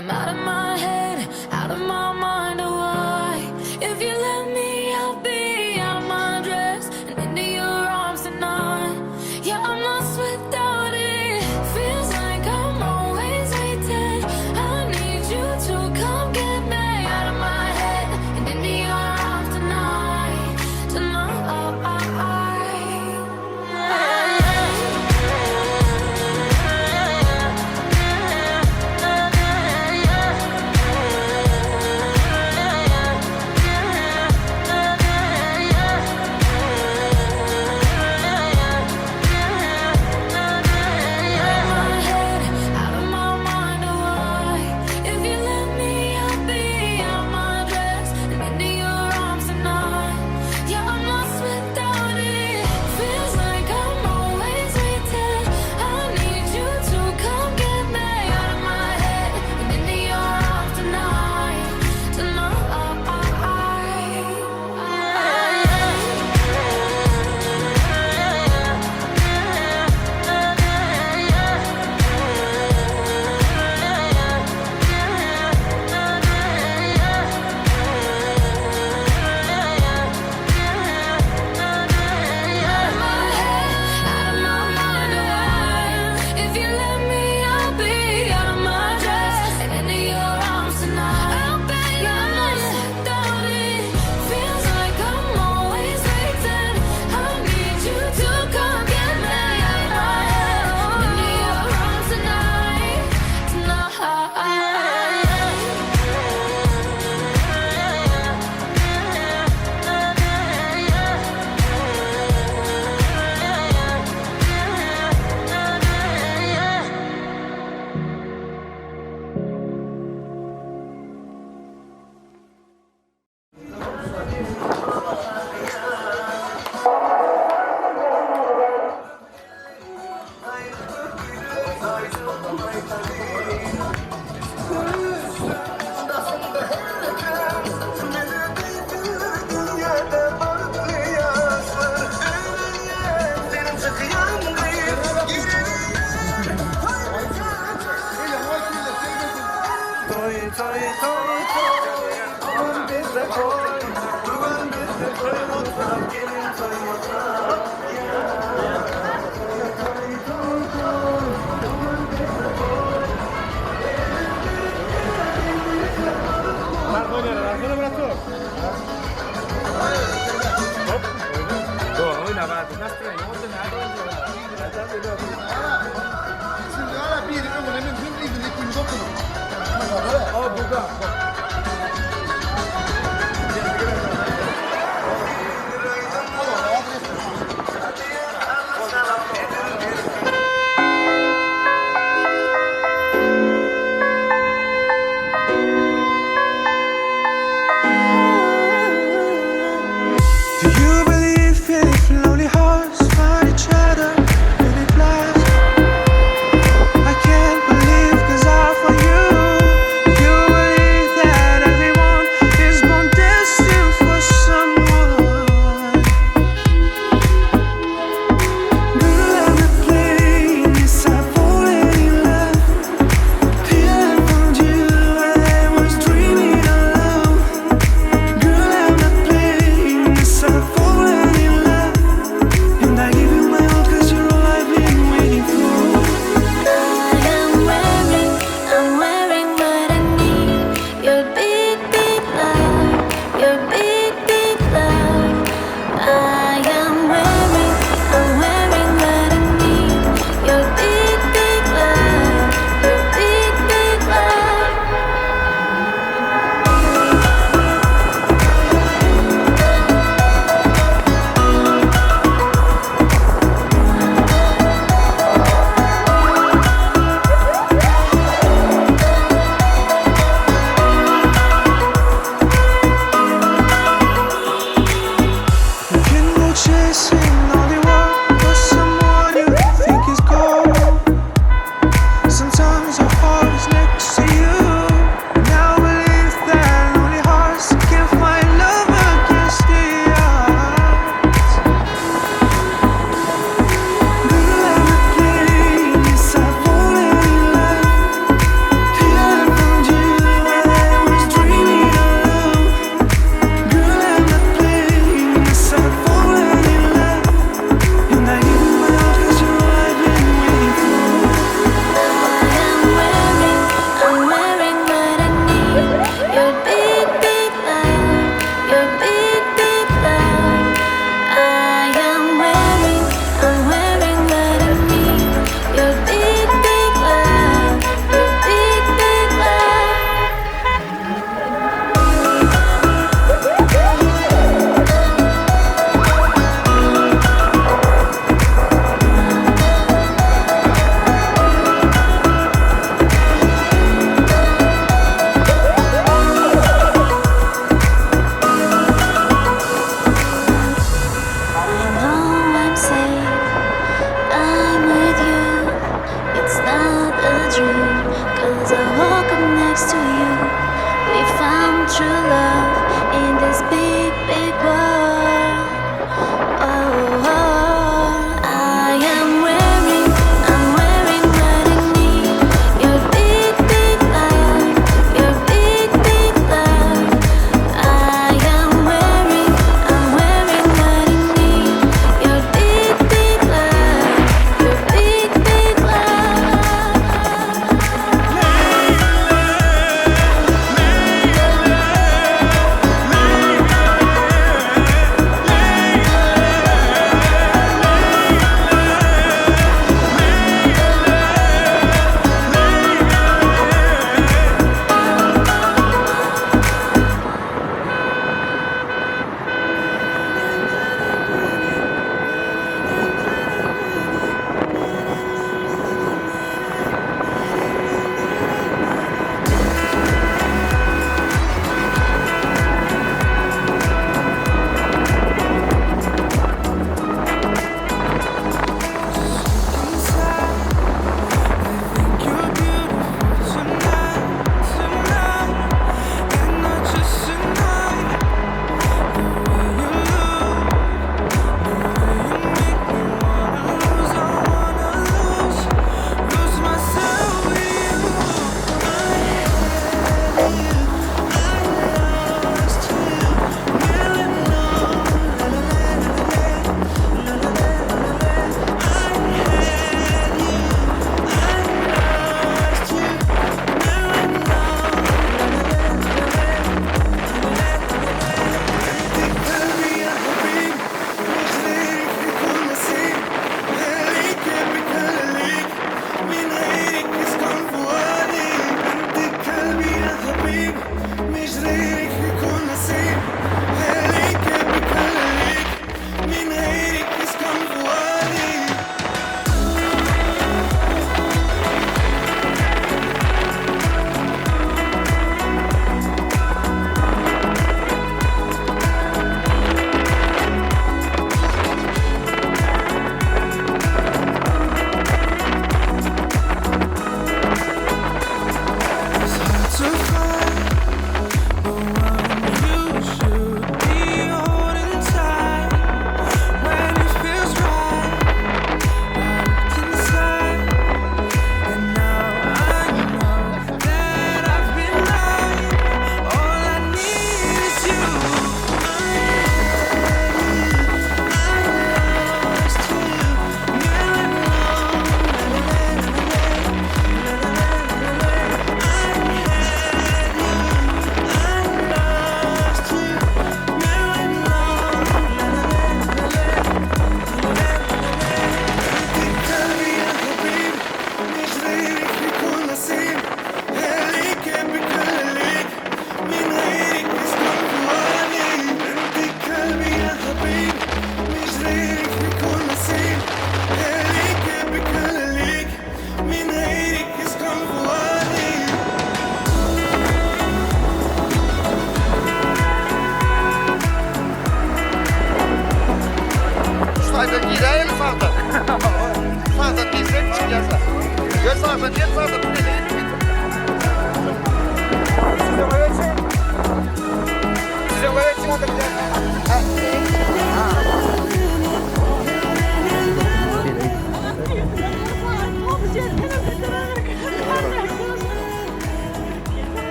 I'm out of my head, out of my mind. Oh, why? If you let me, I'll be out of my dress and into your arms tonight. Yeah, I'm lost without it. Feels like I'm always waiting. I need you to come get me out of my head and into your arms tonight.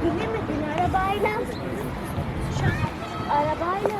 Bilemedin arabayla. Şu an arabayla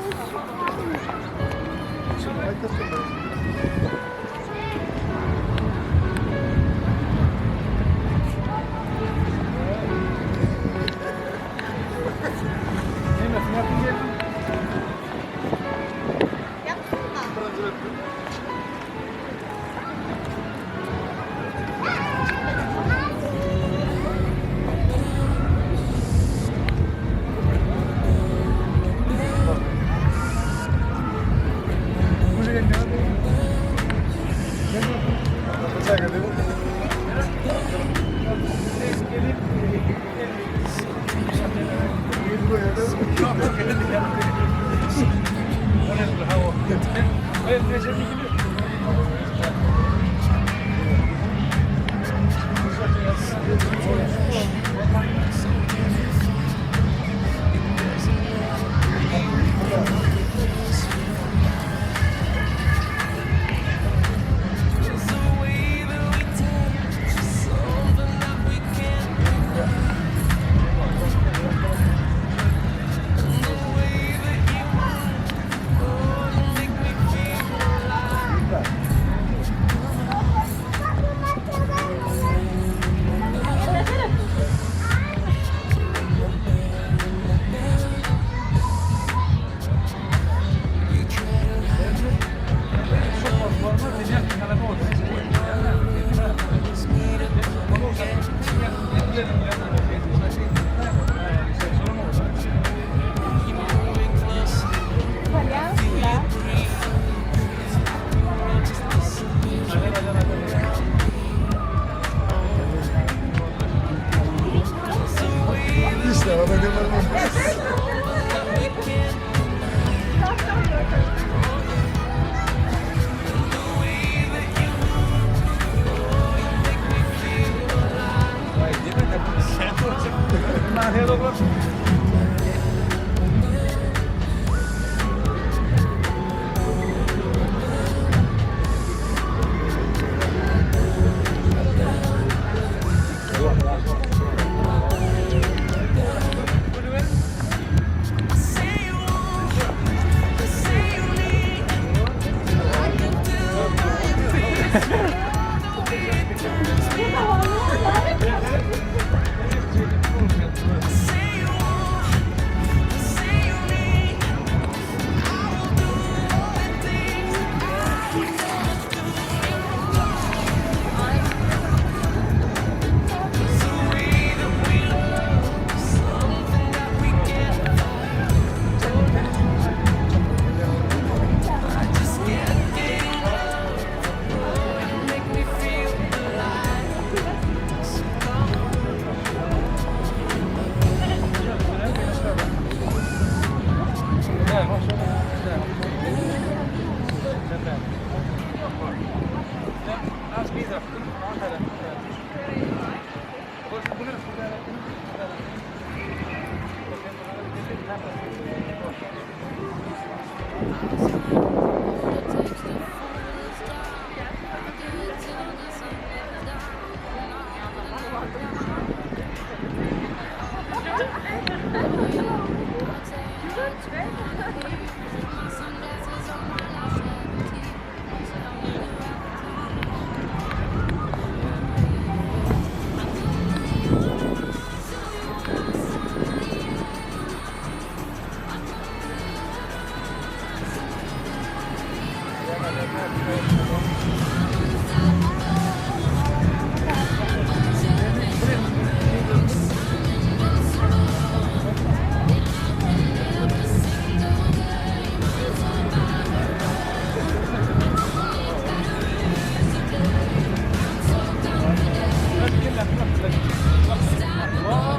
Unstoppable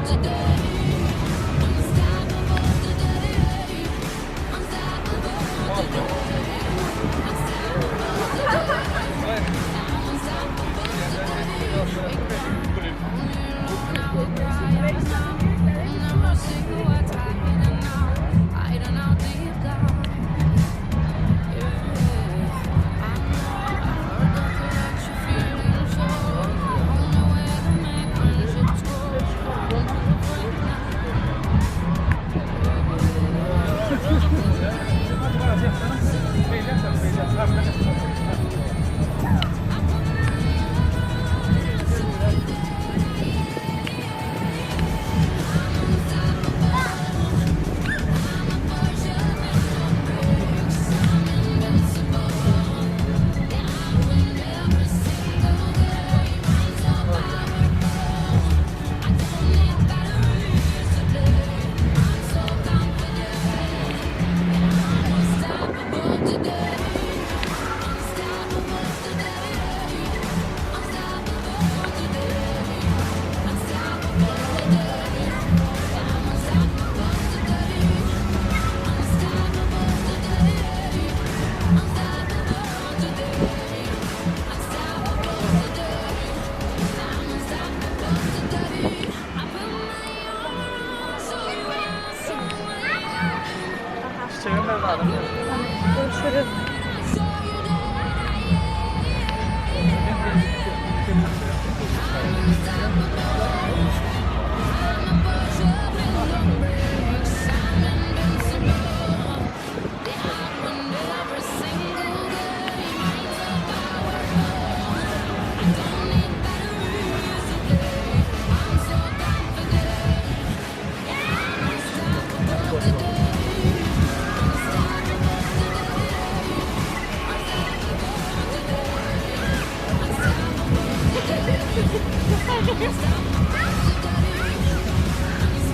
today. Unstoppable today. Unstoppable today. Unstoppable today. I'm unstoppable today. Only alone I will cry out now. And I'm sick of what's happening now. Hiding out deep down. Yeah, I know I heard that you let your feelings show. The only way to make friendships grow. Won't you break now? Unstoppable today. Unstoppable today. Unstoppable today. Unstoppable today. I'm unstoppable today. Unstoppable today. Unstoppable today. Unstoppable today. I'm unstoppable today. I put my armor on so you are strong when I am. Görüşürüz.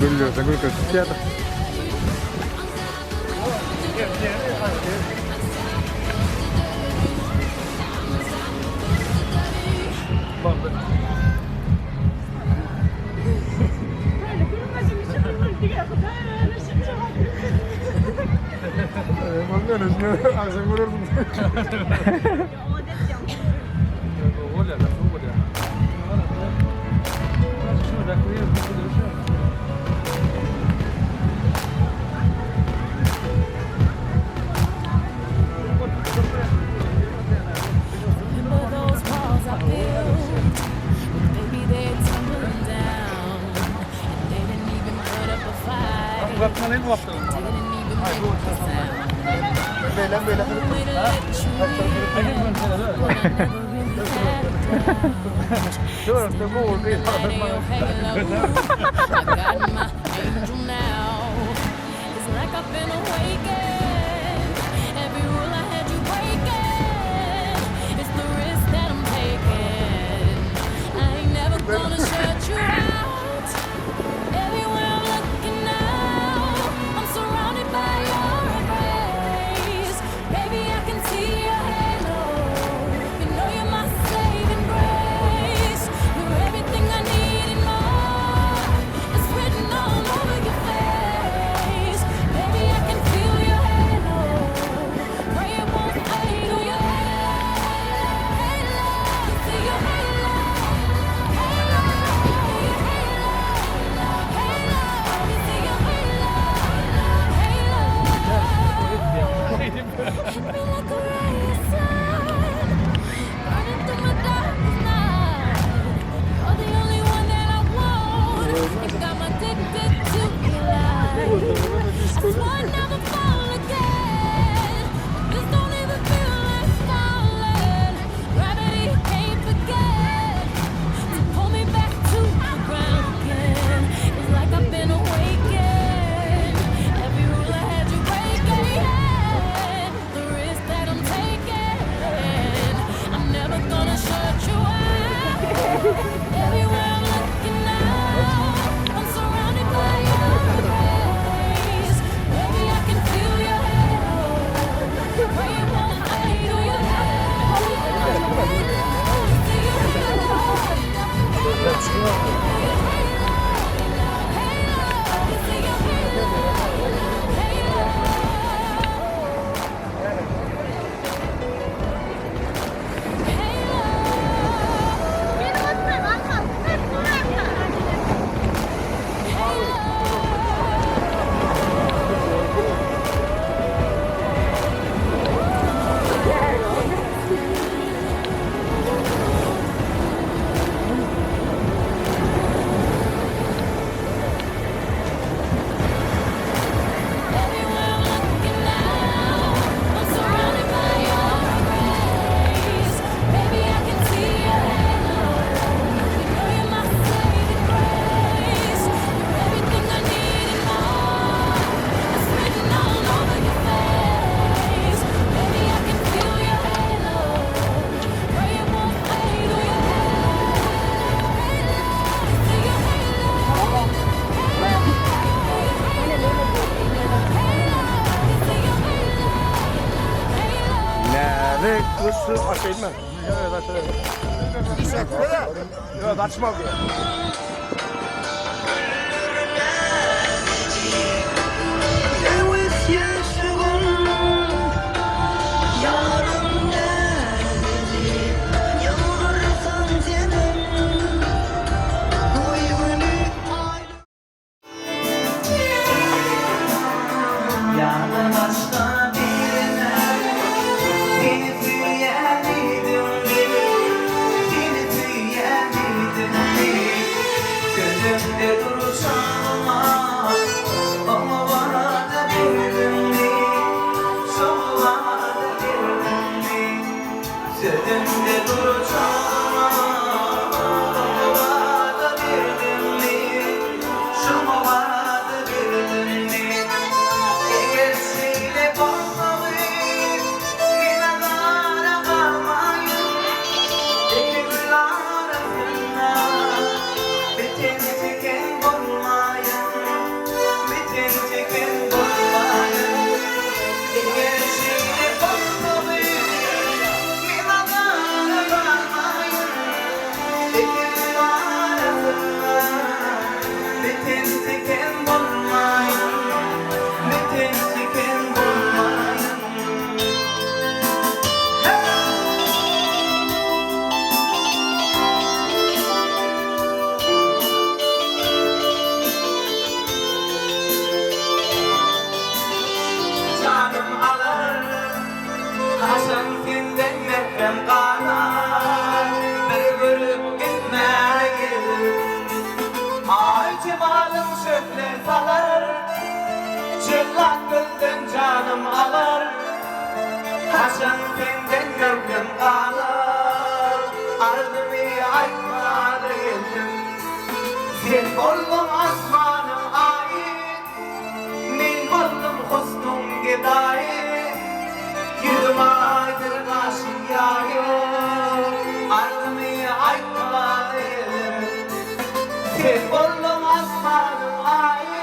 Gülüyorsun, gülüyorsun. Tiyatro. Remember those walls I built? Baby, they're tumbling down. And they didn't even put up a fight. Didn't even make a sound. Only to let you in. But I never really had a doubt. Light of your halo. I got my angel now. It's like I've been awakened. Every rule I had you breaking. It's the risk that I'm taking. I ain't never gonna shut you out. Everywhere I'm looking now, I'm surrounded by your embrace. Baby, I can see your halo. You know you're my saving grace. You're everything I need and more. It's written all over your face. Baby, I can feel. Näzik guşy açaýynmy? Ýok, açaýyn. Ýok, açma diýýär. Ýa-da başga birine Seni söýýän diýdim Seni söýýän diýdim Sözümde durjagma Oňa wada berdim Şoňa wada berdim Sözümde durjagma Oňa wada berdim Şoňa wada berdim Eger şeýle bolmagy Men azara galmaýyn Eke gül arasynda Biten tiken bolmaýyn Biten tiken bolmaýyn Eger şeýle bolmagy Men azara galmaýyn Eke gül arasynda Biten tiken bolmaýyn Biten tiken bolmaýyn Janym alar Haçan senden mährem galar Bir görüp gitmäne geldim Aý jemalyň şöhle salar Jellat gözden janym alar Haçan senden mährem galar Arzymy aýtmana geldim Sen bolduň asmanyň aýy Men boldum husnuň gedaýy Ýüzüm aýdyr gaşym ýaýy Arzymy aýtmana geldim Sen bolduň asmanyň aýy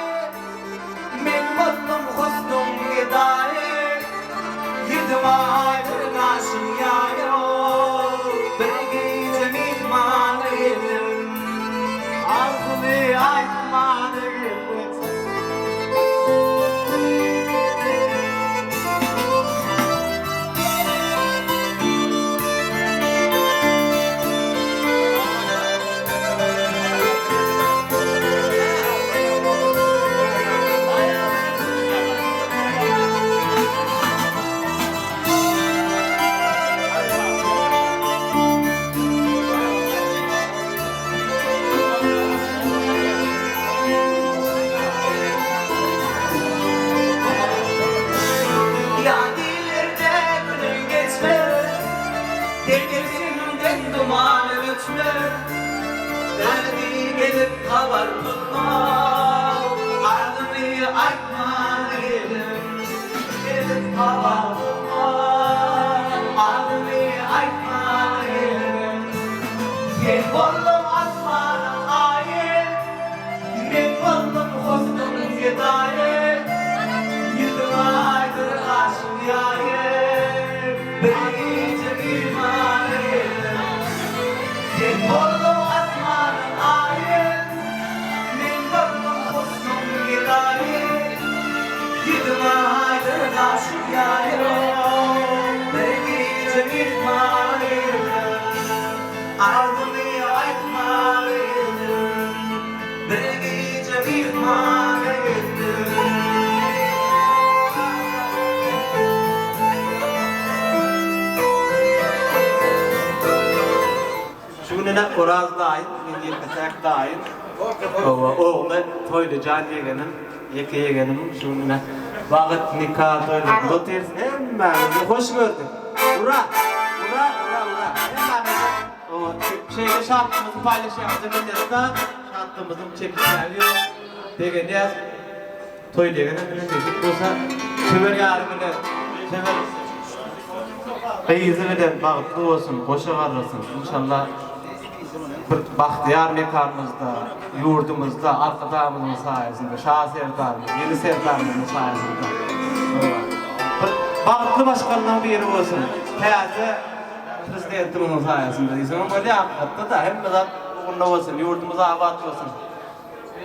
Men boldum husnuň gedaýy Ýüzüm aýdyr gaşym ýaýy Bir gije myhmana geldim Arzymy aýtmana geldim. Ýa dillerde günüň geçmez, Depesinden duman öçmez. Derdi gelip habar tutmaz, Arzymy aýtman geldim. Gelip habar tutmaz, Arzymy aýtman geldim. Sen bolduň asmanyň aýy, Men boldum husnuň gedaýy. Ýüzüň aýdyr gaşyň ýaýy, Bir gije myhmana geldim. Sen bolduň asmanyň aýy. Oraz daýym, men ýeke-täk daýym. Hawa, ogly Toýlyjan ýegenim, ýeke ýegenim şu gün ine bagyt nika toýlarynda otyrys. Hemmäňizi hoş gördük. Ura! Ura, ura, ura! Hemmäňizi hawa, şeýle şatlygymyzy paýlaşýaňyza minnetdar. Şatlygymyzyň çeki-çägi ýok. Begenýäs. Toý diýenem bilen nesip bolsa söwer ýary bilen söwer gyzy bilen bagtly bolsun goşa garrasyn inşallah bir bagtyýar mekanymyzda ýurdumyzda Arkadagymyzyň saýasynda Şa Serdarymyz ýeni Serdarymyzyň saýasynda bir bagtly maşgalalaň biri bolsun täze Prezidentimiziň saýasynda diýseňem bolýar hakykatda-da hemme zat ugruna bolsun ýurdumyz abat bolsun.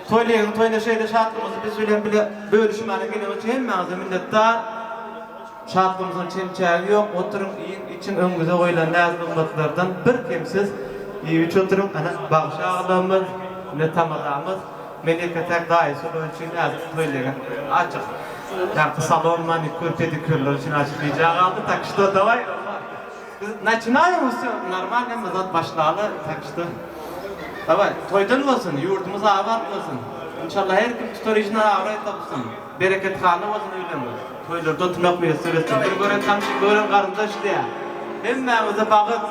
Toýlygyň toýuna şeýle şatlygymyzy biz bilen bile bölüşmäne geleniňiz üçin hemmäňize minnetdar. Şatlygymyzyň çen-çägi ýok. Oturyň, iýiň, içiň, öňüňize goýlan näz-nygmatlardan bir kemsiz iýip-içip oturyň. Ana, bagşy agalarymyz, ine, tamadamyz. Men ýeke-täk daýysy bolan üçin häzir toýlyga açyk. Ýaňky salon manikýur, pedikýurlar üçin açyk gijä galdy. Tak şto, dawaý, Biz naçinaýym wsýo normalno hemme zat başlaly tak şto daway toýdan bolsun ýurdumyz abat bolsun inşallah her kim tutar işine abraý tapsyn bereket hany bolsun öýleriňiz toýlarda oturmak miýesser etsin bir gören tanyş gören garyndaş diýä hemmäňize bagyt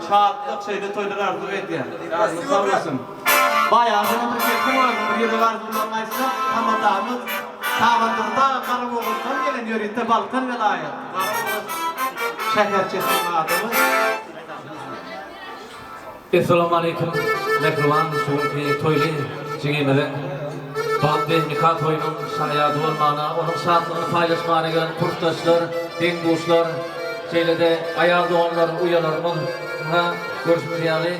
şatlyk şeýle toýlar arzuw edýän ýanyňyz sag bolsun baýagyna bir gepim bar bir ýürek arzuwlaryny aýtsak tamadamyz Tagandurdy aga Garabogazdan gelen ýörite Balkan welaýat Garabogaz şäherçesiniň adamy. Essalamualeýkum mähriban şu günki toýly jigimiziň bagtly nika toýunyň şaýady bolmana, onuň şatlygyny paýlaşmana gelen kursdaşlar, deň-duşlar, şeýle-de aýal doganlar, uýalarymyz ynha görşümiz ýaly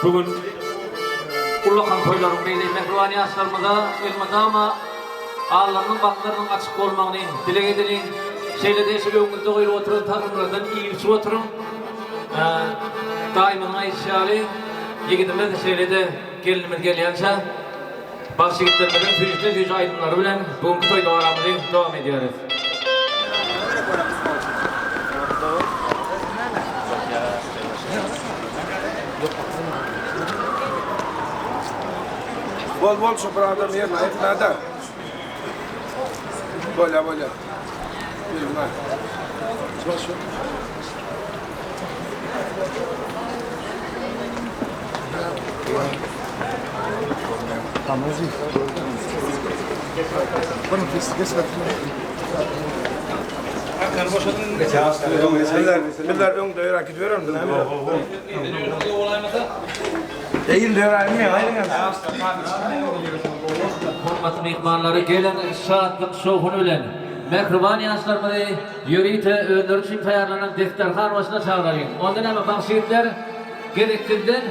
bu gün ullakan toýlaryň biri mähriban ýaşlarymyza elmydama Allarynyň gapylarynyň açyk bolmagyny dileg edeliň. Şeýle-de şu öňüňizde goýlup oturan tagamlardan iýip-içip oturyň. Daýymyzyň aýdyşy ýaly, ýigidimiz şeýle-de gelnimiz gelýänçä bagşy ýigitlerimiziň süýjüden-süýji aýdymlary bilen bu günki toý dabaramyzy dowam edýäris. Bol bol şu bir adam ýerine aýtmada. Bolýa bolýa. Bilmem. Bizler öňde ýöräp gidiberelim. Hormatly myhmanlary gelen şatlyk şowhuny bilen mähriban ýaşlarymyzy ýörite özleri üçin taýýarlanan desterhan başyna çagyralyň. Onda näme bagşy ýigitler gezek sizden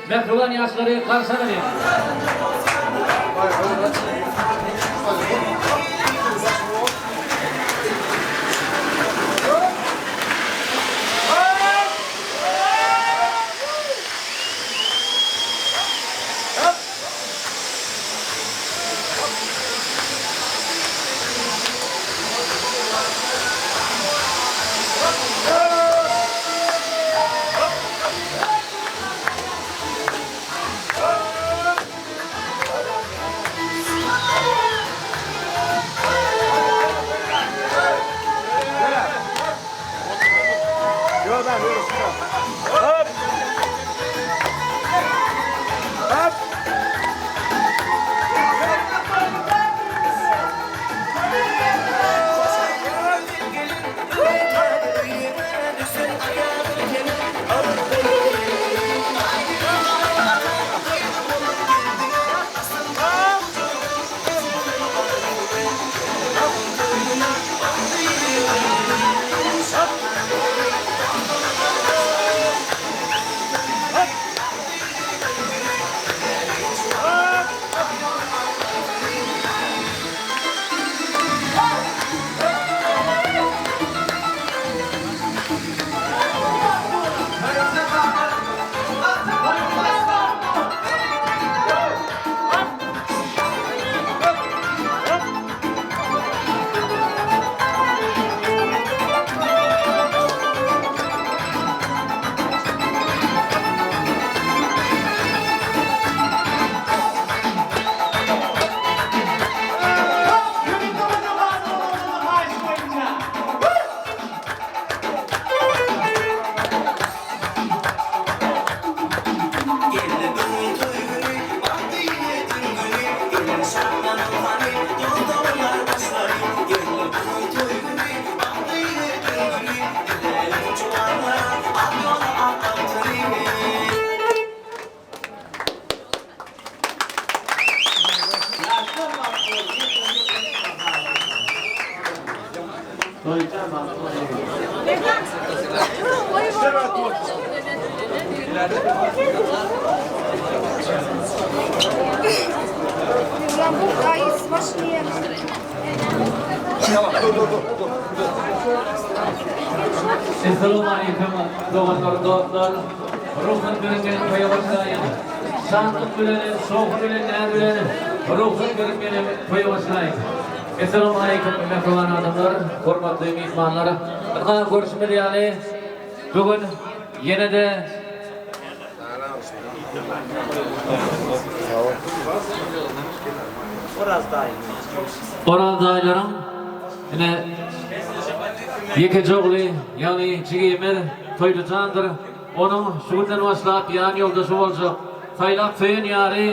mähriban ýaşlary garşy alalyň. Essalamualeýkum doganlar dostlar. Rugsat beriň meniň toýa başlaýyn. Şatlyk bilen, şowhun bilen, näz bilen rugsat beriň meniň toýa başlaýyn. Essalamualeýkum mähriban adamlar, hormatly myhmanlar. Ynha görşümiz ýaly bu gün ýene-de Oraz daýylaryň ine ýekeje ogly, ýagny jigimiz Toýlyjandyr. Onuň şu günden başlap ýan ýoldaşy boljak, saýlap söýen ýary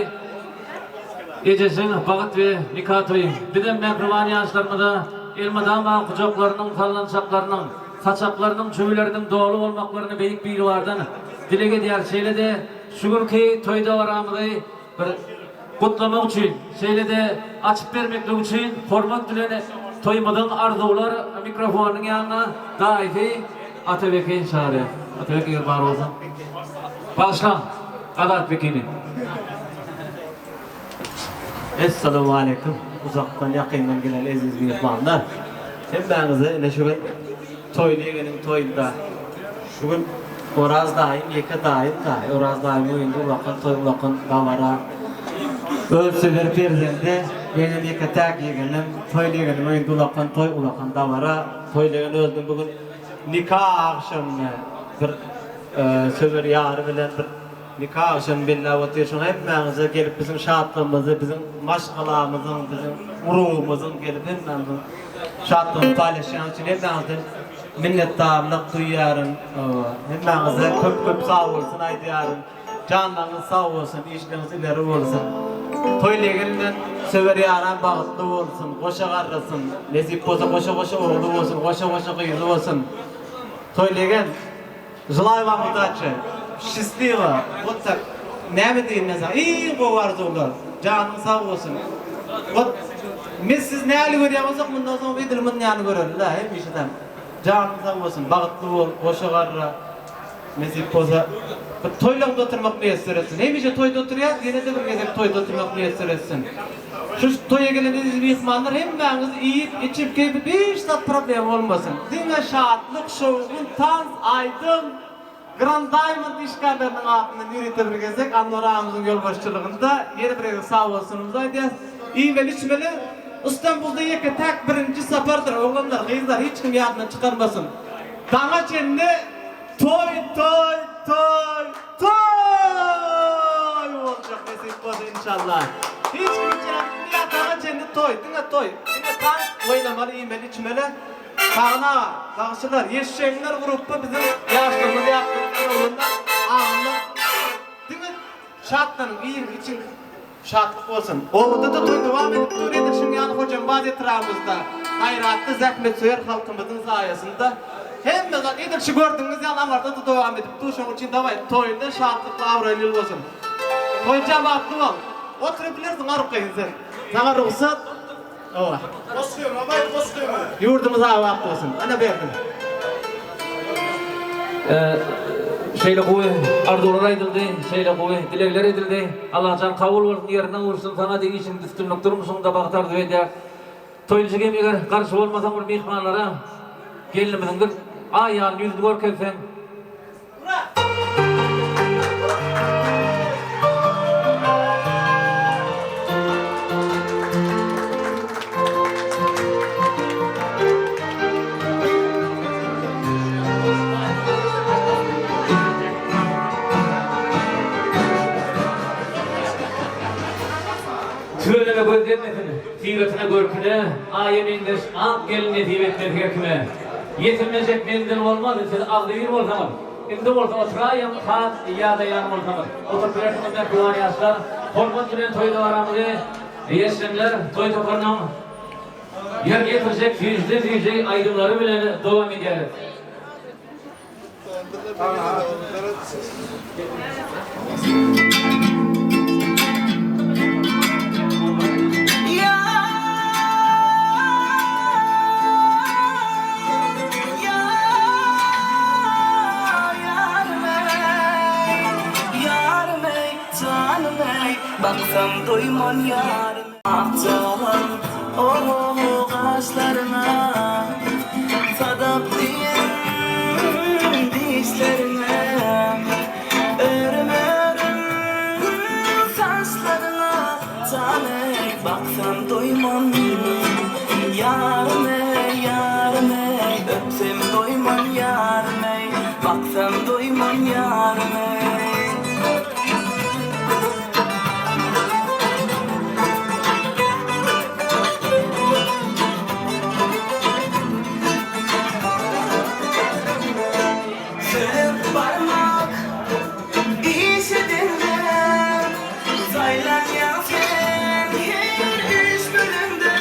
Ejeşiň bagt we nika toýy. Bizem mähriban ýaşlarymyza elmydama gujaklarynyň sallançaklarynyň, saçaklarynyň jübüleriniň doly bolmaklaryny Beýik Biribardan dileg edýäris. Şeýle-de şu günki toý dabaramyzy bir gutlamak üçin, şeýle-de açyp bermeklik üçin hormat bilen toýumyzyň arzuwlar mikrofonynyň ýanyna daýysy Atabeki çagyrýar. Atabek eger bar bolsa. Bagyşlaň, Azatbekini. Essalamualeýkum uzakdan ýakyndan gelen eziz myhmanlar. Hemmäňize ine şu gün Toýly ýegeniň toýunda şu gün Oraz daýym ýeke daýym daýy Oraz daýymyň öýünde ulakan toý ulakan dabara öz söwer perzendi menem ýeke täk ýegenim Toýly ýegeniň öýünde ulakan toý ulakan dabara Toýly ýegen özüniň bu gün nika agşamyny bir söwer ýary bilen bir Nika agşamy belläp otyr şoňa hemmäňize gelip biziň şatlygymyzy biziň maşgalamyzyň biziň urugymyzyň gelip hemmämiziň şatlygymyzy paýlaşýanyňyz üçin hemmäňizden minnetdarlyk duýýaryn hemmäňize köp köp sag bolsun aýdýaryn janlaryňyz sag bolsun işleriňiz ileri bolsun toý leginden söwer ýaran bagtly bolsun goşa garrasyn nesip bolsa goşa goşa ogly bolsun goşa goşa gyzy bolsun toý legen Želaýu vam udaçi! Şçestliwo! Wot tak näme diýin men saňa iň gowy arzuwlar! Janyň sag bolsun! Wot men sizi näli görýän bolsak mundan soň edil mun ýaly göreli-dä hemişe-de. Janyň sag bolsun! Bagtly bol, goşa garra! Nesip bolsa bir toýlagda oturmak miýesser etsin. Hemişe toýda oturýas, ýene-de bir gezek toýda oturmak miýesser etsin. Şu toýa gelen eziz myhmanlar hemmäňiz iýip, içip, keýpi hiç zat problema bolmasyn. Diňe şatlyk, şowhun, tans, aýdym. Grand Diamond işgärleriniň adyndan ýörite bir gezek Anwar agamyzyň ýolbaşçylygynda ýene bir gezek sag bolsunymyzy aýdýas. Iýmeli içmeli Istanbulda ýeke täk birinji sapardyr oglanlar gyzlar hiç kim ýadyndan çykarmasyn. Daňa çenli toý toý toý toý boljak nesip bolsa inşallah. Hiç kim hiç ýere gitmeýär daňa çenli toý diňe toý diňe tans oýnamaly iýmeli içmeli. Tagan aga, bagşylar, ýeşşegiňler grupba biziň ýaşlygymyzy ýatladýan oglanlar, agamlar diňe şatlanyň, iýiň, içiň, şatlyk bolsun. Obada-da toý dowam edip dur edil şuň ýaly Hojambaz etrabymyzda gaýratly zähmetsöýer halkymyzyň saýasynda hemme zat edil şu gördügiňiz ýaly aňarda-da dowam edip dur şonuň üçin dawaý toýunda şatlykly abraýly ýyl bolsun. Toýjan bagtly bol. Oturybilersiň arkaýyn sen. Saňa rugsat. Hawa. Ýurdumyz abat bolsun. Ana berdim. Şeýle gowy arzuwlar aýdyldy, şeýle gowy dilegler edildi. Allajan kabul bolsun, ýerinden ursun, saňa-da işiňde üstünlik, durmuşyňda bagt arzuw edýäris. Toýly jigim eger garşy bolmasaň bir myhmanlara gelnimiziň bir aý ýaly ýüzüni görkezseň. Tüweleme göz degmesin, syratyna görküne, Aýa meňzeş ak gelin nesip etmez her kime. Ýetilmejek menzil bolmaz siz agzybir bolsaňyz, Indi bolsa oturaýyň has ýadaýan bolsaňyz. Oturyp bilersiňiz mähriban ýaşlar. Hormat bilen toý dabaramyzy Ýeşlenler toý toparynyň ýerine ýetirjek süýjüden-süýji aýdymlary bilen dowam edýäris. doýman ýarym. Akja galan o gaşlaryňa, Sadap diýen dişleriňe, Örüm-örüm saçlaryňa, Jan eý, baksam doýman ýarym eý, ýarym eý, Öpsem doýman ýarym eý, baksam doýman ýarym eý. Sölüp barmak iş edende, Saýlanýaň sen her iş bölende.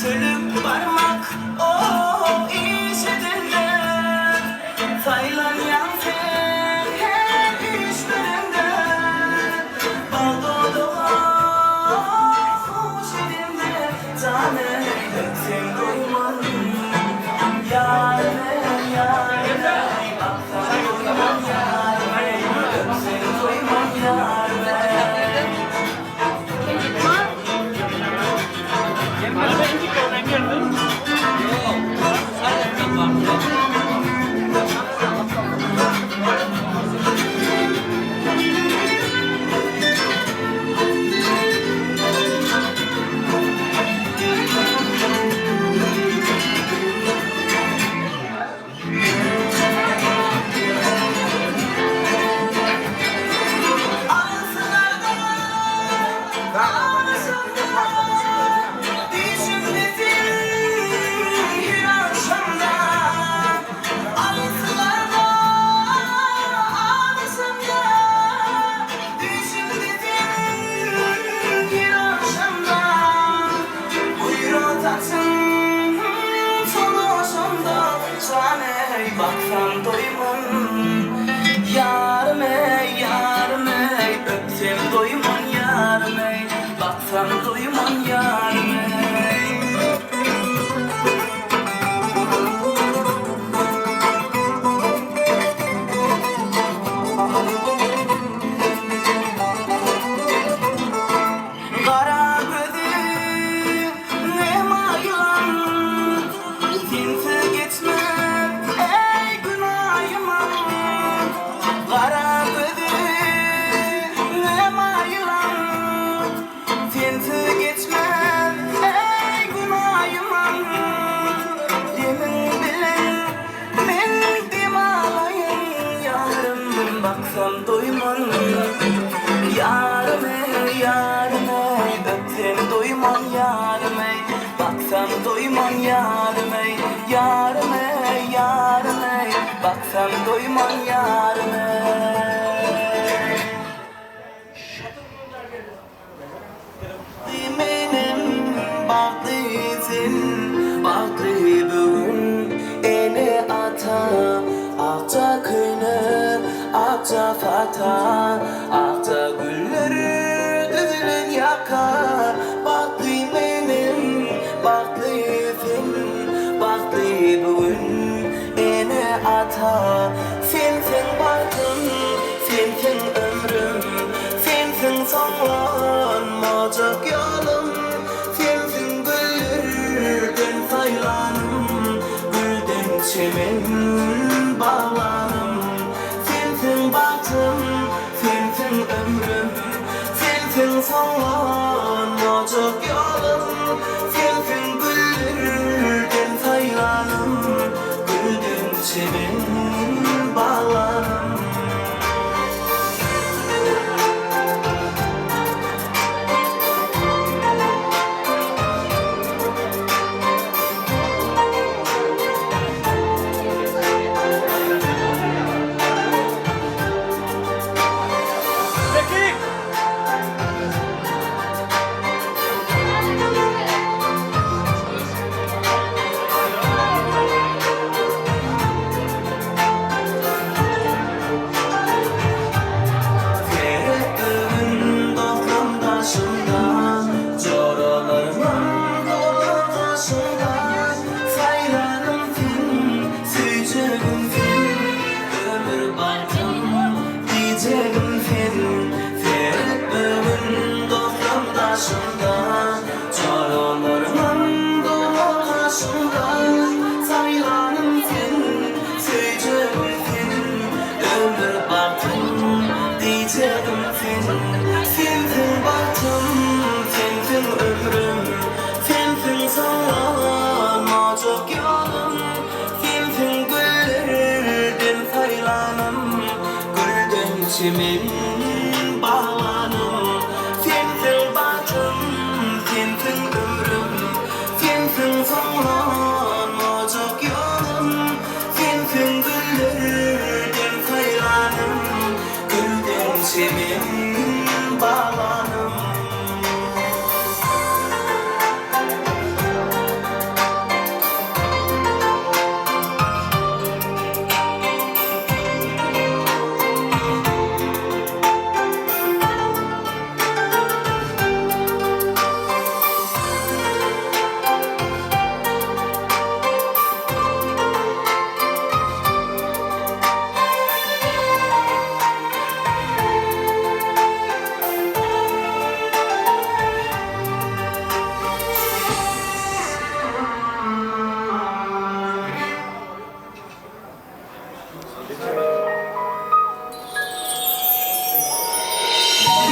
Sölüp barmak, oh, iş edende, Saýlanýaň sen her iş bölende. Bal dodaga hoş edende, Jan eý, öpsem doýman, Ýarym eý, ýarym eý, Baksam doýman, ýarym eý, Öpsem doýman, ýarym eý. Baksam doýman ýarym eý, ýarym eý, Öpsem doýman ýarym eý, baksam doýman ýarym eý. Gara gözi nema ýylan, Sensiz geçmez eý gün aýymam. Gara gözi nema ýylan, Sensiz geçmez eý gün aýymam. Demiň bilen men dem alaýyn ýarym, Baksam doýman ýarym eý, ýarym eý, Öpsem doýman ýarym eý, baksam doýman ýarym eý, Ýarym eý, ýarym eý, baksam doýman ýarym eý. Menem bagtly sen bagtly bu gün Ene-ata akja köýnek akja fata Akja güller düzülen ýaka Bagtly menem bagtly sen bagtly bu gün Ene-ata sensiň bagtym sensiň ömrüm Sensiň soňlanmajak ýolum Sensiň güllerden saýlanym Gülden çemen baglanym Sensiň bagtym, sensiň ömrüm Sensiň soňlanmajak ýolum Sensiň güllerden saýlanym Gülden çemen baglanym. çemen baglanym Sensiň bagtym, sensiň ömrüm Sensiň soňlanmajak ýolum Sensiň güllerden saýlanym Gülden çemen baglanym.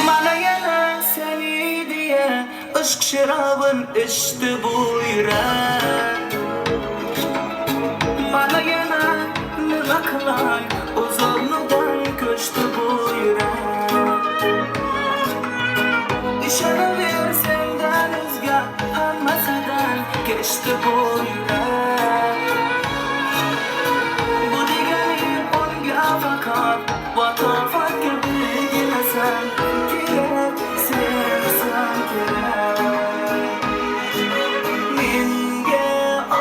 Mana ýene seni diýe yşk şerabyn içdi bu ýürek. Mana ýene nima kylaý uzagnydan köçdi bu ýürek. Işanawer senden özge hammasidan keçdi bu ýürek. Bu degeni onga fakat latofat kibi kelasan kerak sensan kerak. Menga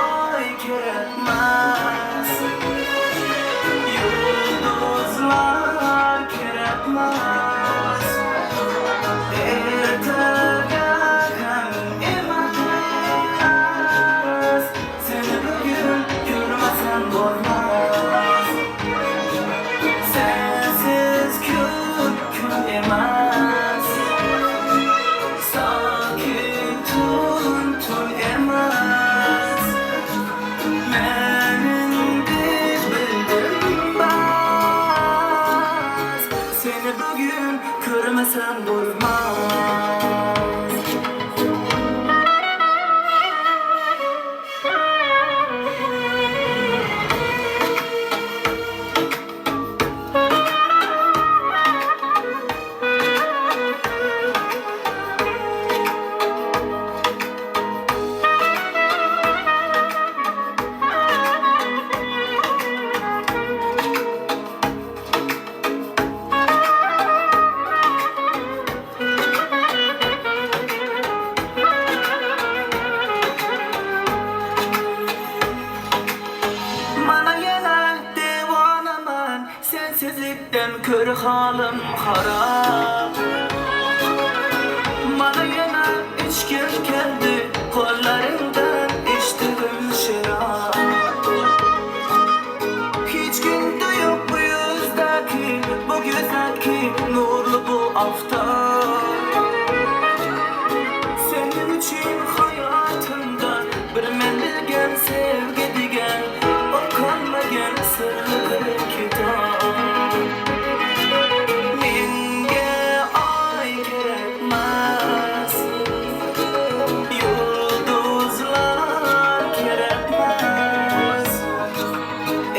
oy kerakmas yulduzlar kerakmas ertaga ham emas seni bugun ko'rmasam bo'lmas sensiz kun kun emas sokin tun tun emas men indi bildim bas seni bugun ko'rmasam bo'lmas. Mana ýene diwanaman Sensizlikden kör halym harap Mana ýene içgim geldi Gollaryňdan içdigim şerap Hiç kimde ýok bu ýüzdäki Bu güzdäki nurly bu aftap Seniň üçin haýatymda bir men bilgen sevgi digen Okalmagan syrly bir kitap Menga oy kerakmas Yulduzlar kerakmas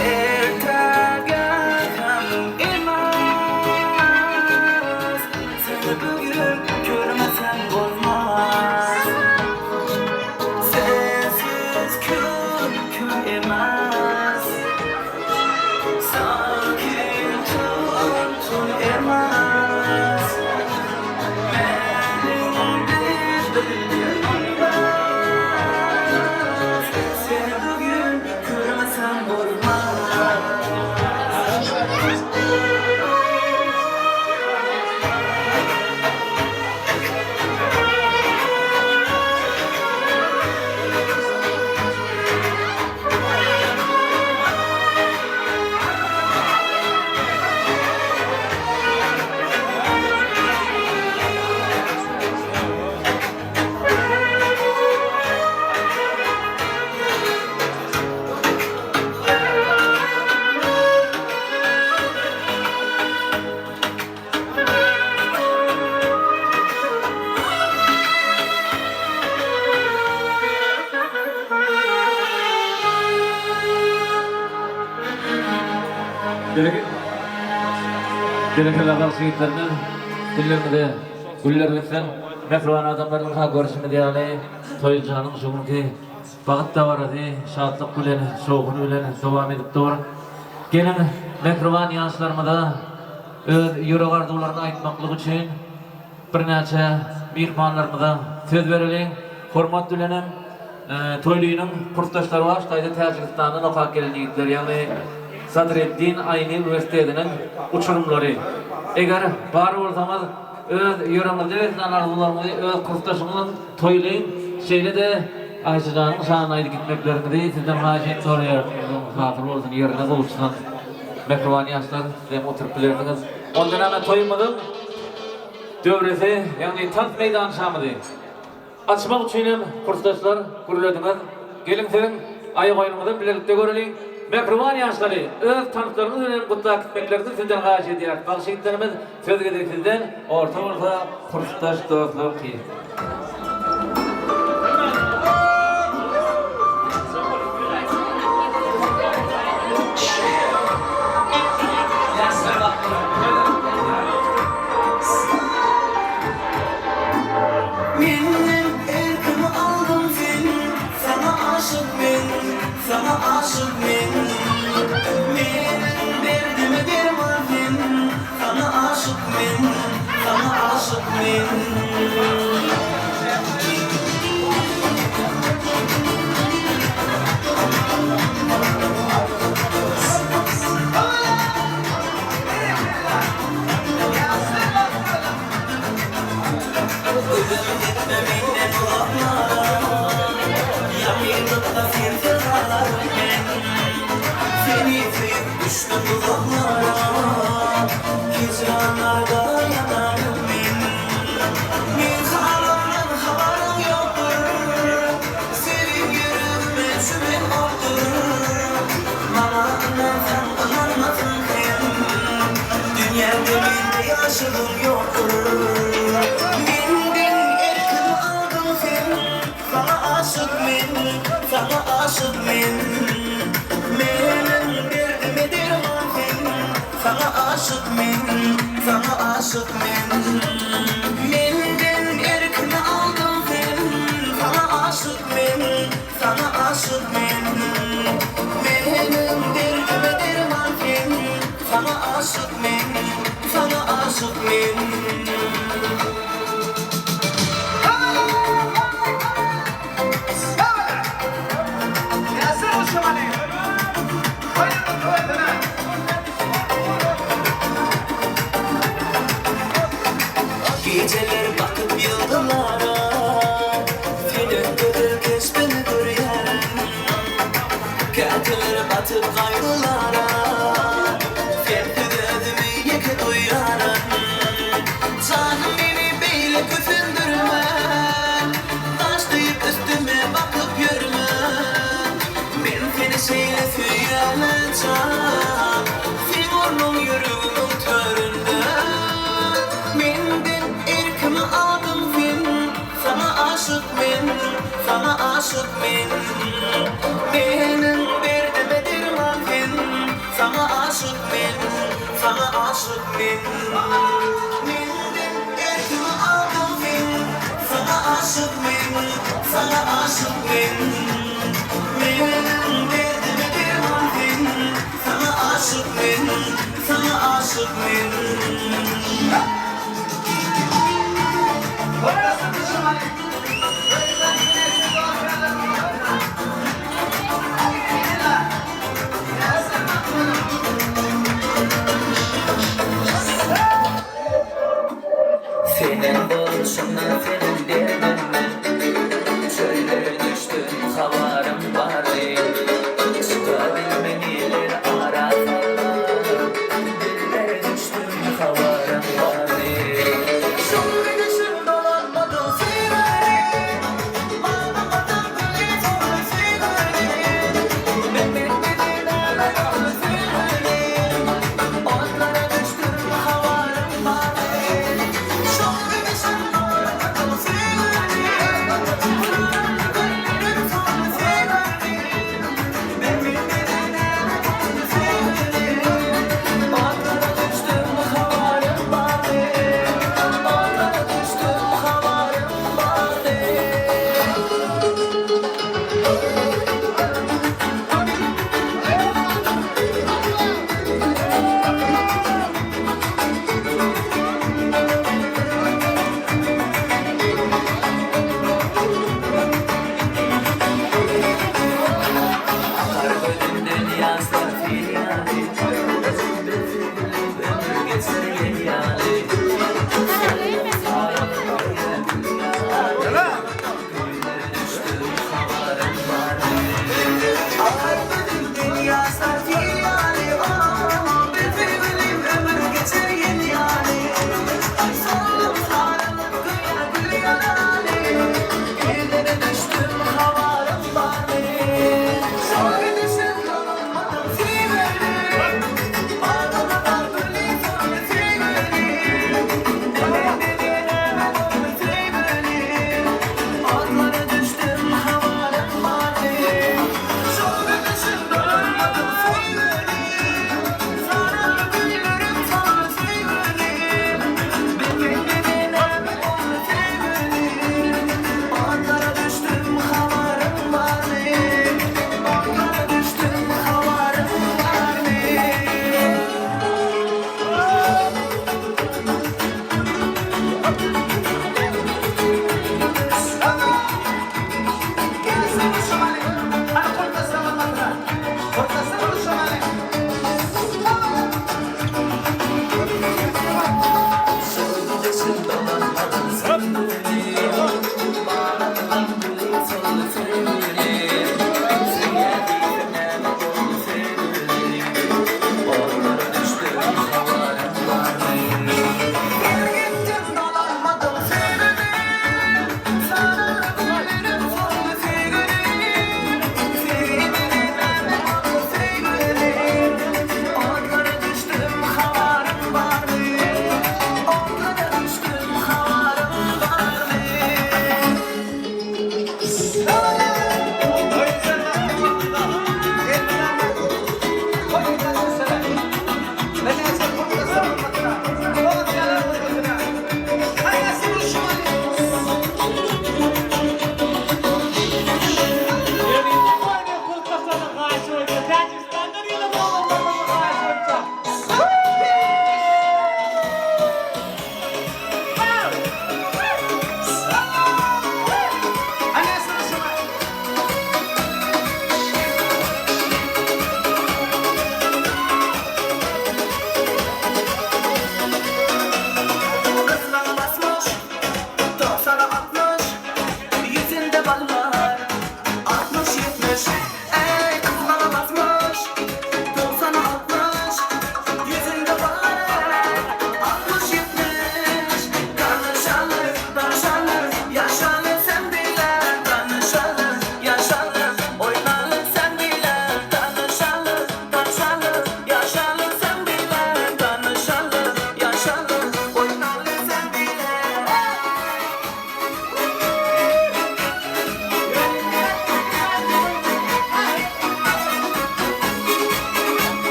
Ertaga ham emas Seni bugun ko'rmasam bo'lmas Sensiz kun kun emas Sokin tun tun emas Men indi bildim bas Seni bugun ko'rmasam bo'lmas. Berekella bagşy ýigitlerimiz dilleriňize güller bitsin. Mähriban adamlar ynha görşümiz ýaly Toýuljanyň şu günki bagt dabarasy şatlyk bilen şowhun bilen dowam edip dur. Geliň mähriban ýaşlarymyza öz ýürek arzuwlaryny aýtmaklyk üçin Birnäçe myhmanlarymyza söz bereliň. Hormat bilenem Toýlynyň kursdaşlary bar, şu taýda Täjigistandan okap gelen ýigitler, ýagny Sadreddin Aýni uniwersitetiniň uçurymlary. Eger bar bolsaňyz, öz ýüregiňizde beslän arzuwlaryňyzy öz kursdaşyňyz Toýlyň, şeýle-de Aýşejanyň şanyna aýdyp gitmekleriňizi sizden haýyş edip soraýarys. Arzuwyňyz hasyl bolsun, ýerine gowuşsyn. Mähriban ýaşlar, siz hem oturyp bilersiňiz. Onda näme toýumyzyň döwresi, ýagny tans meýdançamyzy açmak üçin hem kursdaşlar gürlediňiz. Geliň siziň aýak oýnuňyzam bilelikde göreliň. Mähriban ýaşlary öz tanslaryňyz bilen gutlap gitmekleriňizi sizden haýyş edýäris. Bagşy ýigitlerimiz söz gezegi sizden, orta bolsa kursdaş dostlaryňky. Menden erkimi aldyň sen, Saňa aşyk men, saňa aşyk men. Meniň derdime derman sen, Saňa aşyk men, saňa aşyk men. Gözüm gitme menden uzaklara, Ýakynlykda sensiz galaryn men. Seni söýüp düşdüm duzaklara, Hijranlarda ýanaryn men. Meň halymdan habaryň ýokdur, Seniň ýüregime çümen otdur. Maňa ynansaň ynanmasaň hem, Dünýäde mende ýaşygyň ýokdur. Menden erkimi aldyň sen, Saňa aşyk men, saňa aşyk men. Meniň derdime derman sen, Saňa aşyk men, saňa aşyk men. Menden erkimi aldyň sen, Saňa aşyk men, saňa aşyk men. Meniň derdime derman sen, Saňa aşyk men, saňa aşyk men. Gijeler bakyp ýyldyzlara, Seniň gözel keşbiňi görýärin. Käteler batyp gaýgylara, Sensiz özümi ýeke duýýaryn. Janym meni beýle kösendirme, Daş diýip üstüme bakyp ýörme. Men seni şeýle söýýän jan, Seň ornuň ýüregimiň töründe. Menden erkimi aldyň sen, Saňa aşyk men, saňa aşyk men. Meniň derdime derman sen, Saňa aşyk men, saňa aşyk men. Menden erkimi aldyň sen, Saňa aşyk men, saňa aşyk men. Meniň derdime derman sen, Saňa aşyk men, saňa aşyk men. Seniň bolşuňdan seniň derdiňden Çöllere düşdüm habarym bardy Çykabilmen iller ara salyp Dillere düşdüm habarym bardy Şol gidişiň dolanmadyň syry.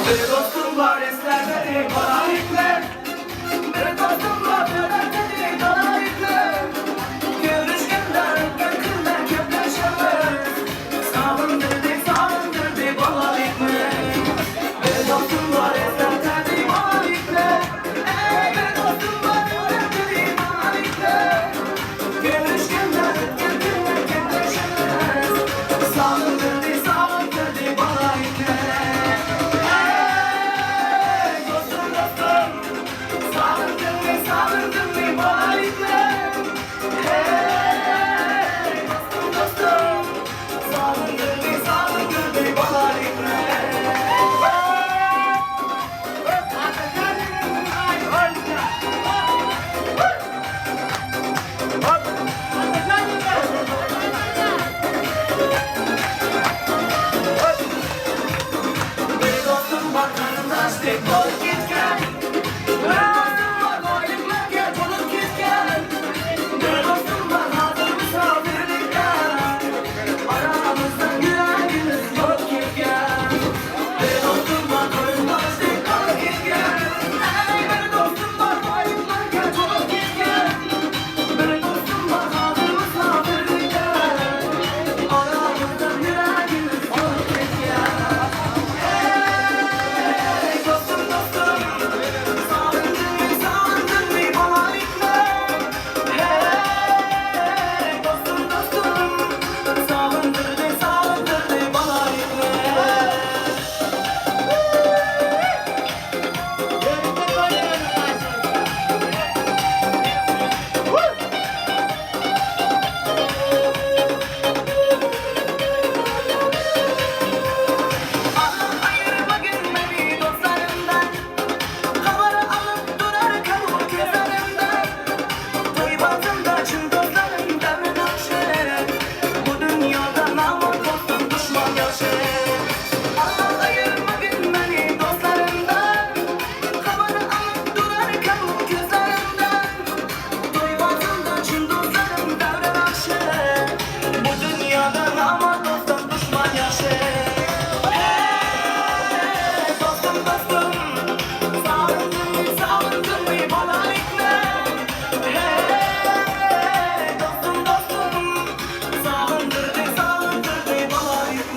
Bir dostum var eslerde balalikler. Bir dostum var öğretmedi dalalikler. Görüşkünler, öpkünler, köpleşemez. Sağındır sağındır balalikler. Bir dostum var eslerde balalikler. Ey bir dostum var öğretmedi balalikler. Görüşkünler, öpkünler, köpleşemez. Sağındır sağındır balalikler. Ey dostum dostum. Sağındın mı, sağındın mı balalikler? Hey dostum dostum. Sağındın mı, sağındın mı balalikler? Bir dostum var karındaş tek bol gitken. Bir dostum var boyluklar gel bulup gitken. Bir dostum var hazır misafirlikten. Aramızda güler yüz bulup gitken. Bir dostum var karındaş tek bol gitken. Ey bir dostum var boyluklar gel bulup gitken. Bir dostum var hazır misafirlikten. Aramızda güler yüz bulup gitken. Hey dostum dostum, sağındın mı sağındın mı balalikler? Hey dostum dostum, sağındırdı sağındırdı balalikler. Allah ayırma günleri dostlarımdan. Haber alıp durar kabul gözlerimden. Toy bazımda çın dostlarım devre nakşe. Bu dünyada namı dostum düşman yaşı. Allah ayırma günleri dostlarımdan. Haber alıp durar kabul gözlerimden. Toy bazımda çın dostlarım devre nakşe. Bu dünyada namı dostum düşman yaşı. Hey dostum dostum, sağındın mı sağındın mı balalikler? Hey dostum dostum, sağındırdı sağındırdı balalikler.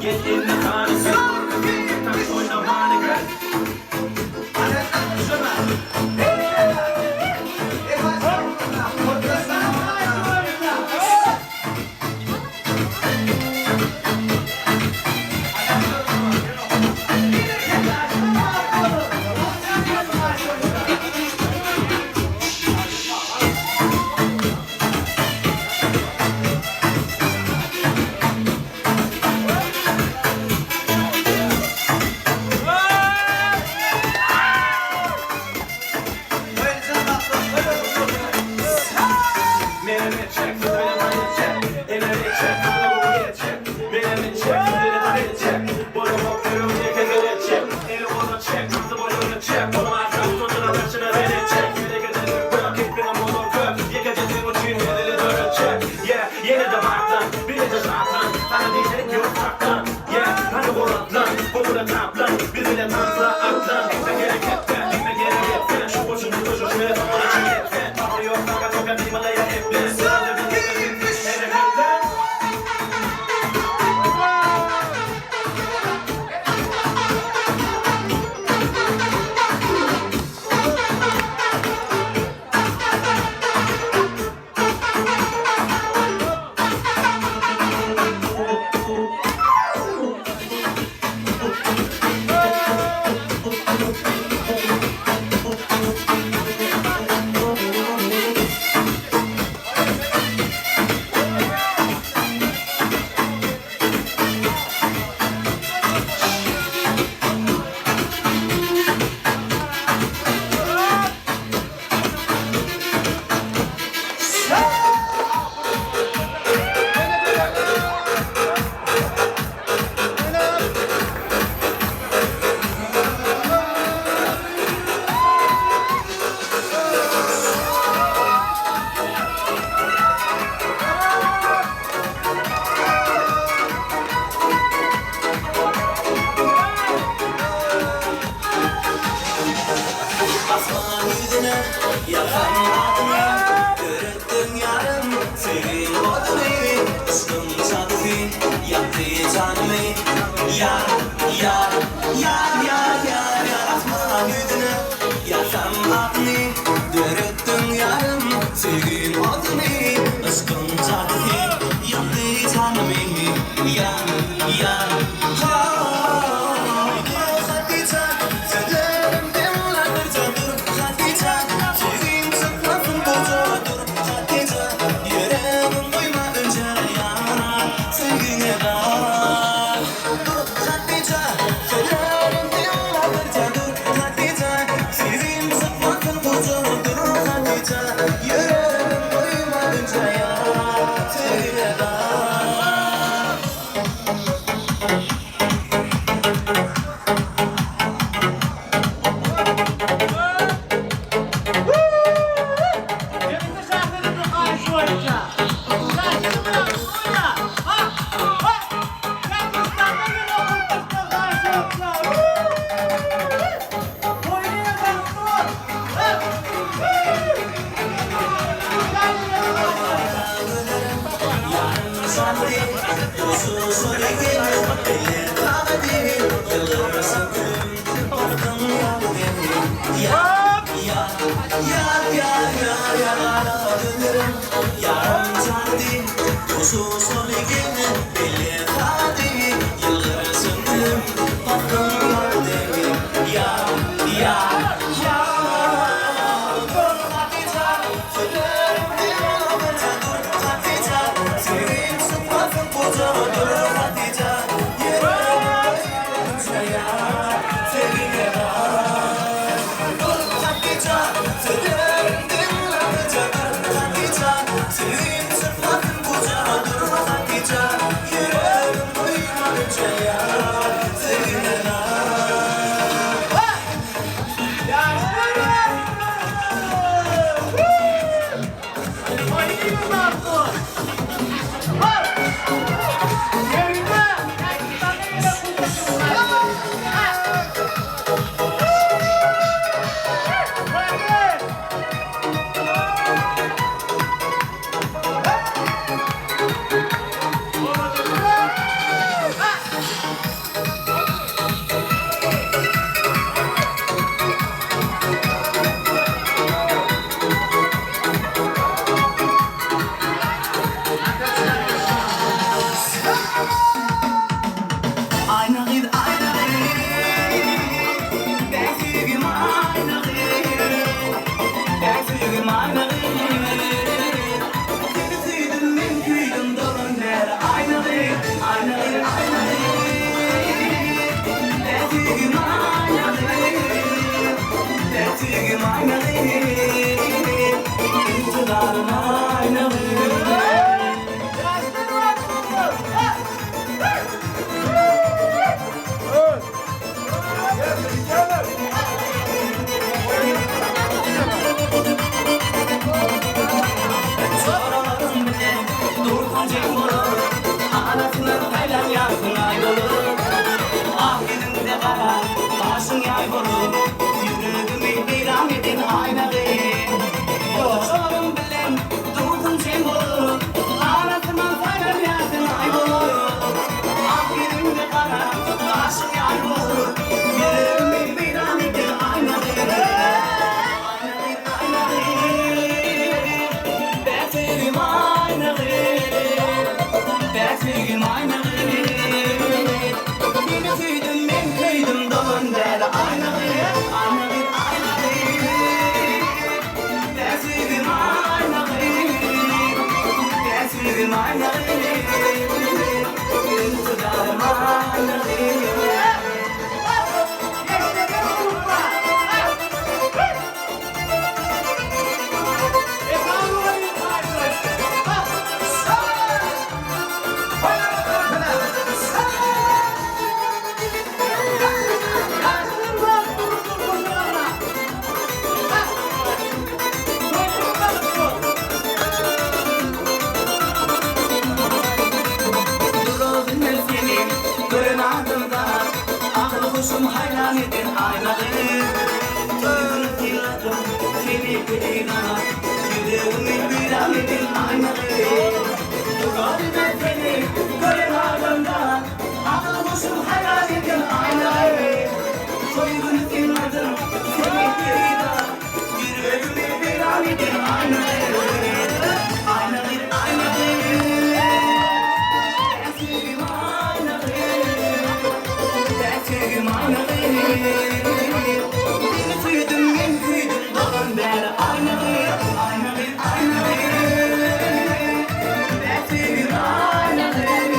Gel indi hany sen Görkezin tans oýnamany gel. Asman ýüzüne ýazan adyňy Döretdiň ýarym söýgiň oduny Yşkyň jadysy ýakdy janymy Ýar, ýar, ýar, ýar, ýar, ýar Asman ýüzüne ýazan adyňy Döretdiň ýarym söýgiň oduny Yşkyň jadysy ýakdy janymy Ýar, ýar, haý Dur Hatyja, sözlerim diňle birje Dur Hatyja, söýgim çykmasyn puja Dur Hatyja, ýüregim goýma ünje Ýar, söýgiňe bar Dur Hatyja, sözlerim diňle birje Dur Hatyja, söýgim çykmasyn puja Dur Hatyja, ýüregim goýma ünje Ýar, söýgiňe bar. aý bolup, Ýüregimi weýran eden aýna gyz. Dostlarym bilen dursuň jem bolup, Arasyndan saýlanýarsyň aý bolup. Ak ýüzüňde gara gaşyň ýaý bolup, Ýüregimi weýran eden aýna gyz. Aýna gyz, aýna gyz, Bäsegim aýna gyz, Bäsegim aýna gyz. Seni söýdüm, men köýdüm, dolan däli aýna gyz, Aýna gyz, aýna gyz, Bäsegim aýna gyz, Bäsegim aýna gyz, Intizarym aýna gyz. Durabilmez seni gören adamzat, Akyl-huşum haýran eden aýna gyz. Toý güni syladym seni pedigan, Ýüregimi weýran eden aýna gyz. Durabilmez seni gören adamzat, Akyl-huşum haýran eden aýna gyz. Toý güni syladym seni pedigan, Ýüregimi weýran eden aýna gyz. Aýna gyz, aýna gyz, Bäsegim aýna gyz, Bäsegim aýna gyz. Seni söýdüm, men köýdüm, dolan bäri aýna gyz, Aýna gyz, aýna gyz, Bäsegim aýna gyz,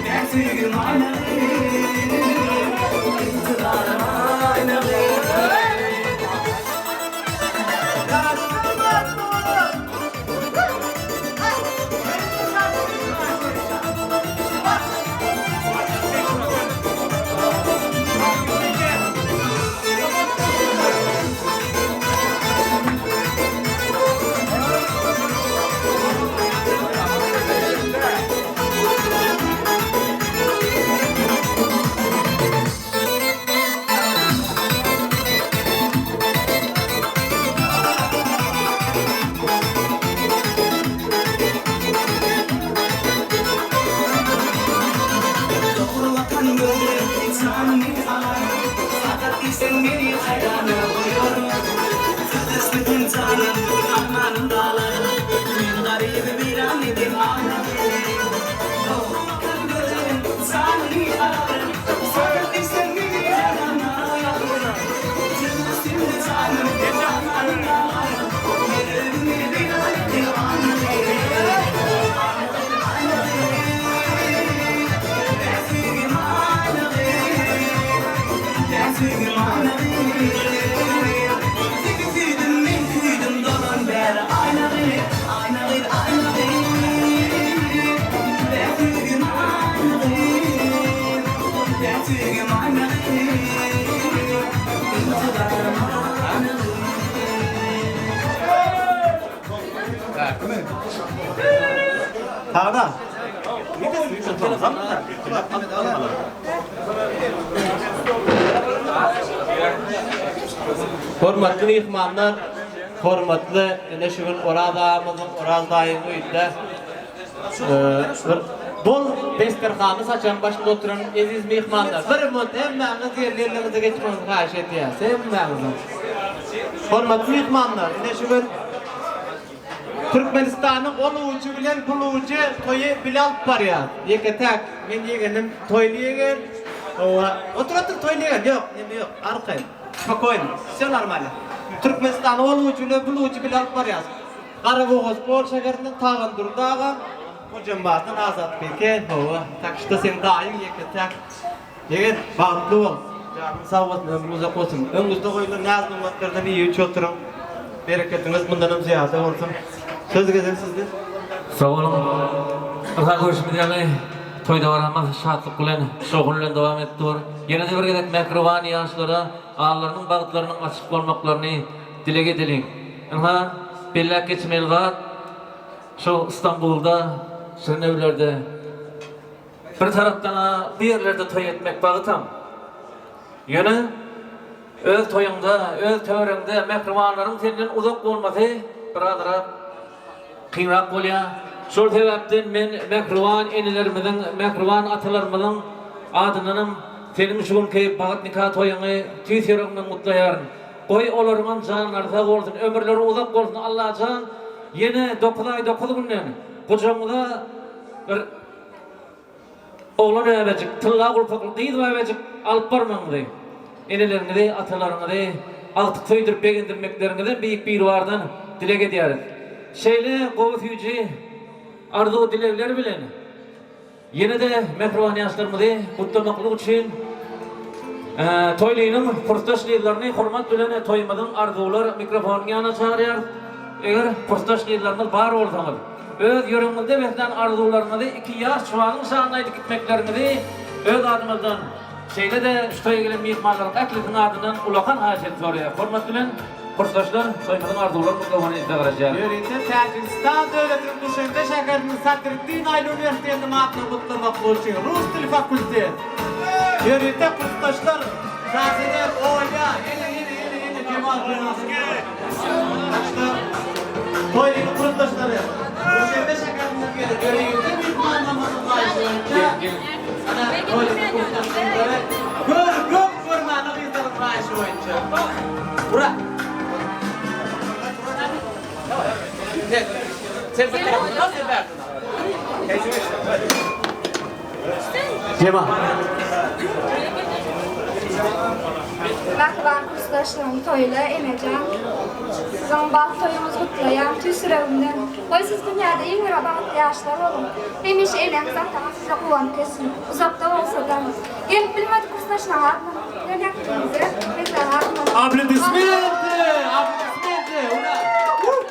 Bäsegim aýna gyz, Intizarym aýna gyz. Dogry bakan gözleň janymy alar, Sagat diýseň meni haýrana goýar. Sözleşmesem janym armanym galar, Men garyby weýran eden aýna Dogry bakan gözleň janymy alar, Sagat diýseň meni haýrana goýar. Sözleşsem-de janym armanym galar, Ýüregimi weýran eden aýna Sada. Hormatly myhmanlar, hormatly ine şu gün Oraz agamyzyň, Oraz daýyň öýünde bir bol desterhany saçagyň başynda oturan eziz myhmanlar, bir minut hemmäňiz ýerli-ýerleriňize geçmegiňizi haýyş edýäs, hemmäňiziň. Hormatly myhmanlar, ine şu gün Türkmenistanyň ol ujy bilen bul ujy toýy bile alyp barýar. Ýeke-täk men ýegenim Toýly ýegen. Hawa. Otur otur Toýly ýegen. Ýok, neme ýok. Arkaýyn. Spokoýno. Wsё normalno. Türkmenistanyň ol ujy bilen bul ujy bile alyp barýar. Garabogaz bol şäherinden Tagan Durdy agam, Hojambazdan Azat Beke. Hawa. Tak şda seň daýyň ýeke-täk. Ýegen, bagtly bol! Janyň sag bolsun, ömrüň uzak bolsun! Öňüňizde goýlan näz-nygmatlardan iýip-içip oturyň! Bereketiňiz mundanam zyýada bolsun! Söz gezegi sizde. Sag boluň. Ynha görşümiz ýaly, toý dabaramyz şatlyk bilen, şowhun bilen dowam edip dur. Ýene-de bir gezek mähriban ýaşlara allarynyň bagtlarynyň açyk bolmaklaryny dileg edeliň. Ynha, belläp geçmeli zat, şu Stambulda, Şirinewlerde, Bir tarapdan-a bu ýerlerde toý etmek bagtam. Ýöne. Öz toýuňda, öz töweregiňde mähribanlaryň senden uzak bolmasy birazrak kynrak bolýar. Şol sebäpden men mähriban enelerimiziň, mähriban atalarymyzyň adyndanam seniň şu günki bagt nika toýuňy tüýs ýüregimden gutlaýaryn. Goý olaryňam janlary sag bolsun, ömürleri uzak bolsun Allajan ýene dokuz aý dokuz günden gujagyňyza bir Oglan bäbejik, tylla gulpakly gyz bäbejik alyp barmagyňyzy, eneleriňizi, atalaryňyzy agtyk söýdürip begendirmekleriňizem Beýik Biribardan dileg edýäris. Şeýle gowy süýji arzuw-dilegler bilen ýene-de mähriban ýaşlarymyzy gutlamaklyk üçin Toýlynyň kursdaş gyzlaryny hormat bilen toýumyzyň arzuwlar mikrofonynyň ýanyna çagyrýarys. Eger kursdaş gyzlarymyz bar bolsaňyz, Öz ýüregiňizde beslän arzuwlaryňyzy iki ýaş juwanyň şanyna aýdyp gitmekleriňizi öz adymyzdan, şeýle-de şu toýa gelen myhmanlaryň ählisiniň adyndan ulakan haýyş edip soraýar. Hormat bilen, kursdaşlar, toýumyzyň arzuwlar mikrofony size garaşýar. Ýörite Täjigistan döwletiniň Duşenbe şäheriniň Sadriddin Aýny uniwersitetiniň adyna gutlamaklyk üçin rus dili fakultet. Ýörite kursdaşlar Şasenem, Olýa, ene, ene, ene, ene, Jemal, Jemal. Başda toýlyny kursdaşlary Duşenbe şäherinden gelip ýörite myhmanlarymyzyň haýyşy boýunça ana toýlyny kursdaşlary gör gök görmäne gyzlaryň haýyşy boýunça. Ura! Jemal. Mähriban kursdaşlarym Toýly, Enejan. Siziň bagt toýuňyzy gutlaýan tüýs ýüregimden. Goý siz dünýäde iň bir bagtly ýaşlar boluň. Hemişe eneňiz ataňyz size guwanyp gezsin. Uzakda bolsada. Gelip bilmedik kursdaşlaryň adyndan gutlaýan ähliňize Mesawy adyndan. Aplodismenty! Aplodismenty! Ura!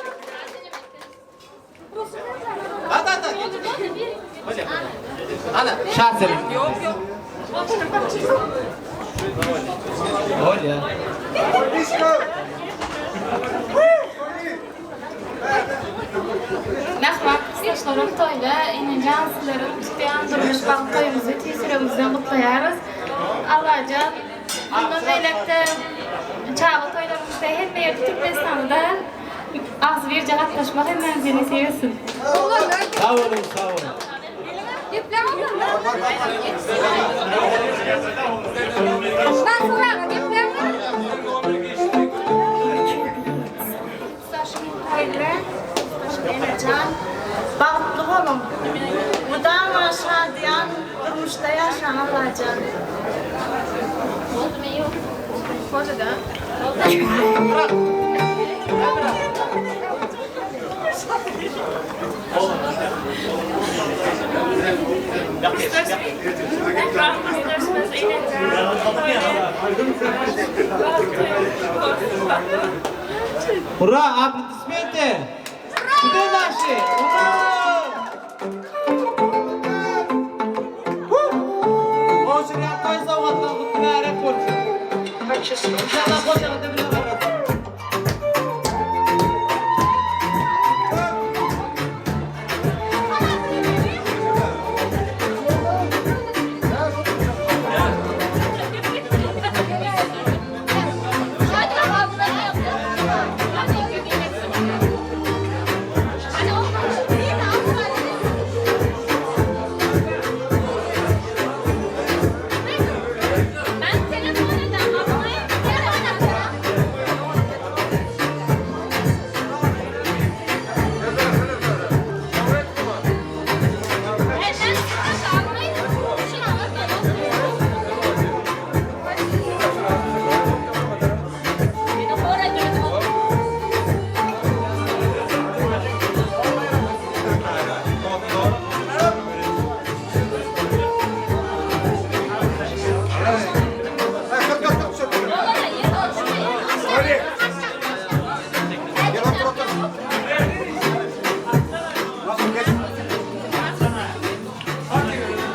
Mähriban kursdaşlarym toýda Enejan sizleriň tutýan durmuş bagt toýuňyzy tüýs ýüregimizden gutlaýarys. Allajan mundan beýläk-de çaga toýlarymyzda hemme ýerde Türkmenistanda Agzybirje gatnaşmak hemmämize nesip etsin. Sag boluň sag boluň. Bagtly boluň. Mydama şadyýan durmuşda ýaşaň Allajan. Ura aplodismenty! Gde naşi? Ura! Gowşurýan toý sowgatlaryň gutly mübärek bolsun! Inşallah goşagyňda bile bararys.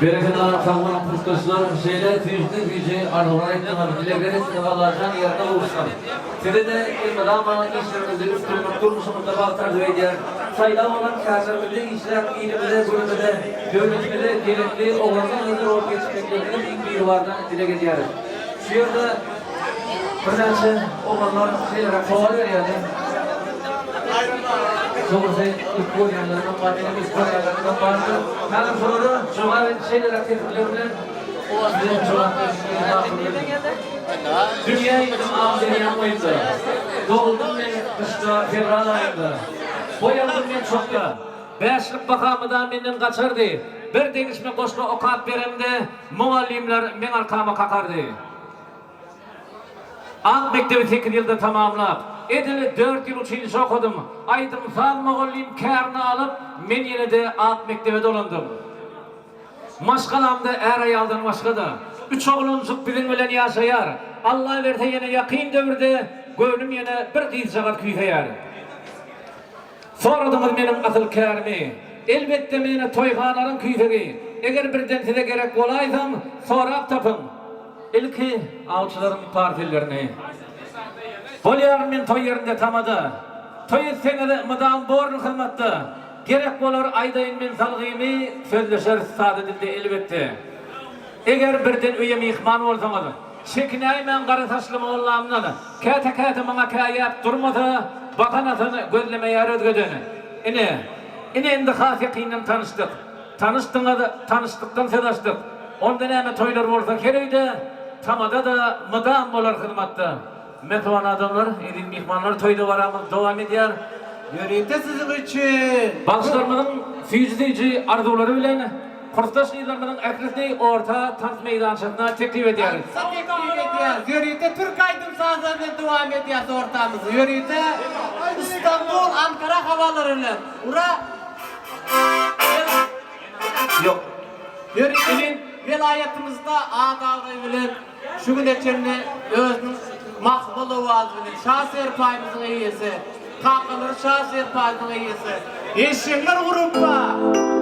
Berekella sag boluň kursdaşlar şeýle süýjüden süýji arzuwlar aýtdyňyz dilegler etdiňiz Allajan ýerine gowuşsyn. Size-de elmydama işleriňizde üstünlik durmuşyňyzda bagt arzuw edýärin. Saýlap alan kärleriňizde işläp ilimize günümize döwletimize gerekli oglanlar gyzlar bolup ýetişmekleriňizi Beýik Biribardan dileg edýäris. Şu ýerde. Birnäçe oglanlar şeýleräk sowal berýärler. Dogrusy, ilk görýänlerimem bar, meniň ilk görýänlerimem bardyr. Häzir şolara jogap edip şeýleräk teklipler bilen size jogap berişmegi makul bildim. Dünýä indim Amyderýaň boýunda. Doguldym men gyşda fewral aýynda. Boý aldym men çokda. Bäşlik baha mydam menden gaçardy. Bir degişme goşgy okap beremde, mugallymlar meň arkama kakardy. Ak mekdebi sekiz ýylda tamamlap, edil dört ýyl uçilişe okadym. Aýdym-saz mugallym kärini alyp, men ýene-de ak mekdebe dolandym. Maşgalamda är-aýaldan başga-da, üç oglanjyk biziň bilen ýaşaýar. Alla berse ýene ýakyn döwürde göwnüm ýene bir gyzjagaz küýseýär. Soradyňyz meniň asyl kärimi. Elbetde meni toýhanalaryň küýsegi. Eger birden size gerek bolaýsam, sorap tapyň. Ilki awçylaryň partellerini. Bolýaryn men toý ýerinde tamada. Toý etseňiz mydam borun hyzmatda. Gerek bolar aýdaýyn men salgymy, sözleşeris sada dilde elbetde. Eger birden öýe myhman bolsaňyz, çekinäýmäň gara saçly mollamdan. Käte-käte maňa käýäp durmasa, bahanasyny gözlemeýär özgeden. Ine, ine indi has ýakyndan tanyşdyk. Tanyşdyňyz, tanyşlykdan söz açdyk. Onda näme toýlar bolsa her öýde, tamada-da mydam bolar hyzmatda. Mähriban adamlar, eziz myhmanlar toý dabaramyz dowam edýär. Ýörite siziň üçin! Bagşylarymyzyň süýji-süýji arzuwlary bilen kursdaş gyzlarymyzyň ählisini orta tans meýdançasyna teklip edýäris. Tansa teklip edýäris. Ýörite türk aýdym-sazlary bilen dowam edýäris ortamyzy. Ýörite Istanbul, Ankara hawalary bilen. Ura! Ýok. Ýörite welaýatymyzda at-abraý bilen Şu güne çenli özüniň mahmal owazy bilen şa serpaýymyzyň eýesi, kakalary şa serpaýynyň eýesi, Eşegiler gruppa!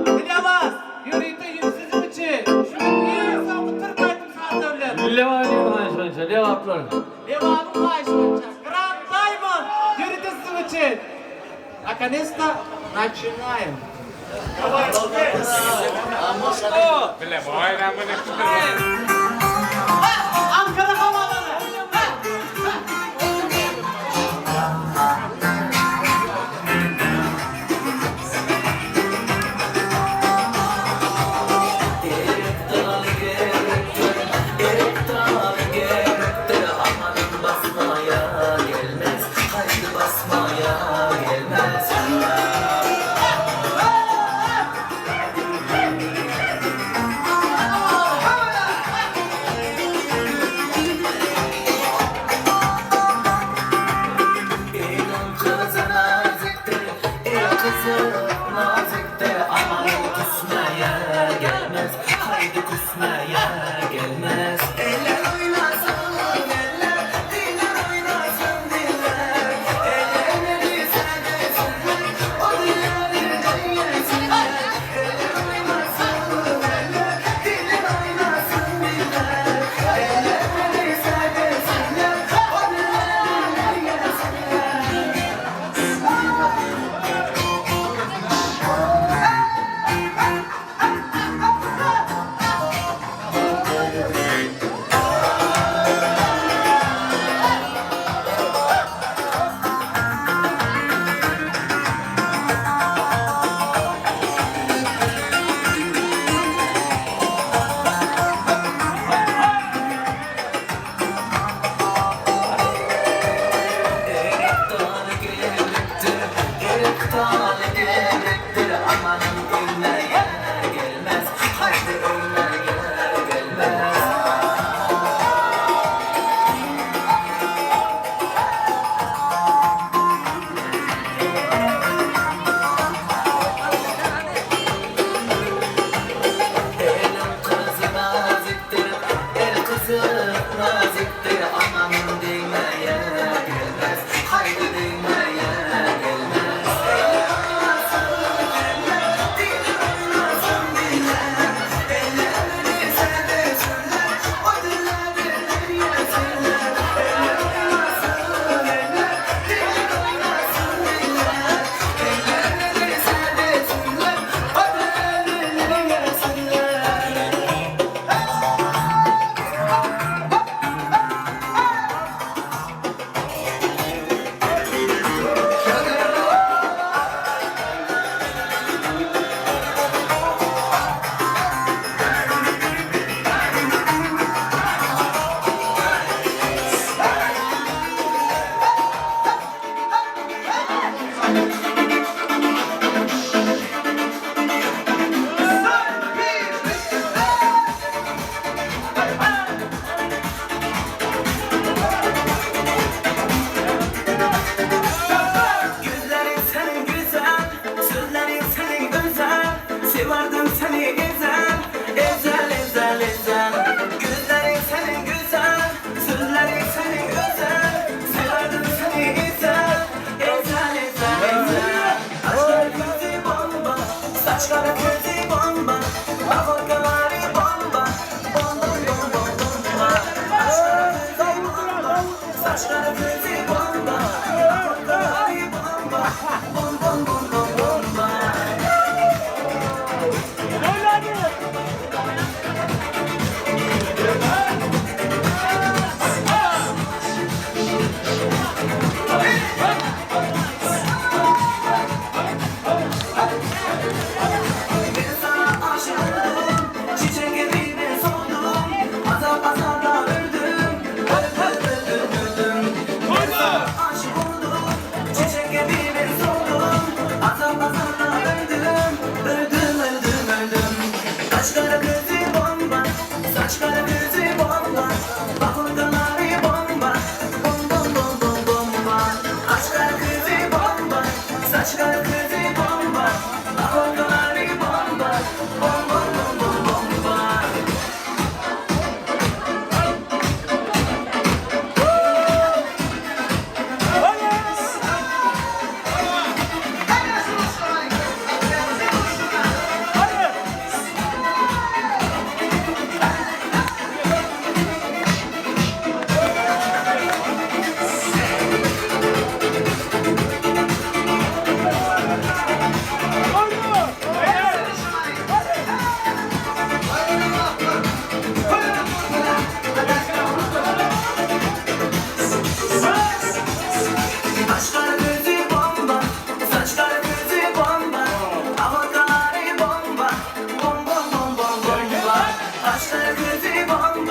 Dilewaz, ýörite ýüz siziň üçin şu gün iň soňky türk aýdym-sazlary bilen. Lewabyň haýyşy boýunça, Lebaplar. Lebabyň haýyşy boýunça, Grand Diamond, ýörite siziň üçin. Nakonesta naçinaýem. Ankara hawalary. Erik daly gerekdir, erik daly gerekdir, Amanam basmaýa gelmez, haýdy basmaýa gelmez.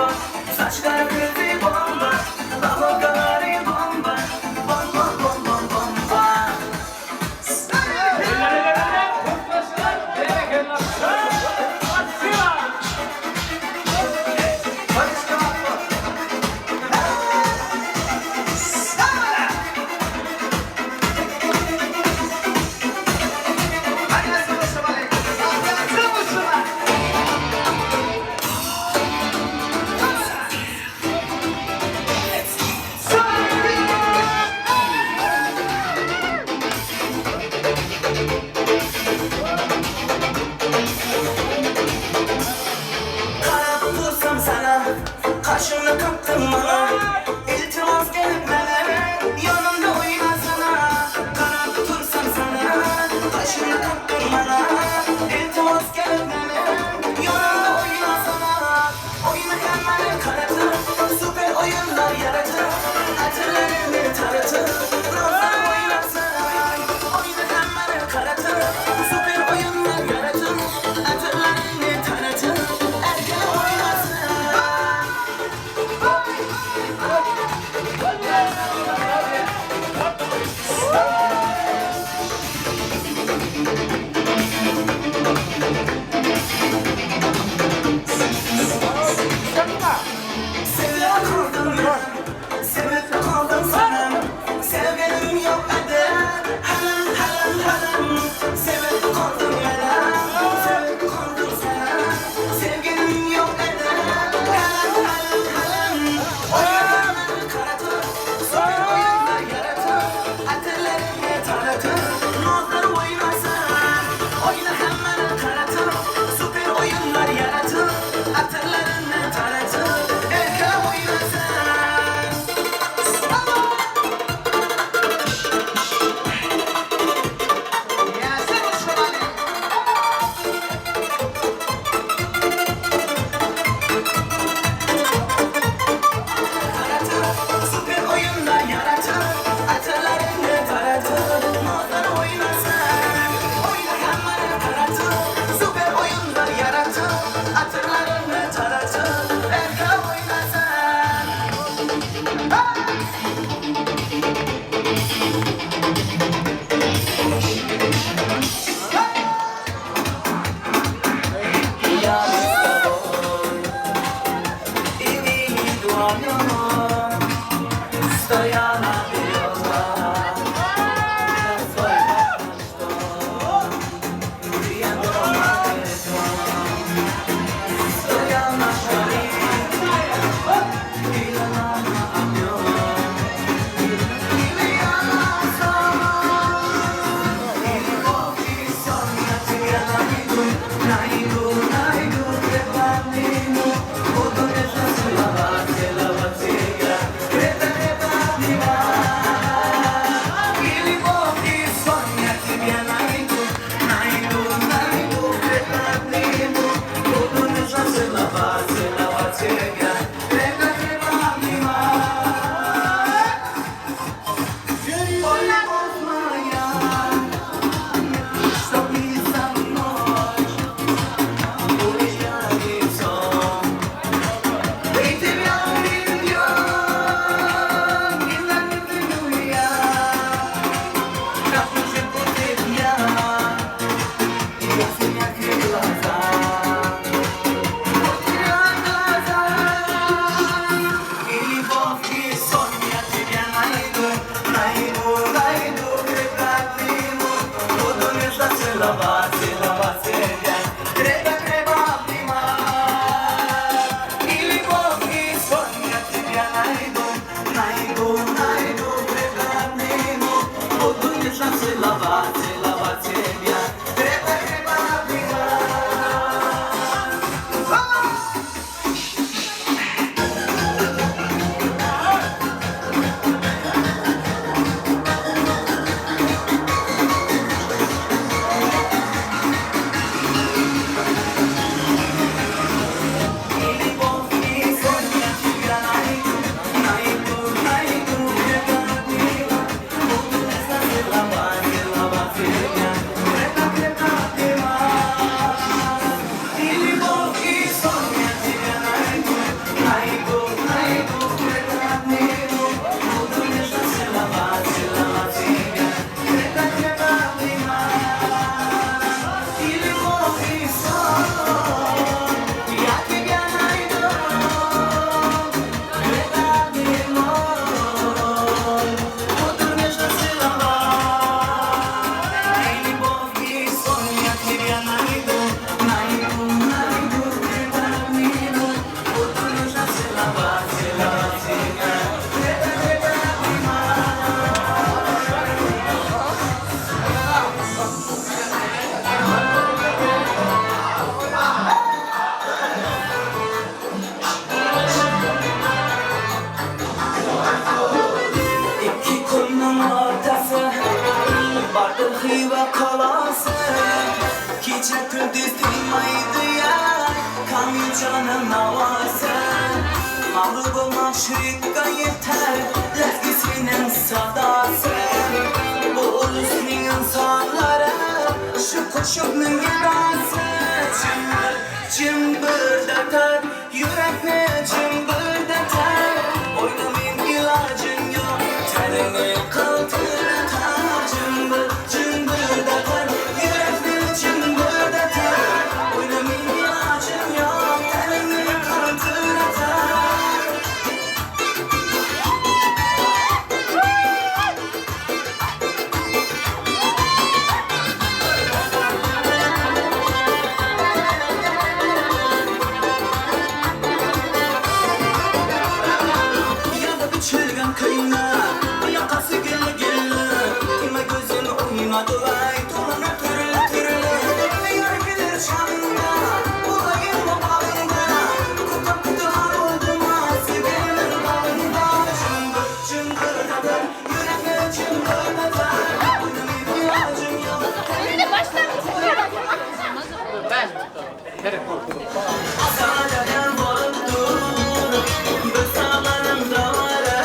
bomba Saçlar gözi bomba Babagalary bomba Bomba bomba bomba Garap dursam sana, Kaşyňy kakdyň maňa, Iltimas gelip mene, Ýanymda oýnasana. Garap dursam sana, Kaşyňy kakdyň maňa, Iltimas gelip mene, Ýanymda oýnasana. Oýny hemmäni garatyp, Super oýunlar ýaratyp, Atyrlaryny taratyp, Rozam oýnasana. Oýny hemmäni garatyp, Super oýunlar ýaratyp, Atyrlaryny taratyp, Erkele oýnasana. Sevip kaldın ben, sevip kaldım sana. Gije gündüz dynmaýdýar Kamil janyň awazy Maglup bolmak şirikka ýeter Lezgisiniň sadasy Bu ulusnyň ynsanlary Şu goşuknyň gedasy Jymbir, jymbyrdatar Ýürekni jymbyrdatar Oýnamyň ilajyn ýok Teniňi galtyratar Jymbir, jymbyrdatar Ýürekni jymbyrdatar Oýnamyň ilajyn ýok Teniňi galtyratar. Ýa-da biçilgen köýnek, ýakasy gül-güllü, Kime gözüm oýnadylaý, toluna türli-türli. Ýar biler çagynda, bolaýynmy bagyňda, Kuta-kuta boldum-a söýginiň bagynda. Jymbir, jymbyrdatar, ýüregmi jymbyrdatar, Oýnamyň ilajym ýok, Sadadan bolup dur, bir saganym dowara.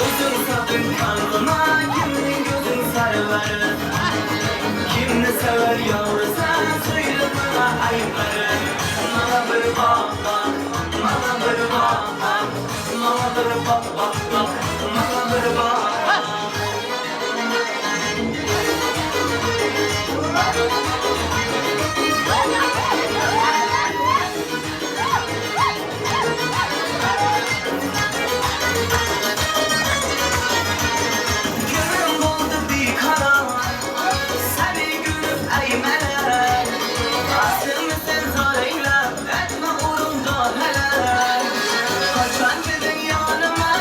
Özüň sapyň kalbyma, kimniň gözüň sarylary. Kimni söwer ýowrusa, söýle maňa aýyplary. Maňa bir bak, bak, maňa bir bak, bak, maňa bir bak, bak, bak, maňa bir bak, bak. Kim boldy bikarar, Seni gülüp eýmeler. Asymy sen zar eýläp, etme ugrunda heläk. Haçan geldiň ýanyma?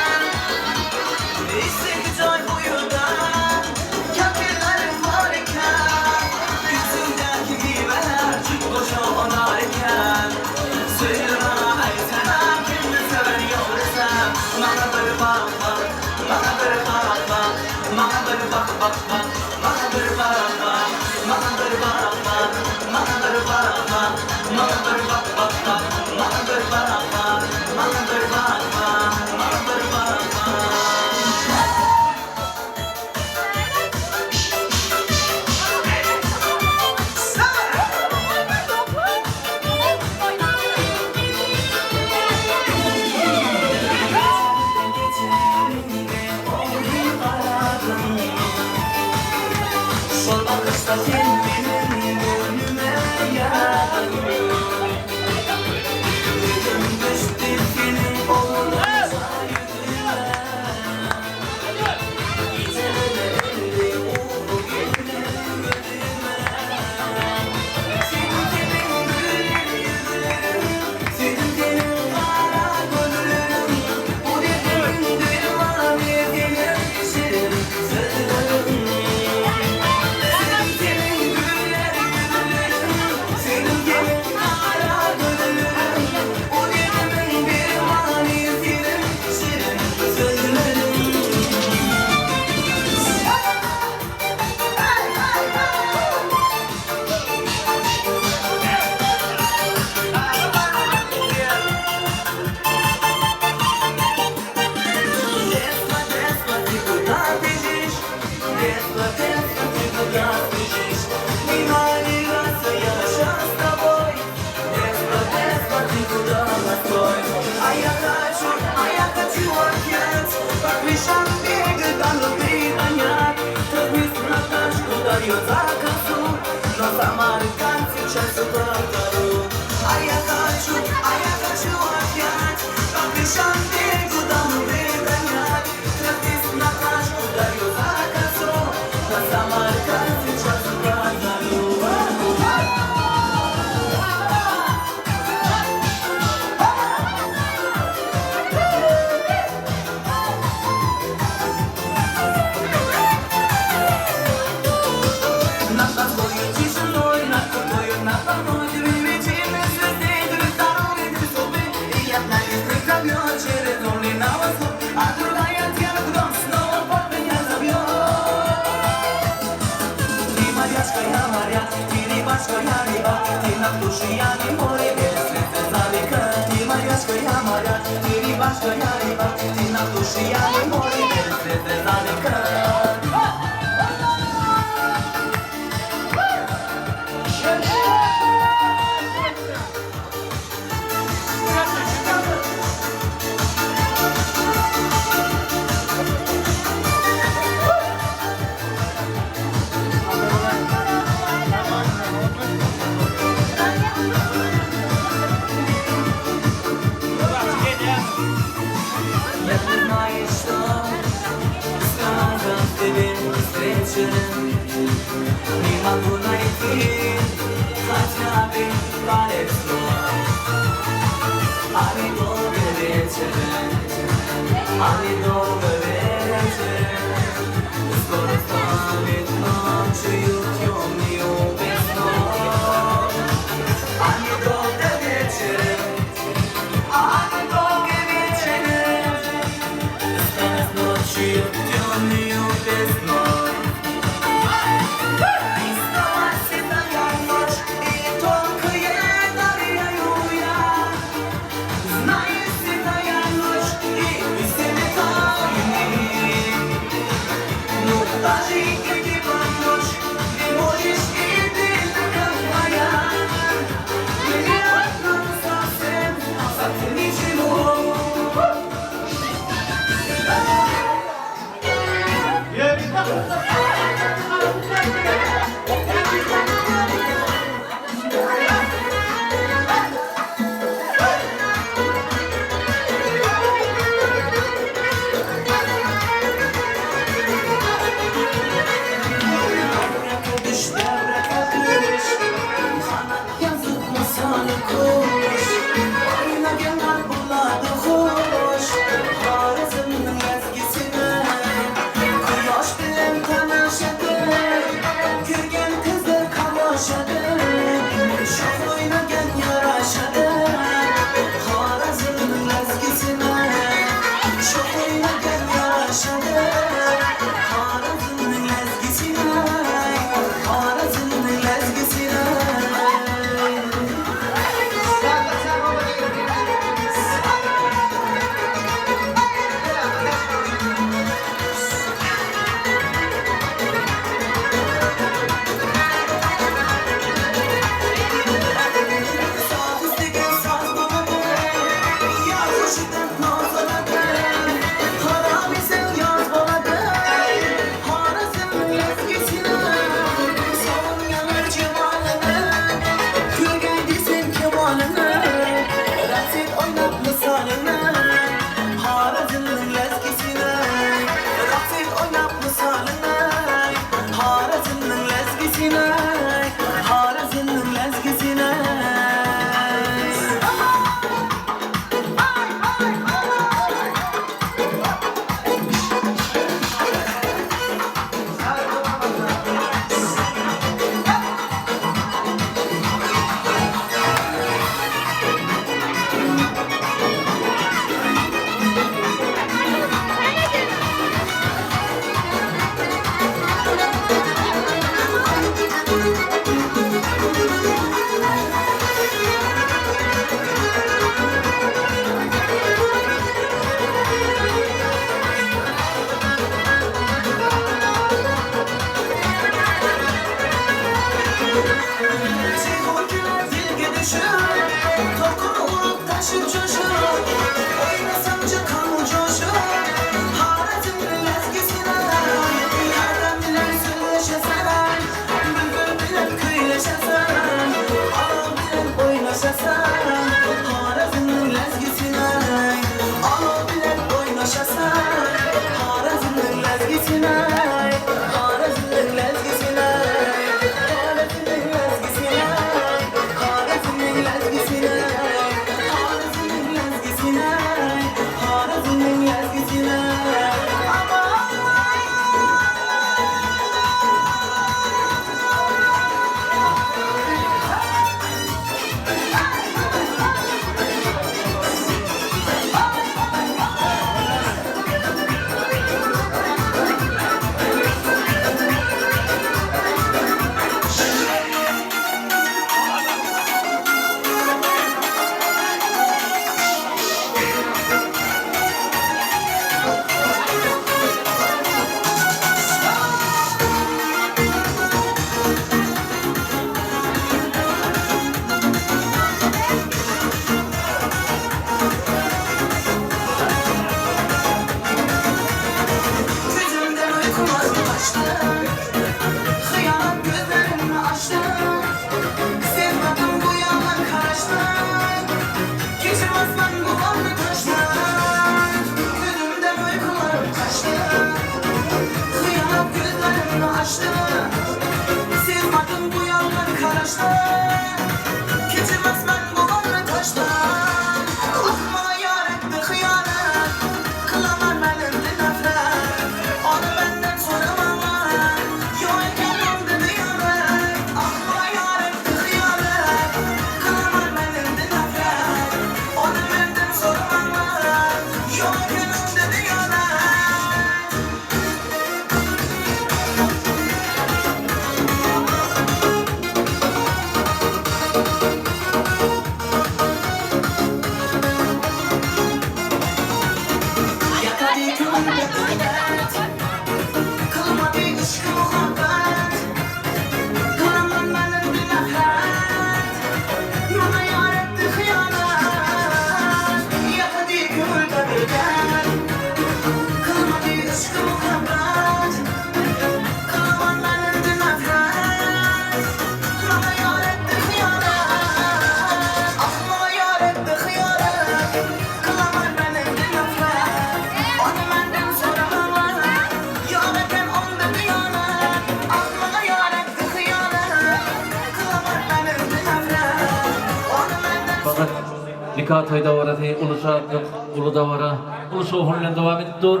Nika toý dabarasy uly şatlyk, uly dabara, uly şowhun bilen dowam edip dur.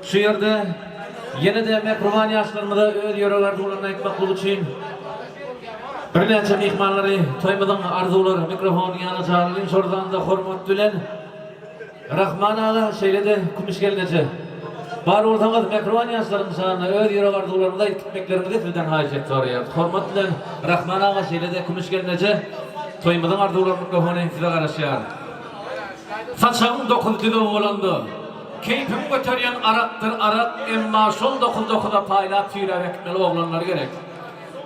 Şu ýerde ýene-de mähriban ýaşlarymyza öz ýürek arzuwlaryny aýtmaklyk üçin birnäçe myhmanlary toýumyzyň arzuwlar mikrofonynyň ýanyna çagyrlyň. Şol sanda hormat bilen Rahman aga, şeýle-de Kümüş gelneje. Bar bolsaňyz, mähriban ýaşlaryň şanyna öz ýürek arzuwlaryňyzy aýdyp gitmekleriňizi sizden haýyş edip soraýarys. Hormat bilen Rahman aga, şeýle-de Kümüş gelneje, toýumyzyň arzuwlar mikrofony size garaşýar. Saçagyň dokuz düzüw bolanda, keýpiňi göterýän arakdyr arak, emma şol dokuz dokuza paýlap süýräp äkitmeli oglanlar gerek.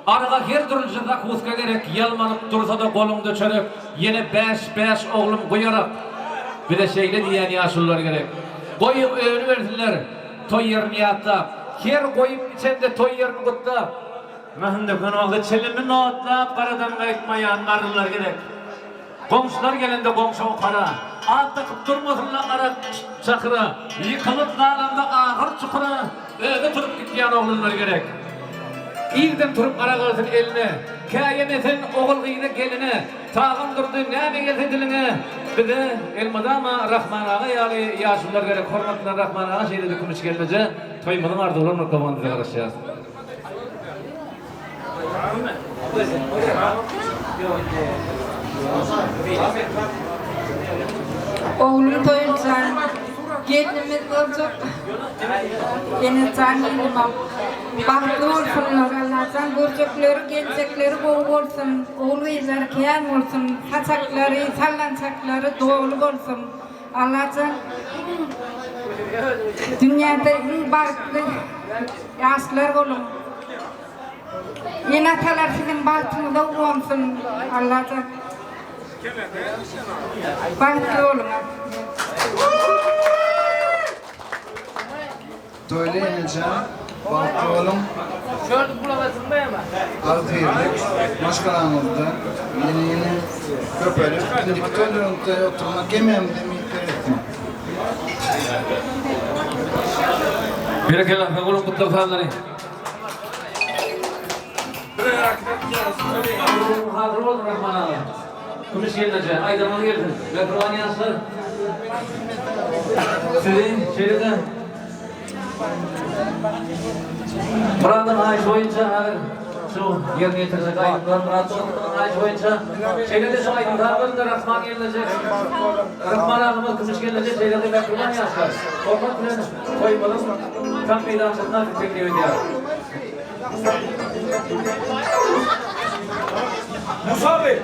Araga her dürlüje zakuska gerek, ýalmanyp dursa-da goluňda çörek, ýene bäş, bäş oglum guýarak. Bize şeýle diýýän ýaşulular gerek. Goý, ölübersinler, toý ýerini ýatlap. Her goýup içende toý ýerini gutlap. Möhüm döken wagty çilimi notlap, garadan gaýtmaýan garrylar gerek. Goňşular gelende goňşy okara, At dakyp durmasynlar arak çakyra, Ýykylyp galanda ahyr çukura, Özi turup gitýän oglanlar gerek. Irden turup arak alsyn eline, Käýemesen ogul-gyza geline, Tagam durdy näme gelse diliňe, Bize elmydama Rahman aga ýaly ýaşulular gerek. Hormat bilen Rahman aga şeýle-de Kümüş gelneje toýumyzyň arzuwlar nokabany size garaşýar. Oglum Toýuljan, gelnimiz boljak Enejan gelnimem bagtly bolsunlar Allajan görjekleri geljekleri gowy bolsun ogul gyzlary kän bolsun saçaklary sallançaklary doly bolsun Allajan iň dünýäde iň bagtly ýaşlar boluň. Ene-atalar siziň bagtyňyza guwansyn Allajan. Bagtly boluň. Toýly enejan bagtly boluň. Agzybirlik maşgalaňyzda ýene ýene köpelip indiki toýlaryňyzda oturmak hemmämize miýesser etsin. Berekella sag boluň gutlag sazlary. Hazyr bolsun Rahman aga. Kümüş gelneje, aýdanyňyz gelsin. Mähriban ýaşlar. Sizi şeýle-de Myradyň haýyşy boýunça häzir şu ýerine ýetiriljek aýdymlar Myrat doganymyzyň haýyşy boýunça şeýle-de şu aýdym sazlarynda Rahman gelneje, Rahman agamyz Kümüş gelneje şeýle-de mähriban ýaşlar. Hormat bilen toýumyzyň tans meýdançasyna teklip edýäris. Musa bey.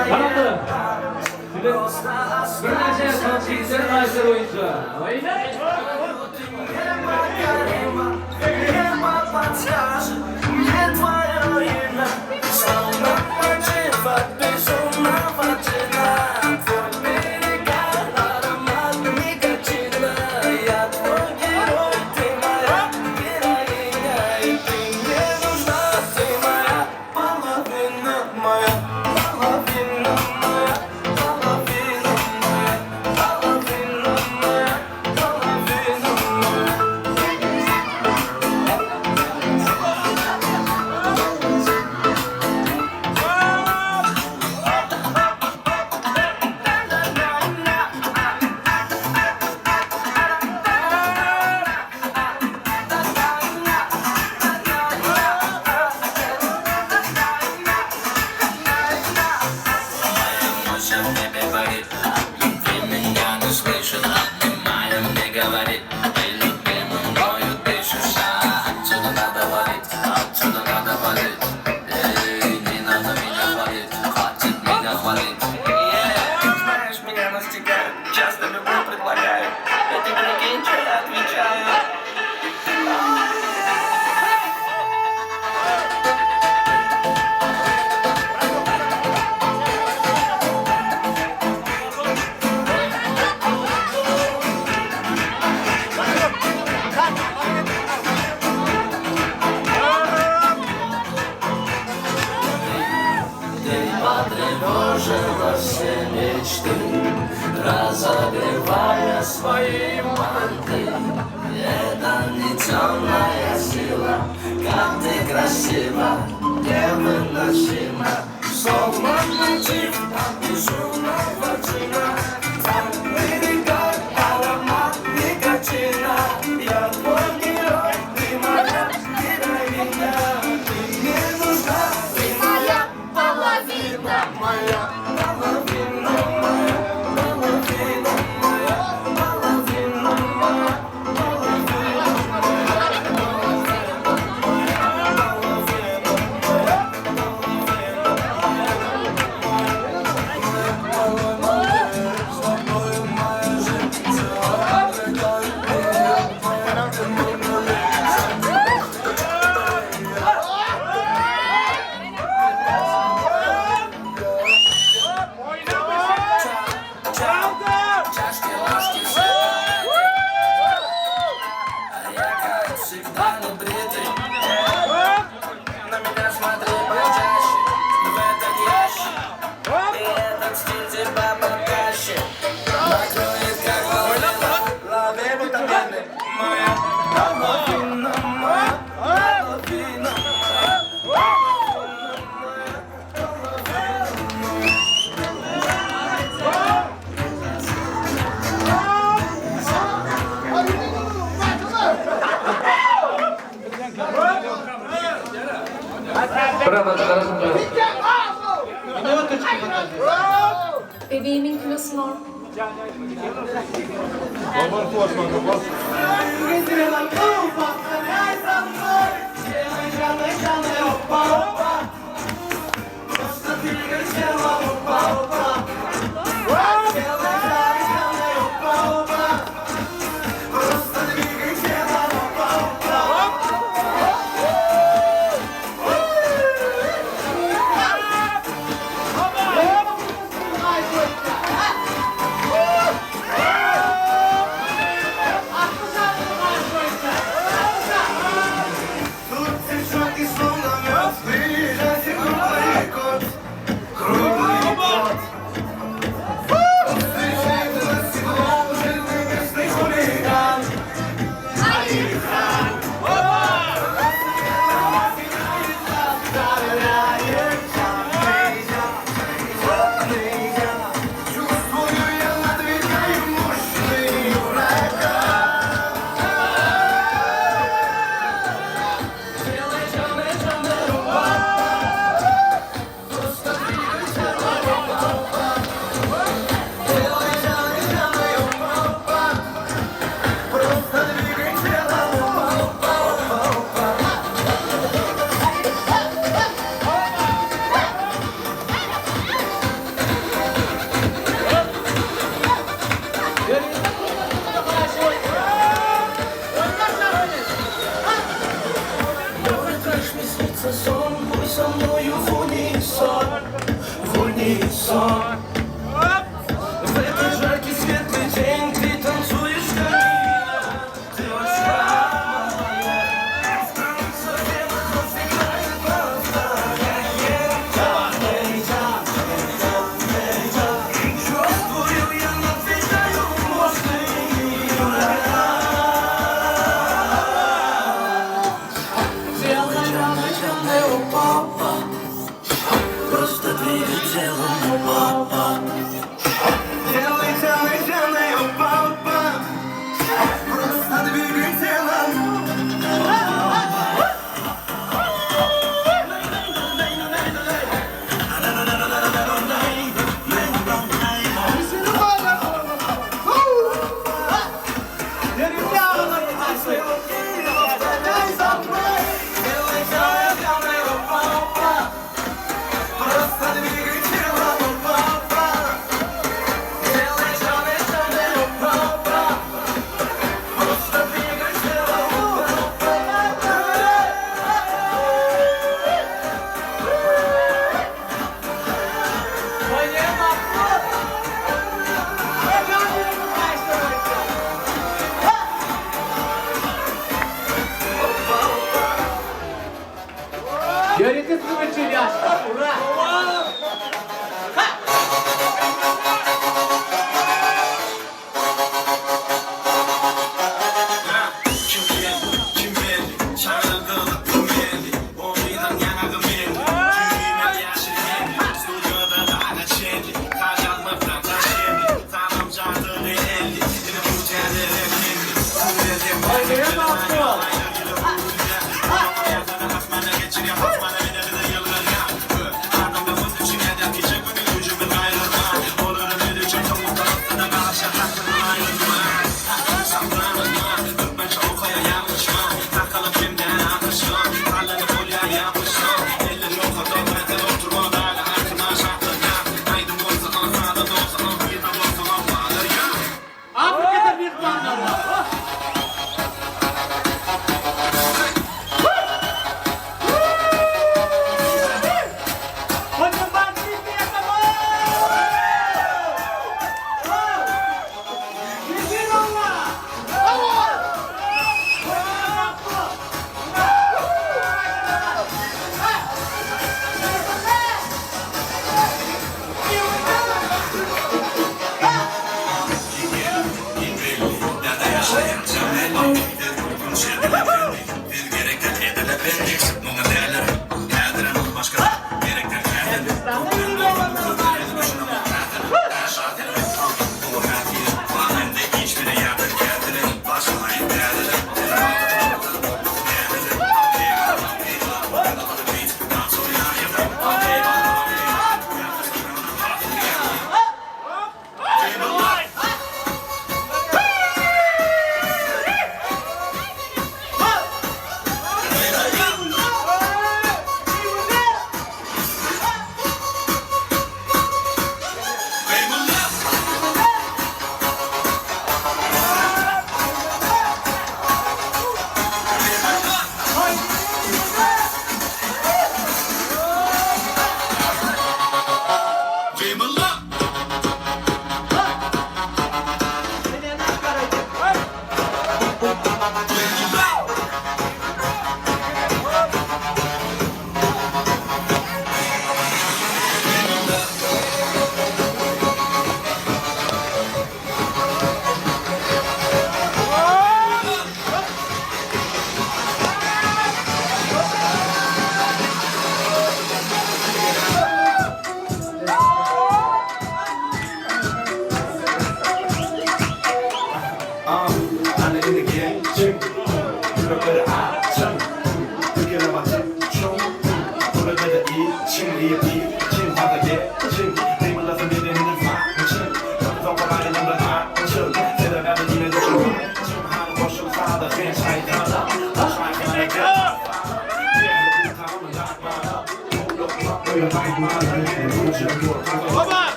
Tanapdyr. Size birnäçe tankytlar haýyşlar boýunça. Это не темная сила, как ты красива, невыносимо. Словно мотив от безумного джина, Как аромат никотина. Я твой герой, ты моя героиня. Ты мне нужна, ты моя половина, моя половина, моя половина, моя половина, моя Чашки, ложки, все А я, как всегда, не бритый. На меня смотри почаще, в этот ящик. И этот стиль тебя потащит. Накроет, как волна. Лови витамины. Моя половина, моя половина, моя. Bebeğimin kilosu norm. Тут девчонки словно мед, приезжайте круглый год, круглый год. Встречает нас теплом жирный местный хулиган. Чувствую я надвигаю мощный ураган. Просто двигай телом, опа, опа, опа. Море крышми снится сон, пусть со мною в унисон, в унисон. В этот жаркий светлый день ты танцуешь для меня, ты вошла в моё сердце, кровь играет Чувствую, я надвигаю мощный ураган. Делай, делай, делай, опа, опа. Просто двигай телом, опа, опа. Делай, делай, делай, опа, опа. Просто двигай телом. Повторяй за мной. Делай, делай, делай, опа, опа. Просто двигай телом, опа, опа. Делай, делай, делай, опа, опа. Просто двигай телом, опа, опа. Ýörite siziň üçin ýaşlar, ura!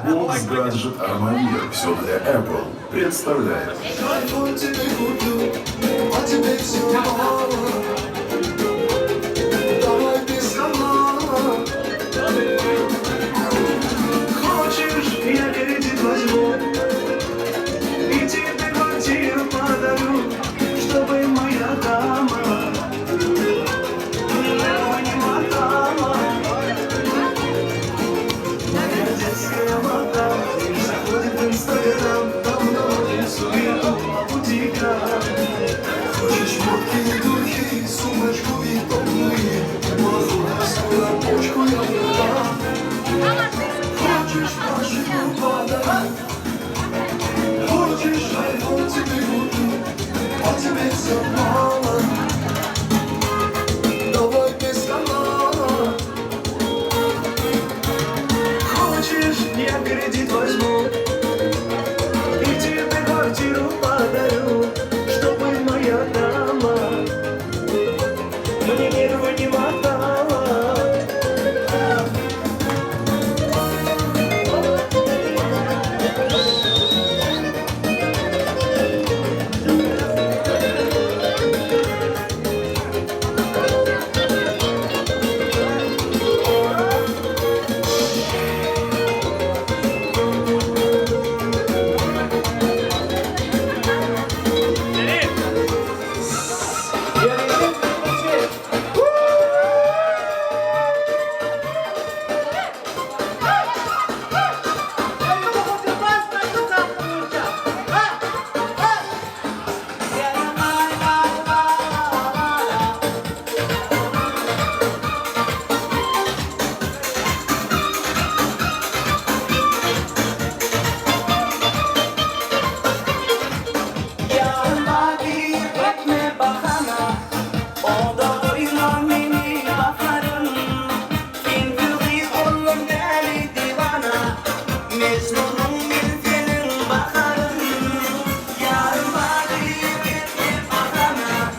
Бокс Гаджет Армавир. Все для Apple. Представляет. А тебе все мало. Давай без канала. Хочешь, я кредит возьму и тебе квартиру подарю, чтобы моя дама нервы не мотала. Моя детская вода заходит в Инстаграм, там наводит суету по бутикам. Хочешь водки и духи, сумочку и тонны, мазурскую почку я продам. Хочешь машину подарю, хочешь айфон тебе куплю, а тебе все мало. Давай без канала. тебя кредит возьму И тебе квартиру подарю Чтобы моя дама Мне нервы не мотала Yarma deyip etme bahana O da doyma meni bakarım Kindirdi oğlum deli divana Mecnunum men senin bakarım Yarma deyip etme bahana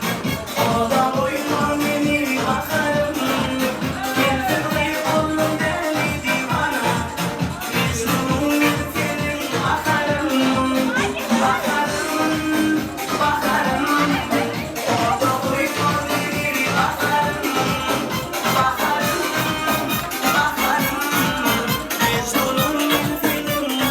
O da doyma meni bakarım Kindirdi oğlum deli divana Mecnunum men senin bakarım Bakarım, bakarım O da doyma meni bakarım Bakarım, bakarım Mecnunum men senin bakarım.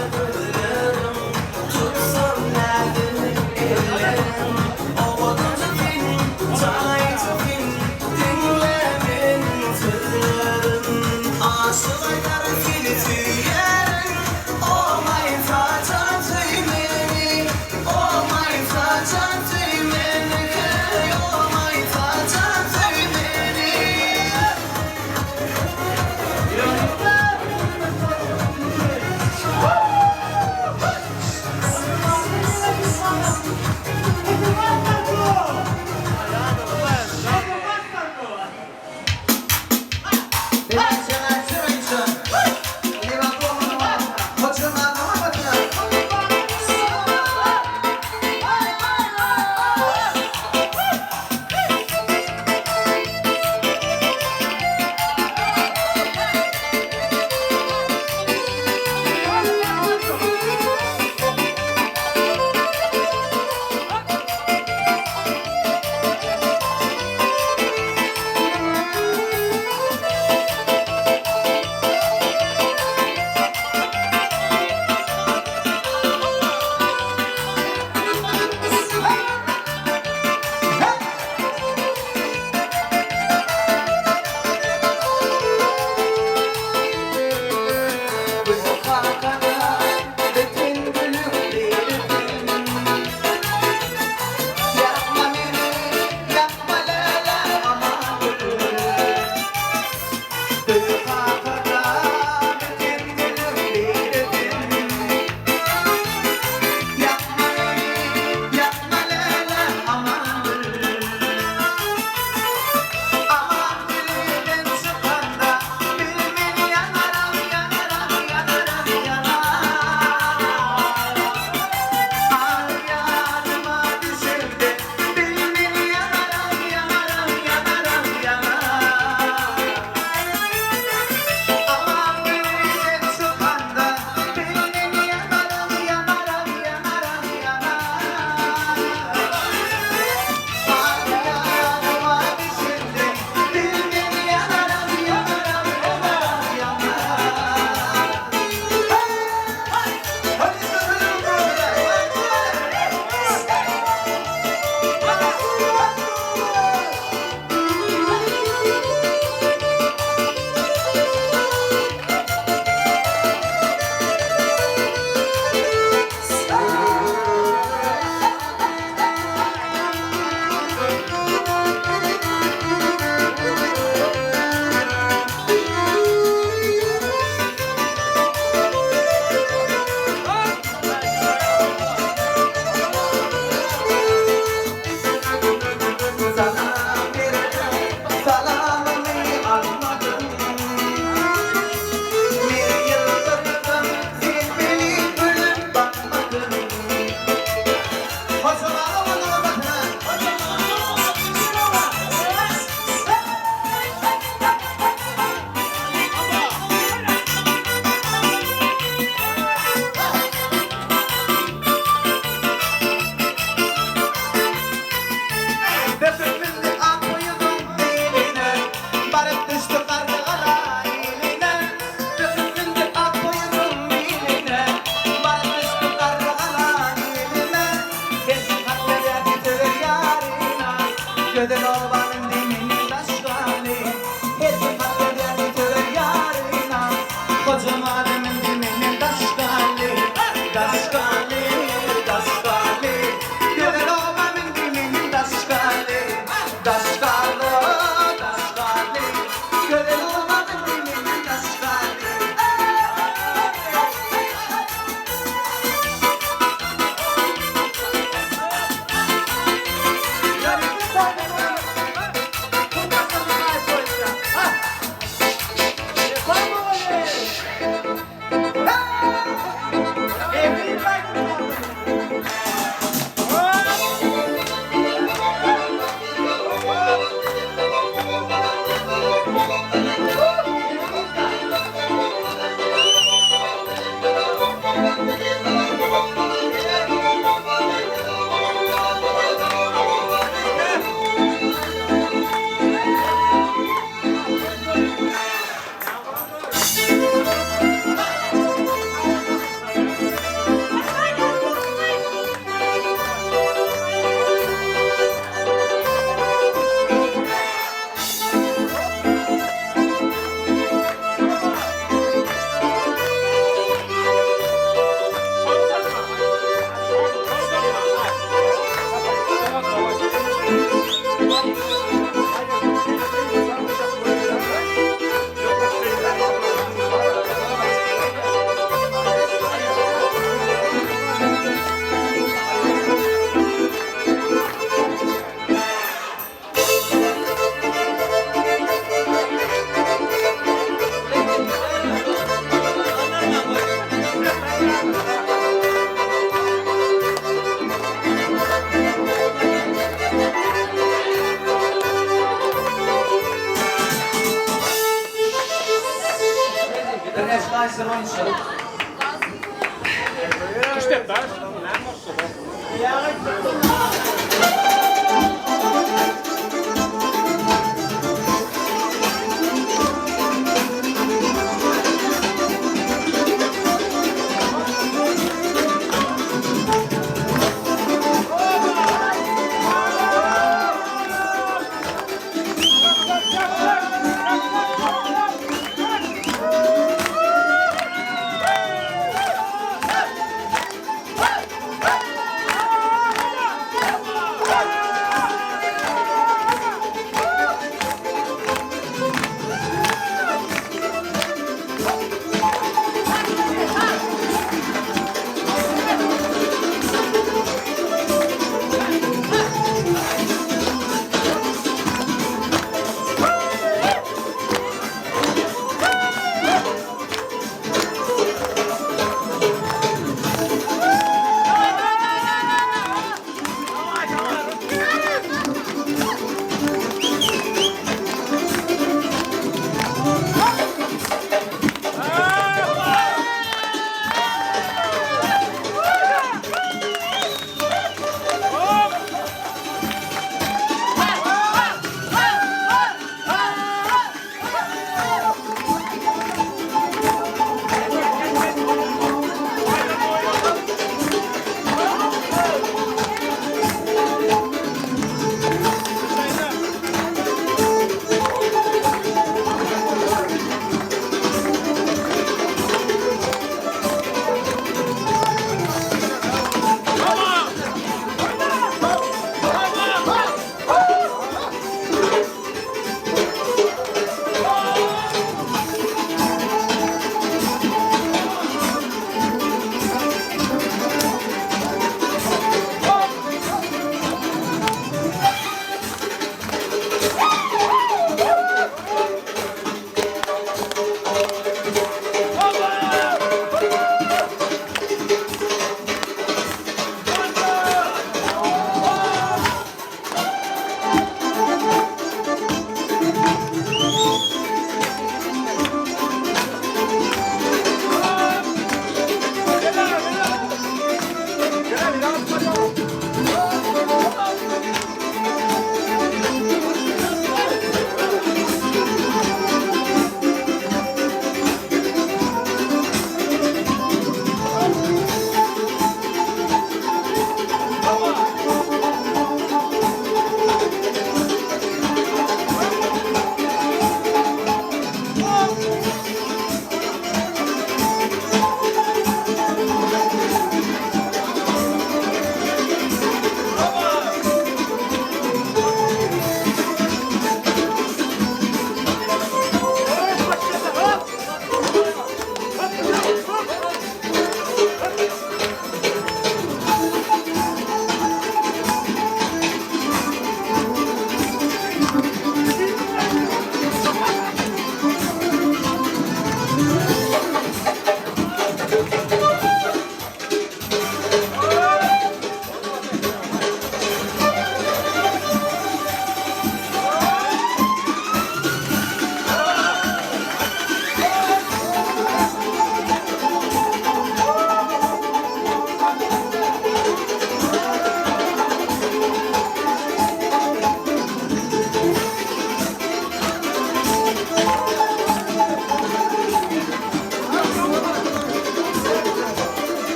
Alça gözleriň, tutsam näzik elleriň. Owadanja sen, jaýja sen, diňle meniň sözlerim. Aşyk aýdar seni söýýärin, o maýsa jan söý meni. O maýsa jan söý meni, heý, o maýsa jan söý meni.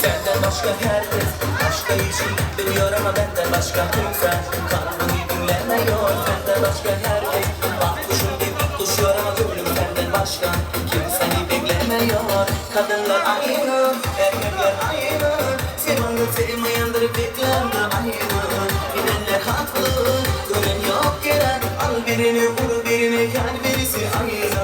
Senden başka herkes başka işi biliyor ama benden başka kimse kalbimi dinlemiyor. Senden başka herkes bak kuşum gibi kuşuyor ama gönlüm. başka kimseni beklemiyor Kadınlar aynı, erkekler aynı Sevenler sevmeyendir beklendir aynı Bilenler haklı, gören yok gelen Al birini vur birini her birisi aynı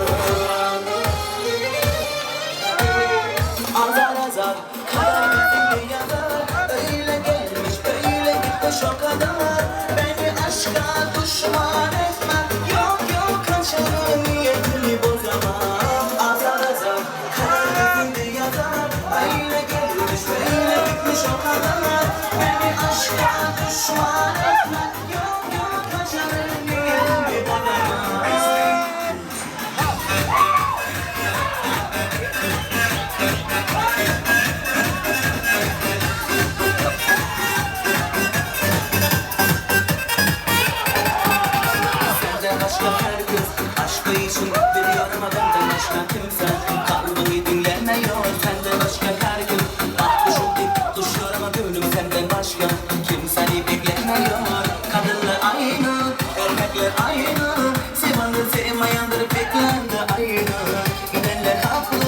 Azar azar kader bizimle yazar Öyle gelmiş böyle gitmiş o kadar Beni aşka düşman etme Yok yok kaçarım niyetimi bozamam Azar azar kader bizimle yazar Öyle gelmiş böyle gitmiş o kadar Beni aşka düşman etme Yok yok kaçarım niyetimi bozamam Senden başka her kız aşkı için veriyor ama benden başka kimse Kalbini dinlemiyor senden başka her gün Bakmışım dip düşüyor ama gönlüm senden başka Kimseni beklemiyor Kadınlar aynı, erkekler aynı Sevenler sevmeyendir beklendi aynı Gidenler haklı,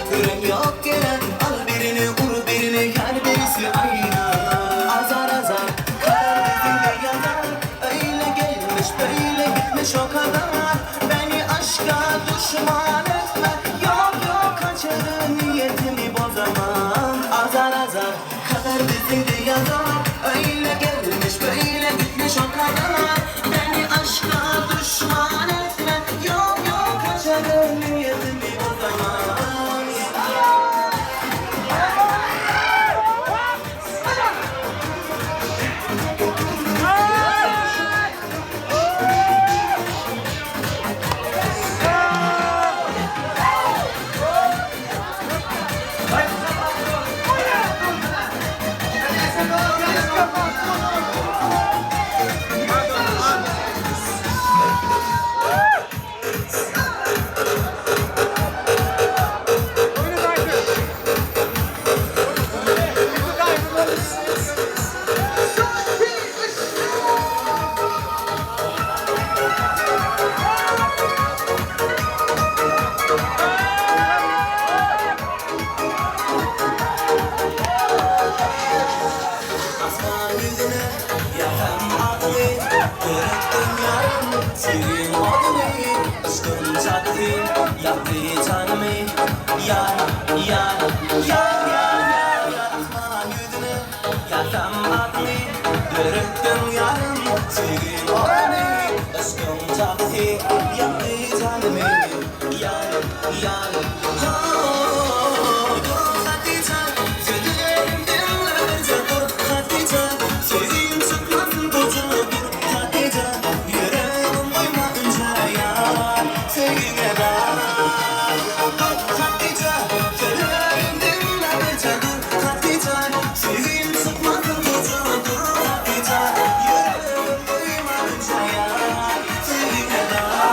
gören yok gelen Al birini vur birini her birisi aynı Azar azar kader bizimle yazar Öyle gelmiş böyle gitmiş o kadar Beni aşka düşman etme Yok yok kaçarım niyetimi bozamam Azar azar kader bizimle yazar Öyle gelmiş böyle gitmiş o kadar Beni aşka düşman etme Yok yok kaçarım niyetimi bozamam Asman yüzüne yazan adını Bıraktım yarım senin adını Aşkın çaktı yaktı canımı Yar yar yar yar yar yar Asman yüzüne yazan adını Bıraktım yarım senin adını Aşkın çaktı yaktı canımı Yar yar oh, Dur Hatice sözlerim dinlerce dur Hatice Sözüm çıkmasın koca dur Hatice Yüreğim koyma önce yar Sevgine dar Dur Hatice Sözlerim dinlerce dur Hatice Sözüm çıkmasın koca dur Hatice Yüreğim koyma önce yar Sevgine dar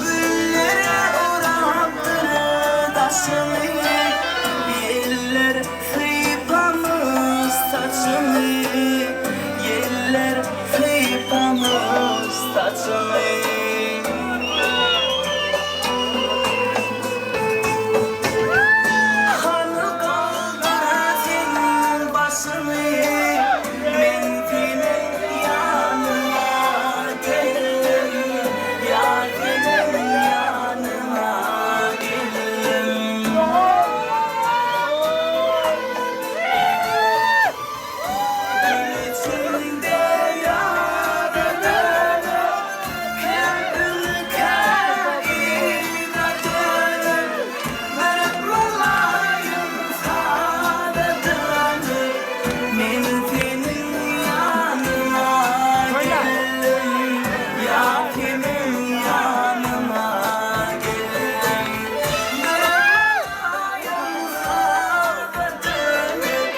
Güllere orapdyr daşyny, Ýeller sypamyş saçyny, Ýeller sypamyş saçyny. Hany galdyr sen başyňy, Men seniň ýanyňa geldim, Ýar seniň ýanyňa geldim. Gül içinde ýara dönüp, Kä öňkä yza dönüp, Bir mylaýym saza dönüp, Men seniň ýanyňa geldim, Ýar seniň ýanyňa geldim. Bir mylaýym saza dönüp,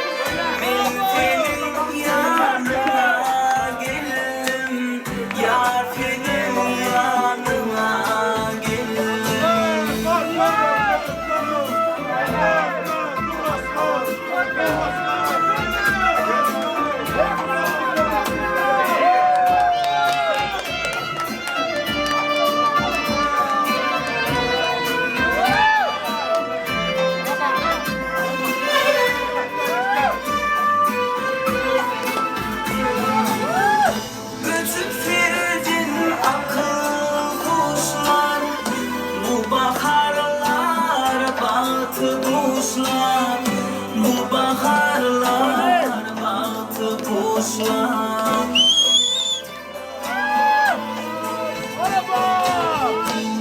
Men seniň ýanyňa geldim, Ýar seniň ýanyňa geldim. Göçüp serden akyl huşlar, Bu baharlar bagty guşlar, Bu baharlar bagty guşlar.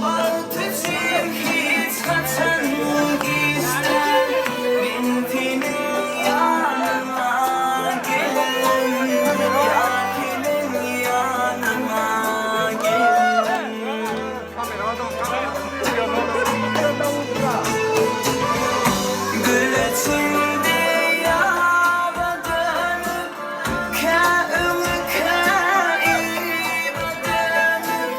Bagt üçin hiç haçan giç däl, Men seniň ýanyňa geldim, Ýar seniň ýanyňa geldim. Gül içinde ýaba dönüp, Kä öňe, kä yza dönüp,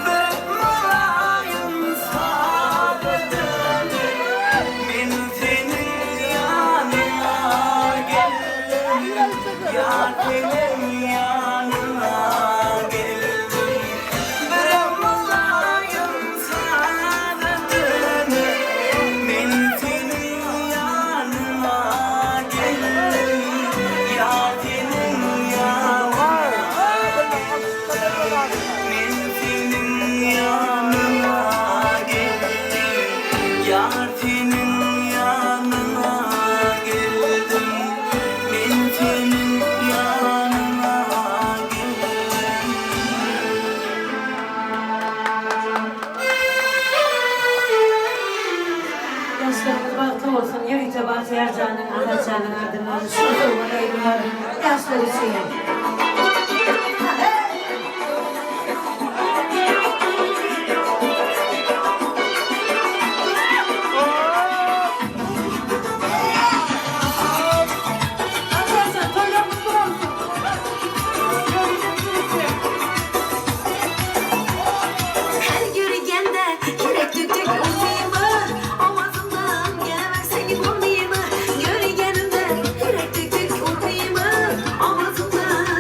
Bir mylaýym saza dönüp, Men seniň ýanyňa geldim, Ýar seniň ýanyňa geldim. Bir mylaýym saza dönüp, Men seniň ýanyňa geldim, Ýar seniň ýanyňa geldim. Men seniň ýanyňa geldim, Ýar seniň ýanyňa geldim. Men seniň ýanyňa geldim. Ýaşlarymyz bagtly bolsun ýörite Bagtyýar janyň Azat janyň adyndan şu sowgat aýdymlar ýaşlar üçin. Arkadaşlar toýlar gutly bolsun. Ýörite siziň üçin. Her görgende ýürek dük-dük urýar, Owazyndan gelmez seni görmeyim. Görgenimde ýürek dük-dük urýar, Owazyndan.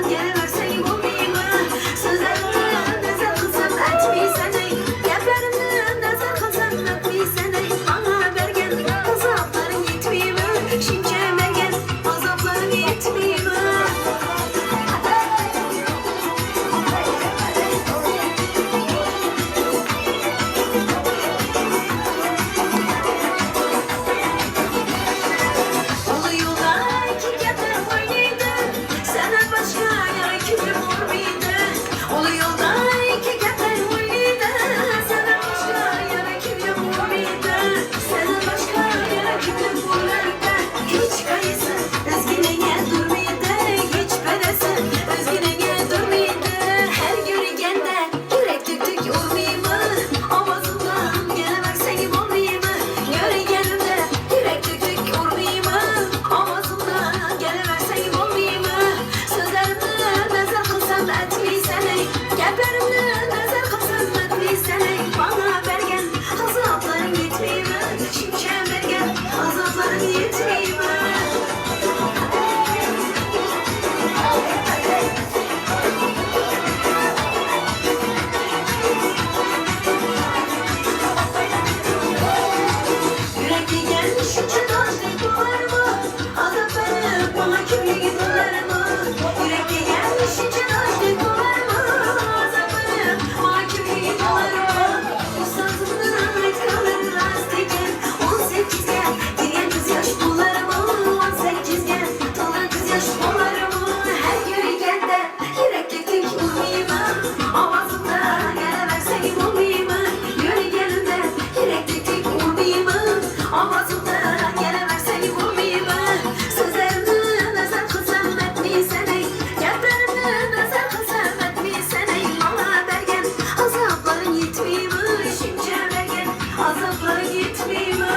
Едь мимо.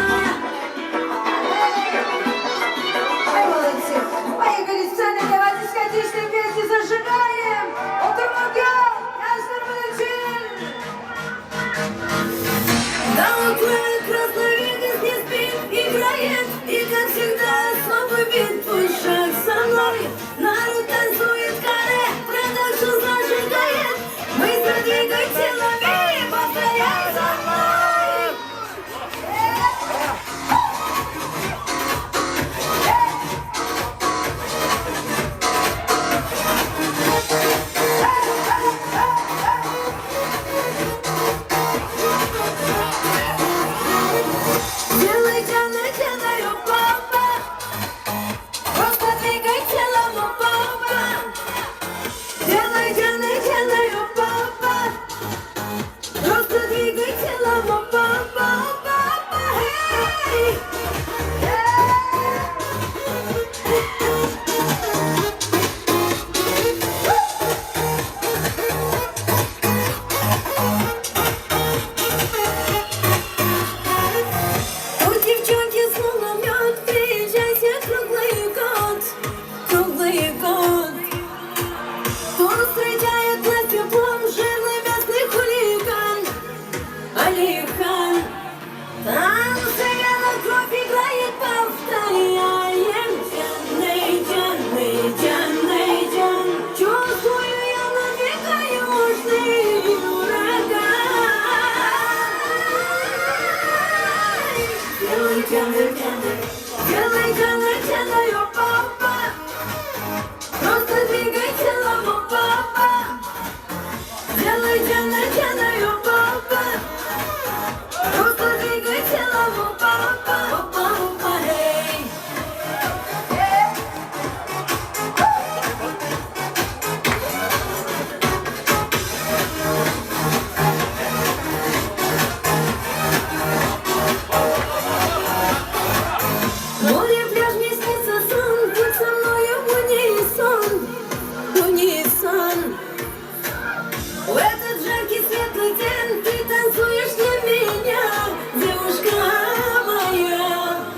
Ай, молодцы. Поехали, сцены, давайте дискотечные песни зажигаем. Oturmak yok. Yaşlarımız için. До утра красный Вегас не спит, играет И как всегда снова бит твой шаг со мной Народ танцует каре, продакшн зажигает Быстро двигай телами, повторяй за мной Делай, делай, делай, папа Просто двигай телом, папа Делай, делай, делай, папа Просто двигай телом, папа, папа, эй! Тут девчонки словно мед, приезжайте круглый год, круглый год. Тут встречает нас теплом жирный местный хулиган, Алихан. Танцы на кровь играет, повторяем. Джанный, джанный, джанный, джан. Чувствую я навека южный ураган. Делай, делай, делай, делай, делай, делай, о, папа. Просто двигай телом, о, папа. Делай, делай, делай, о, папа. Просто двигай телом, о, папа, о, папа, эй. Море, пляж, мне снится сон, будь со мною в унисон, унисон. В этот жаркий светлый день ты танцуешь для меня, девушка моя.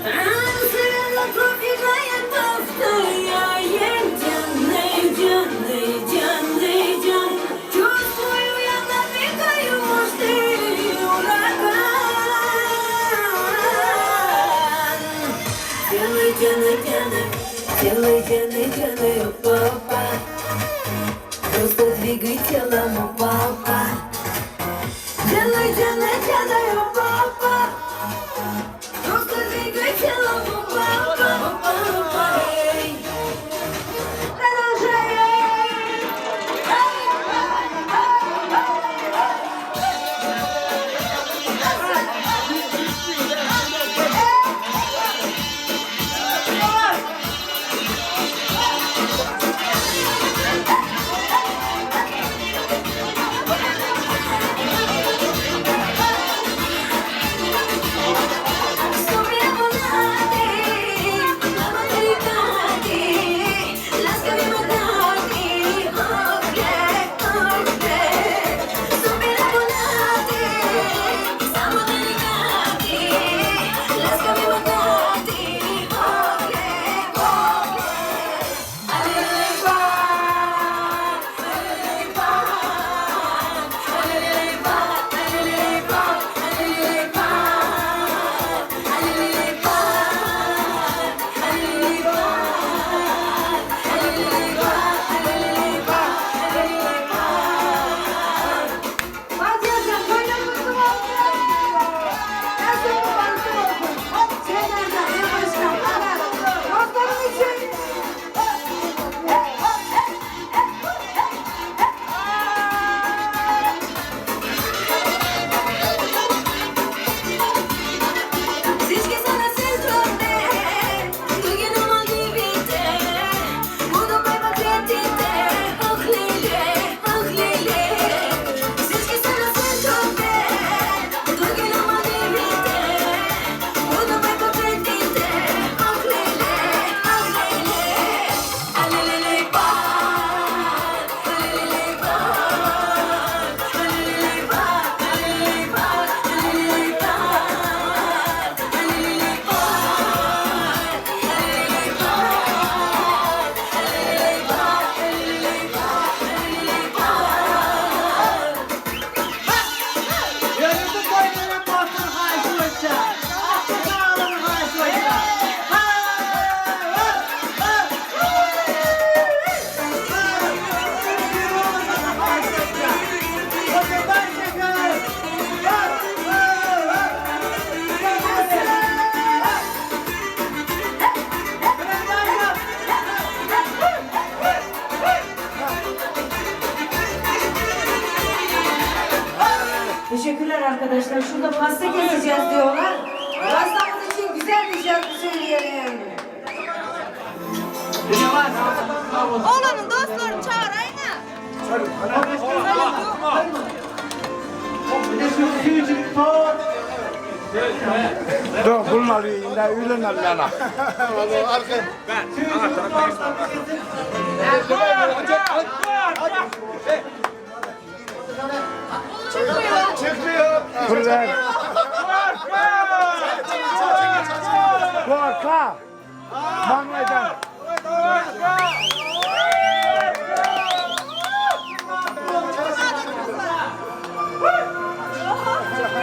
Танцы на кровь играет, повторяем. Джанный, джанный, джанный, джан. Чувствую я надвигаю мощный ураган. Делай, делай, делай, делай, делай, делай, папа. Просто двигай телом, о, папа. Делай, делай, делай, о, папа. Просто двигай телом, о, папа, о, папа, эй. Продолжаем. Эй! arkadaşlar. Şurada pasta keseceğiz diyorlar. Pastamız için güzel bir şarkı söyleyelim. Oglanyň dostlaryny çagyrayna. Dur, bunlar yine öğlen Allah'ına. Çıkmıyor. Kurban. Korka. Mangaydan.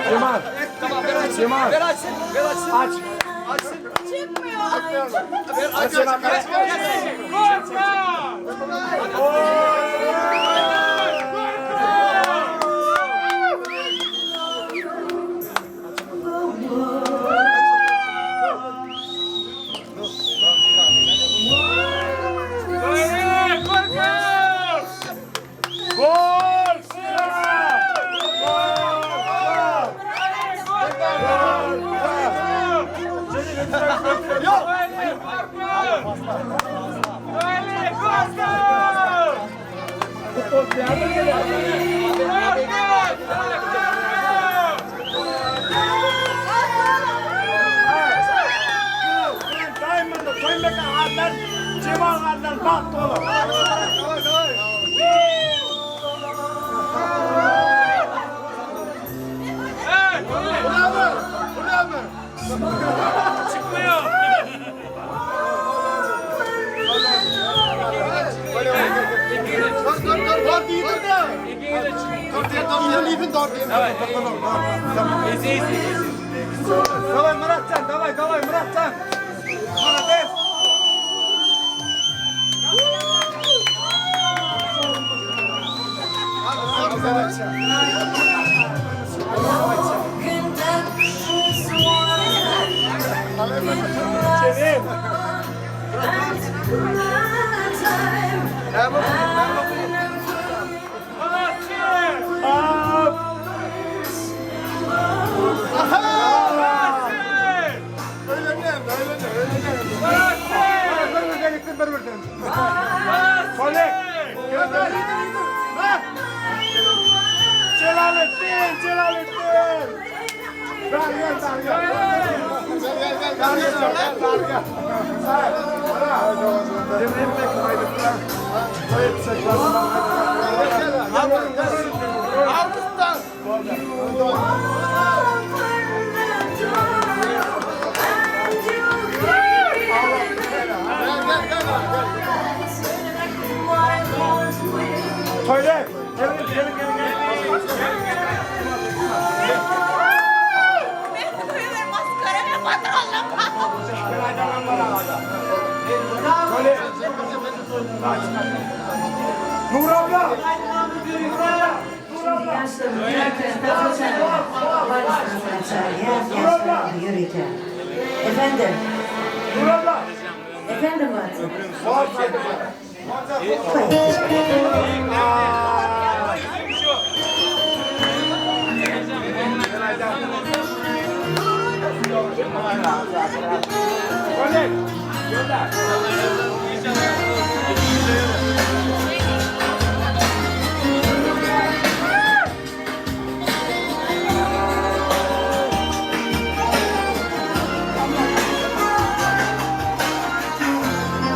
Cemal. Cemal. Ver açsın, ver açsın. Aç. Açsın. Çıkmıyor. Ver aç, aç, aç. Давай, Muratcan, давай, давай, Muratcan. Молодец. Celalettin, Celalettin. Ver gel, ver gel. Gel gel gel. Gel gel gel. Toyla, gelin gelin gelin gelin. Nur abla. Efendim. Nur abla. Efendim Murat.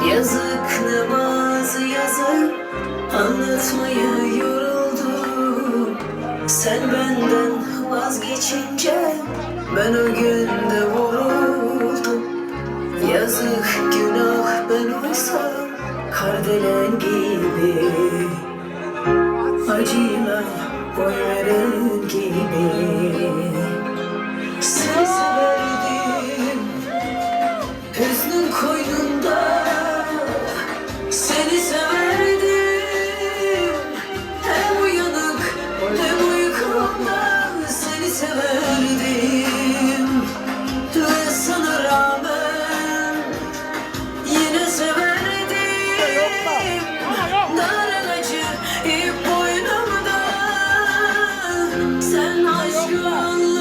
Yazık namazı yazık anlatmaya yoruldum. Sen benden vazgeçince ben o günde vuruldum. Yazık günah ben olsam kardelen gibi. Acıyla boy veren gibi. Seni severdim Hüznün koynunda seni severdim Hem uyanık hem uykumda seni severdim Ve sana rağmen yine severdim Nar acı ip boynumda Sen aşkı anlamadın.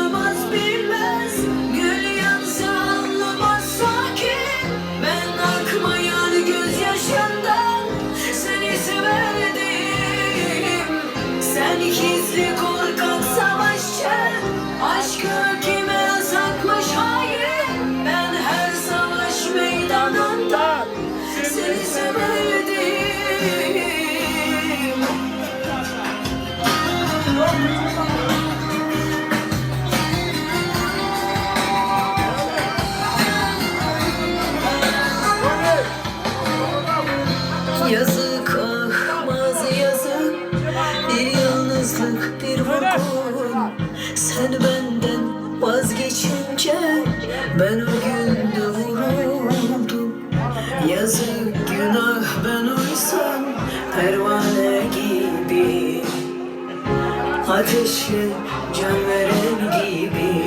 Ben o günde vuruldum Yazık günah ben oysam Pervane gibi Ateşe can veren gibi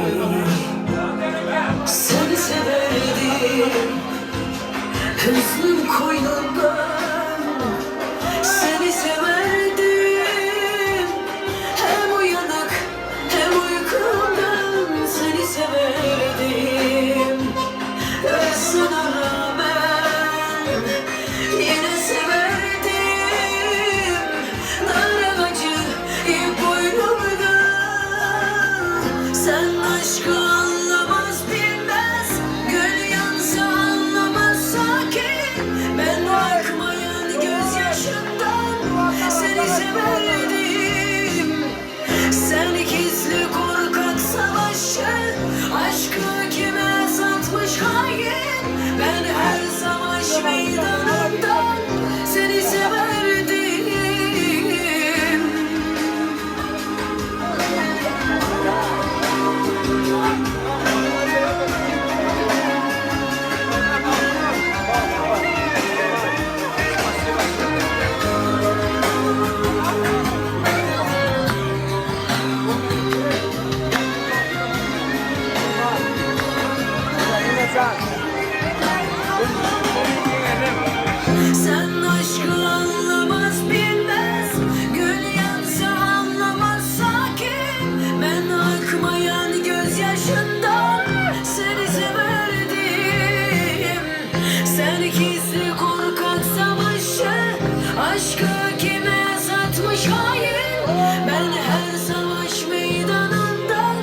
Seni severdim Hüznüm koynundan Seni severdim Hem uyanık hem uykumdan Seni severdim Ve sana rağmen Yine severdim Nar ağacı ip boynumdan Sen aşkı anlamaz bilmez Gül yansa anlamaz sakin Ben akmayan gözyaşından Seni severdim Sen gizli korkak savaşçı Aşkı kime satmış hain Ben her savaş meydanından Seni severdim Sen aşkı anlamaz bilmez Gül yansa anlamaz sakin Ben akmayan gözyaşından Seni severdim Sen gizli korkak savaşçı Aşkı kime satmış hain Ben her savaş meydanında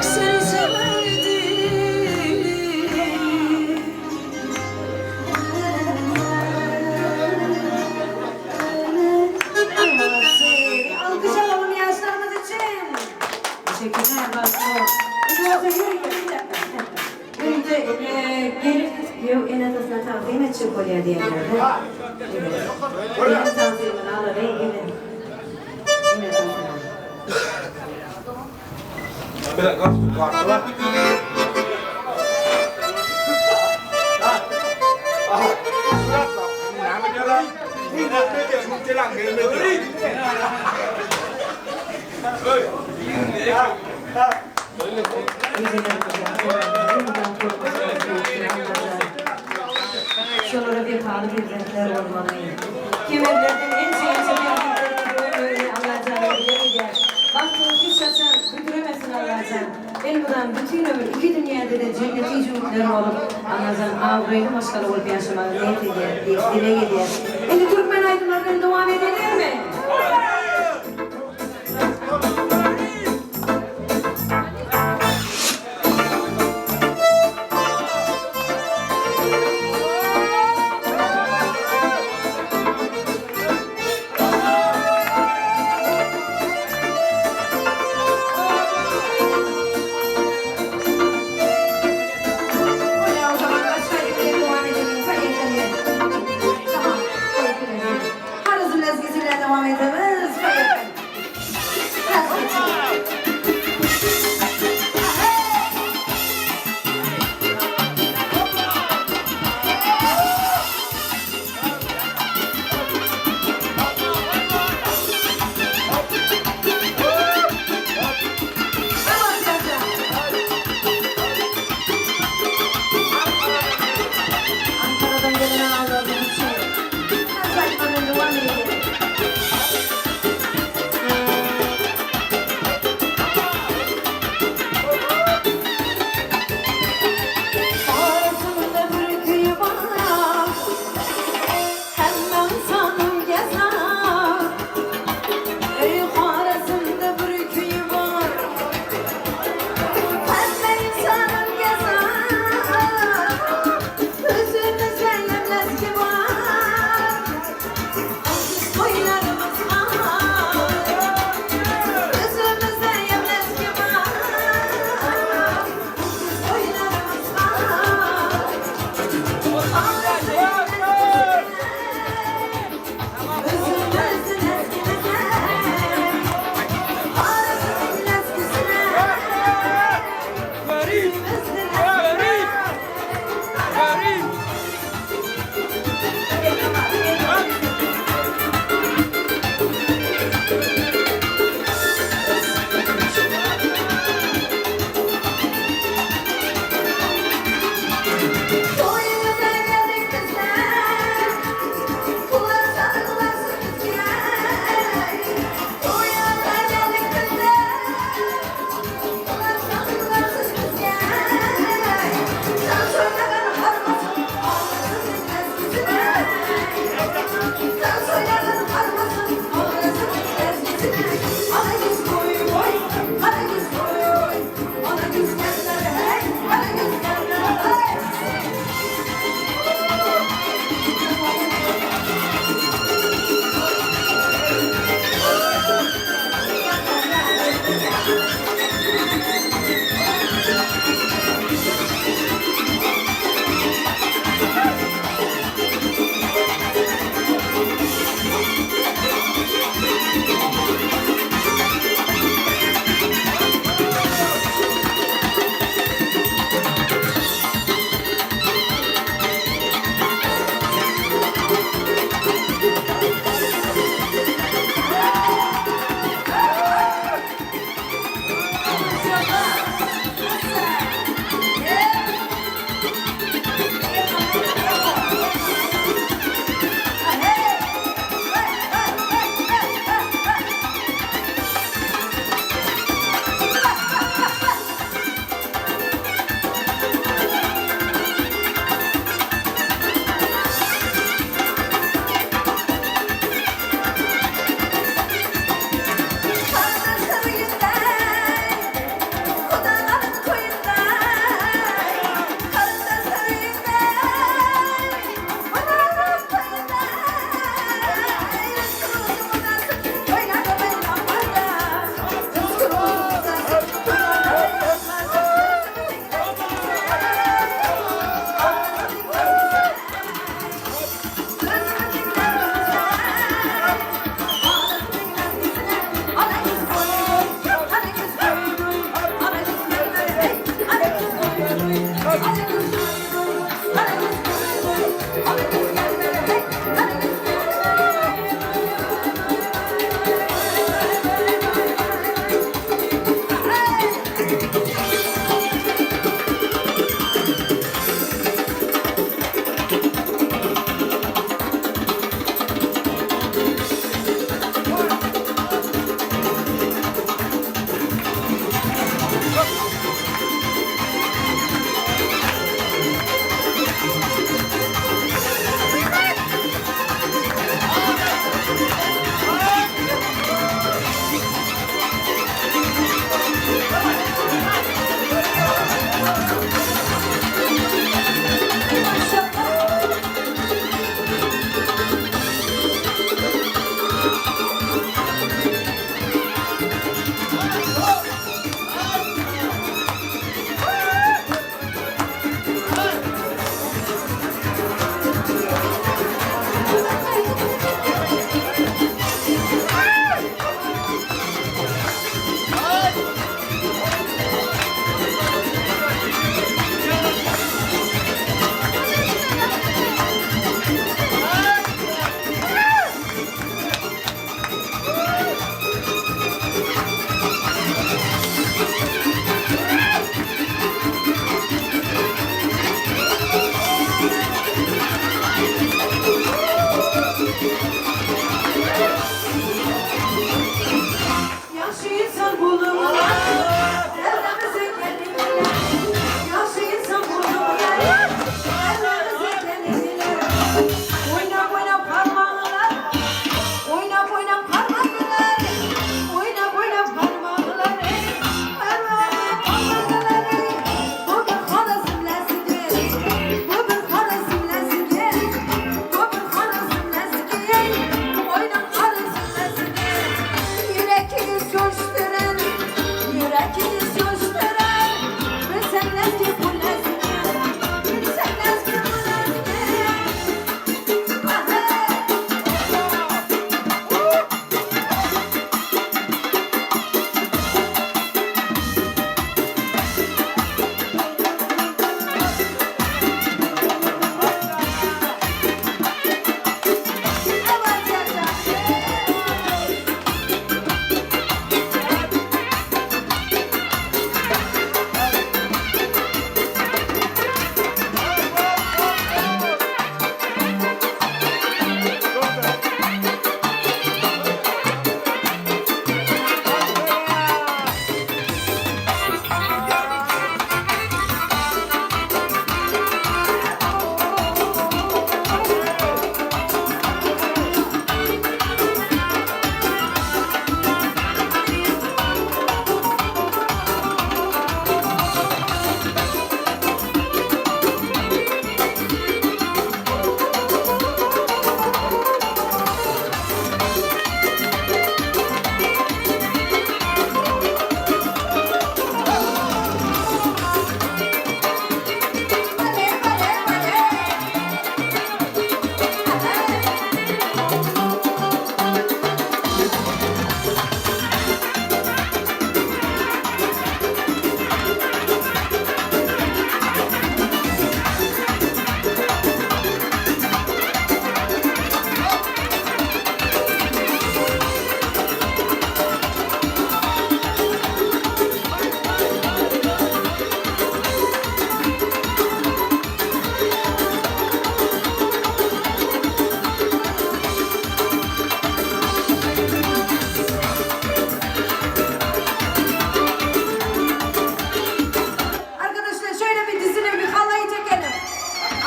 Seni severdim Evet, alkış alalım yaşlarımız için. Teşekkürler Basro. Yürü, yürü, bir dakika. Önce e, gelip diyor en atasına tavsiye edecek oluyor diyenlerde. Evet. Benim tavsiyemi alın, gelin. En atasına. Bir dakika. Şolara vefalı perzentler olmaly. Kemerlerden ençe ençe perzentlerimizi ölmegini Allajan dileg edýär. Bagtyňy hiç haçan büdremesin Allajan. Elmydam bütin ömür iki dünýäde-de jenneti jübütler bolup, Allajan abraýly maşgala bolup ýaşamagy niýet edýär diýip dileg edýär. Indi türkmen aýdymlary bilen dowam edelermi? Bolýar o zaman başga aýdym bilen dowam edeliň. Poýehali. Tamam. Poýehali. Harazm lezgisi bilen dowam edemiz. Poýehali. Biraz geçelim. Ankara'dan gelen ağalarımız için. Her zaman devam edelim. Arasında bir kıyı var Hemen sanım gezer Ey arasında bir kıyı var Hemen sanım gezer Üzümüzde yemlez ki var Toylarımız var Üzümüzde yemlez ki var Toylarımız var Üzümüzün eskisine Arasının eskisine Üzümüzün eskisine.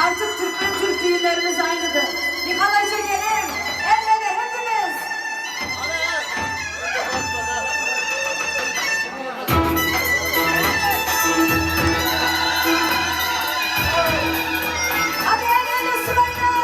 Artık Türkmen Türk düğünlerimiz aynıdır. Bir halay çekelim. El ele hepimiz. Hadi el ele sırayla.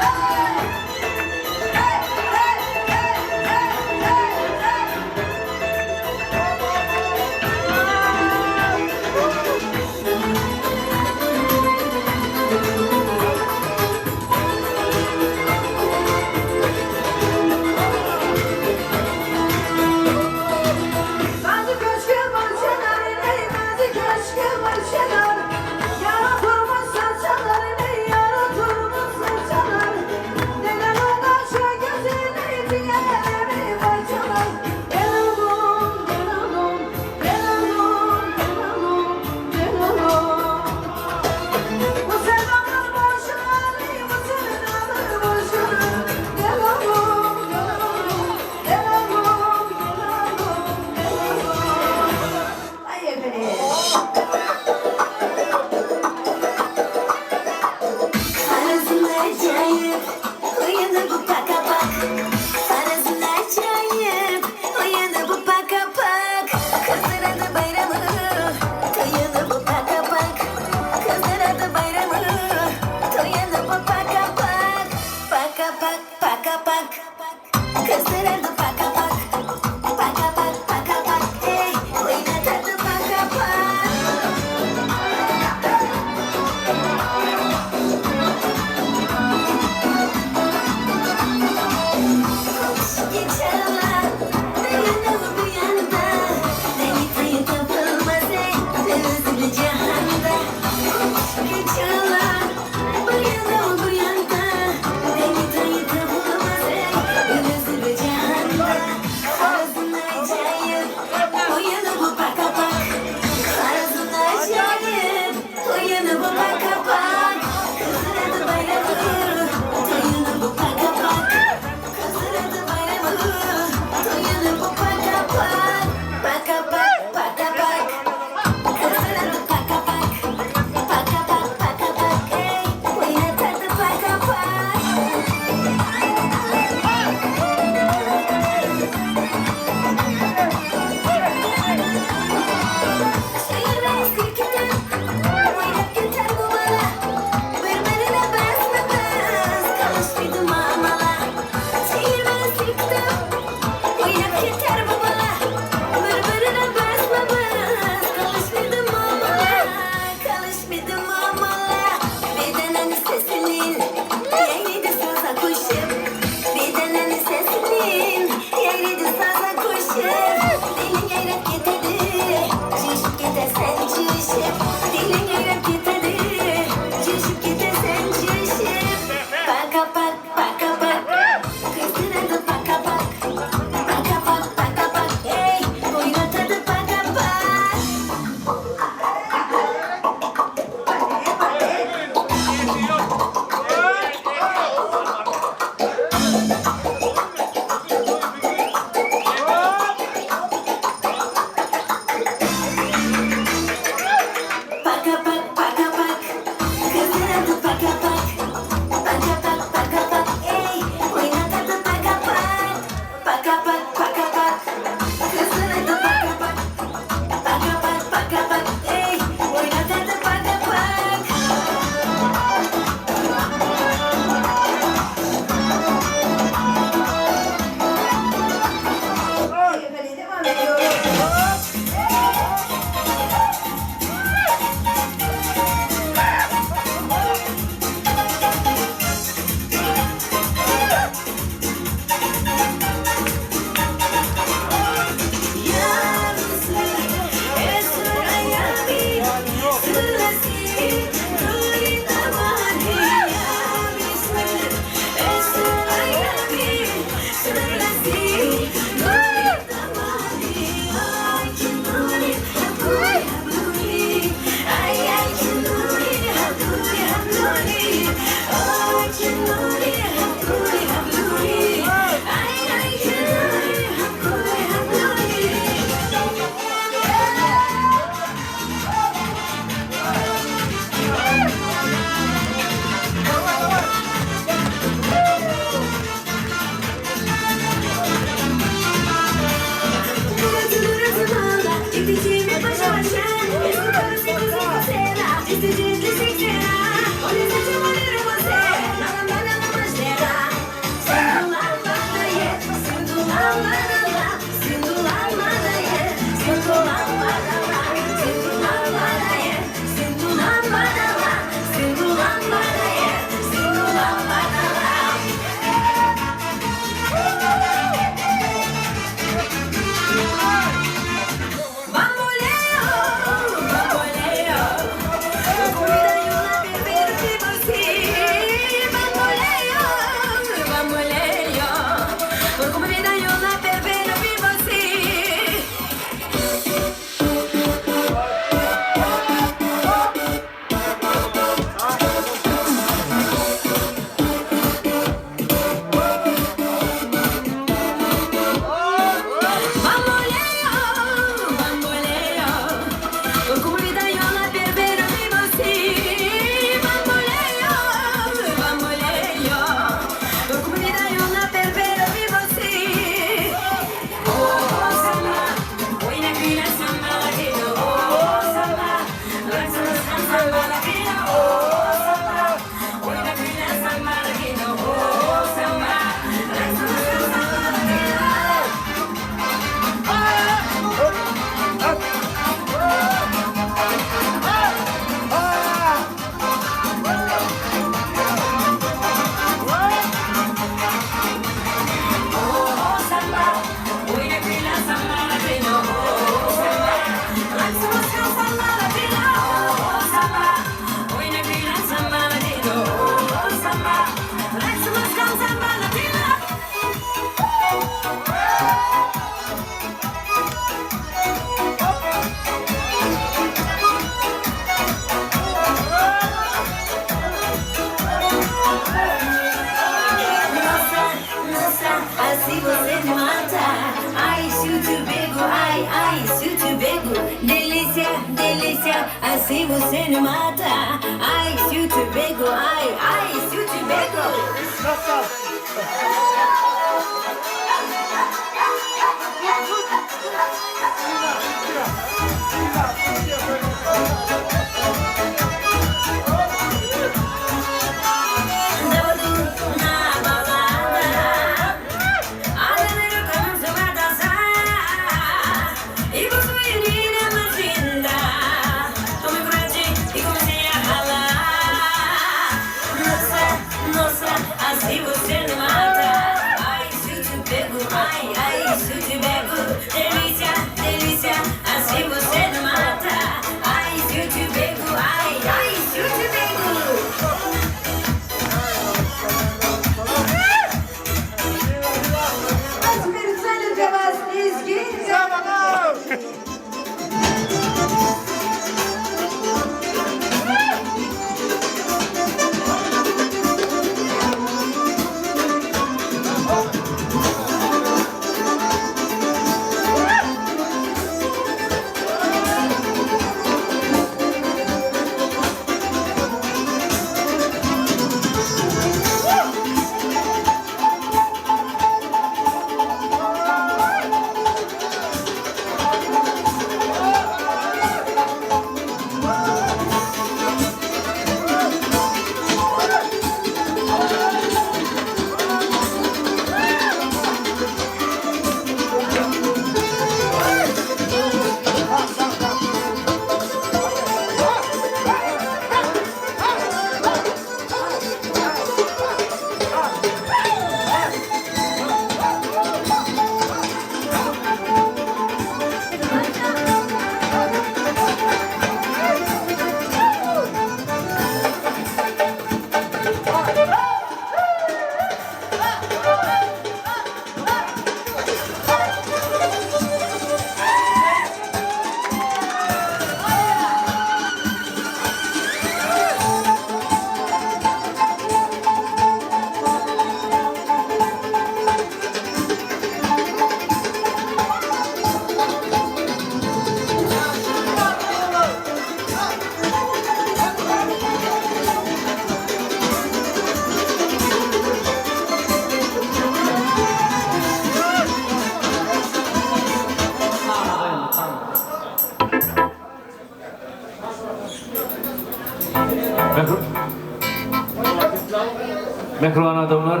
Mähriban adamlar.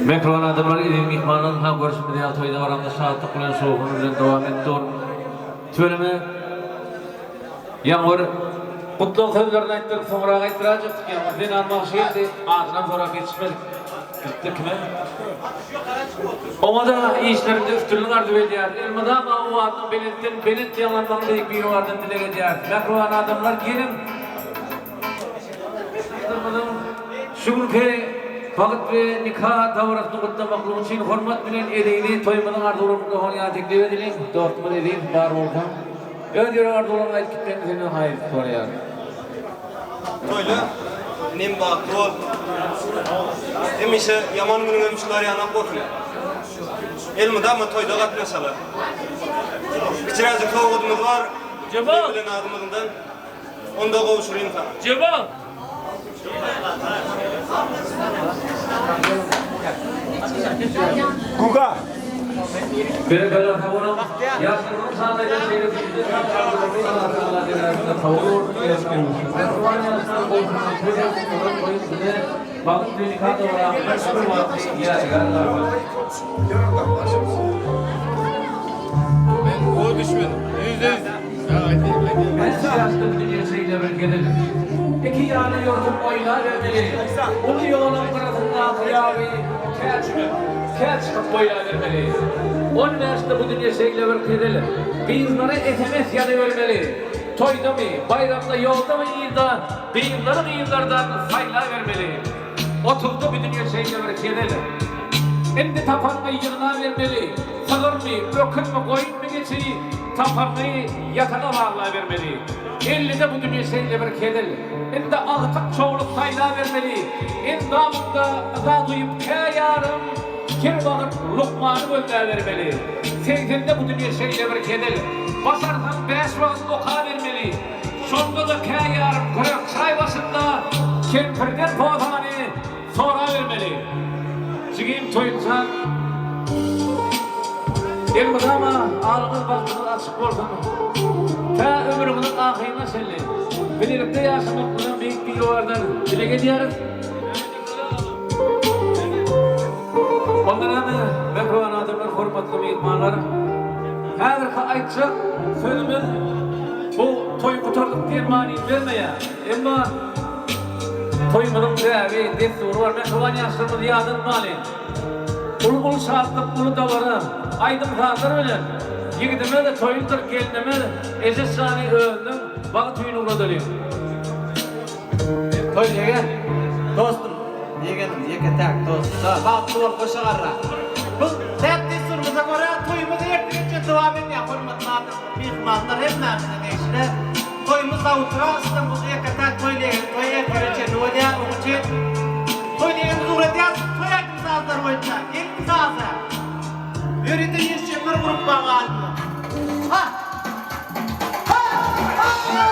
Mähriban adamlar, eziz myhmanlar, ha görşümiz ýaly toý dabaramyz şatlyk bilen, şowhun bilen dowam edip dur. Tüweleme ýaňy bir gutlag sözlerini aýtdyk, soňrak aýtdyrajakdyk ýaňy zenan bagşy geldi, adynam sorap ýetişmedik. Gitdi kime? Oňa-da işlerinde üstünlik arzuw edýäris. Elmydama owazynyň belentden belent ýaňlanmagyny Beýik Biribardan dileg edýäris. Mähriban adamlar, geliň! Ýurdumyzyň şu günki bagt we nika dabarasyny gutlamaklyk üçin hormat bilen Ezizi toýumyzyň arzuwlaryny gutlamak ýaly teklip edeliň. Dostumyz Eziz bar bolsaň, öz ýürek arzuwlaryňy aýdyp gitmegiňi senden haýyş soraýarys. Toýla, inim bagtly bol. Hemişe ýaman günüňem şular ýanak bolsun. Elmydama toýda gatnaşaly. Kiçiräjik sowgadymyz bar. Jebal! Bilen adymyzdan. Onda gowşuryn saňa. Jebal! Guga! Berekella sag boluň. Ýaşlaryň şanlaýdan şeýle güýçli şartlarymyzy Allah Tagala dergähinde kabul bolsun ýerine ýetsin. Mähriban ýaşlar goşulan toý bolsun olar toýuň bize bagt we nika dabaramyzda şükür wagty ýadygär galsyn. Men o düşmedim. 100%. Bäş ýaşda dünýe şeýle bir gezil. Iki ýana ýortup oýnabermeli. Uly ýoluň gyrasyndaky ýaby kä çümüp, kä çykyp goýabermeli. On bäşde bu dünýe şeýle bir hezil. Gyzlara sms ýazybermeli. Toýdamy, baýramda, ýoldamy, yzda gyzlary gyzlardan saýlabermeli. Otuzda bu dünýe şeýle bir hezil. Indi tapanyňy ýygnabermeli. Sygyrmy, öküzmi, goýunmy, geçi tapanyňy ýataga baglabermeli. Ellide bu dünýe şeýle bir hezil. Indi agtyk-çowluk saýlabermeli. Endamyňda yza duýup kä ýarym, her wagt lukmany gözläbermeli. Segsende bu dünýe şeýle bir hezil. Başarsaň bäş wagt okabermeli. Şonda-da kä ýarym kürek çaý başynda kempirden posany Sorabermeli. Jigim Toýunjan. Elmydama alyňyz bagtyňyz açyk bolsun. Tä ömrüňiziň ahyryna çenli bilelikde ýaşamaklygyny Beýik Biribardan dileg edýäris. Onda näme, mähriban adamlar, hormatly myhmanlar, häzirki aýtjak sözümiz bu toý gutardyk diýen manyny bermeýär. Emma Toýumyzyň däbi, dessury bar. Mähriban ýaşlarymyzy ýadatmalyň. Uly-uly şatlyk, uly dabara, aýdym-sazlar bilen ýigidimiz Toýlydyr gelnimiz Ejeş jany özüniň bagt öýüne ugradalyň. Toýly ýegen, dostum, ýegenim, ýeke-täk dostum. Bagtly bol, goşa garra. Bu däp-dessurymyza görä, toýumyz ertire çenli dowam edýär, hormatly adam, myhmanlar hemmämize degişli. Toýumyz zawtra, bu ýeke-täk toý diýen toý ertire çenli bolýar. Onuň üçin toý diýenimizi ugradýarys. Toý aýdym-sazlary boýunça gelin sazy. Ýörite ýetişenler grupba galdylar. Ha! Ha! Ha! Ha!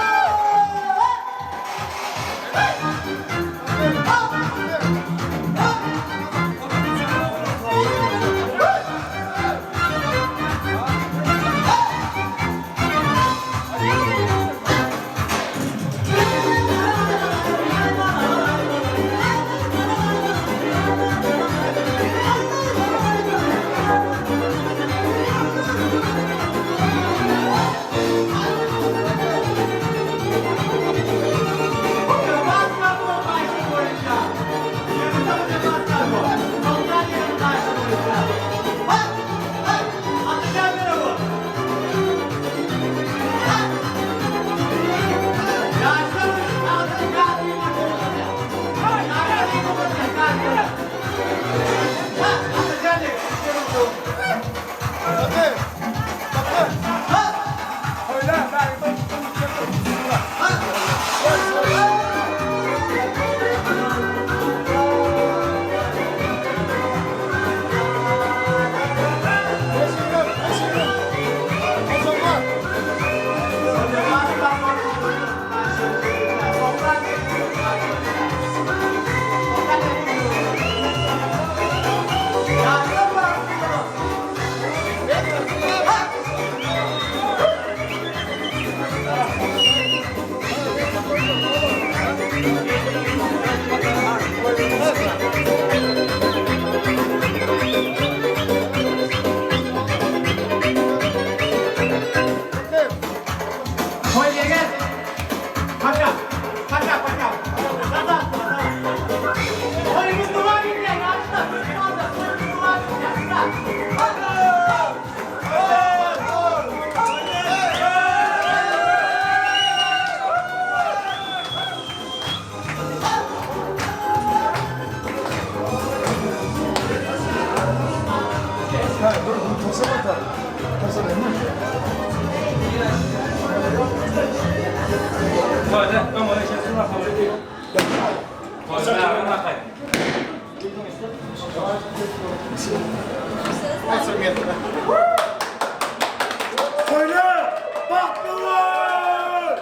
Söyle! Bagtly bol!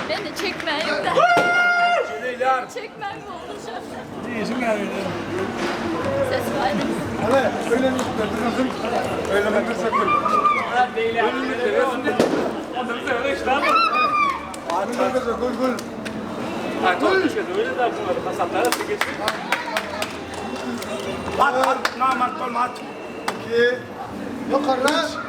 Beni çekmeyin de. Çekmem mi oldu Ses kaydı. Hadi öyle mi? Öyle mi? Gül gül. At at namart bolma at. İki. Yukarı.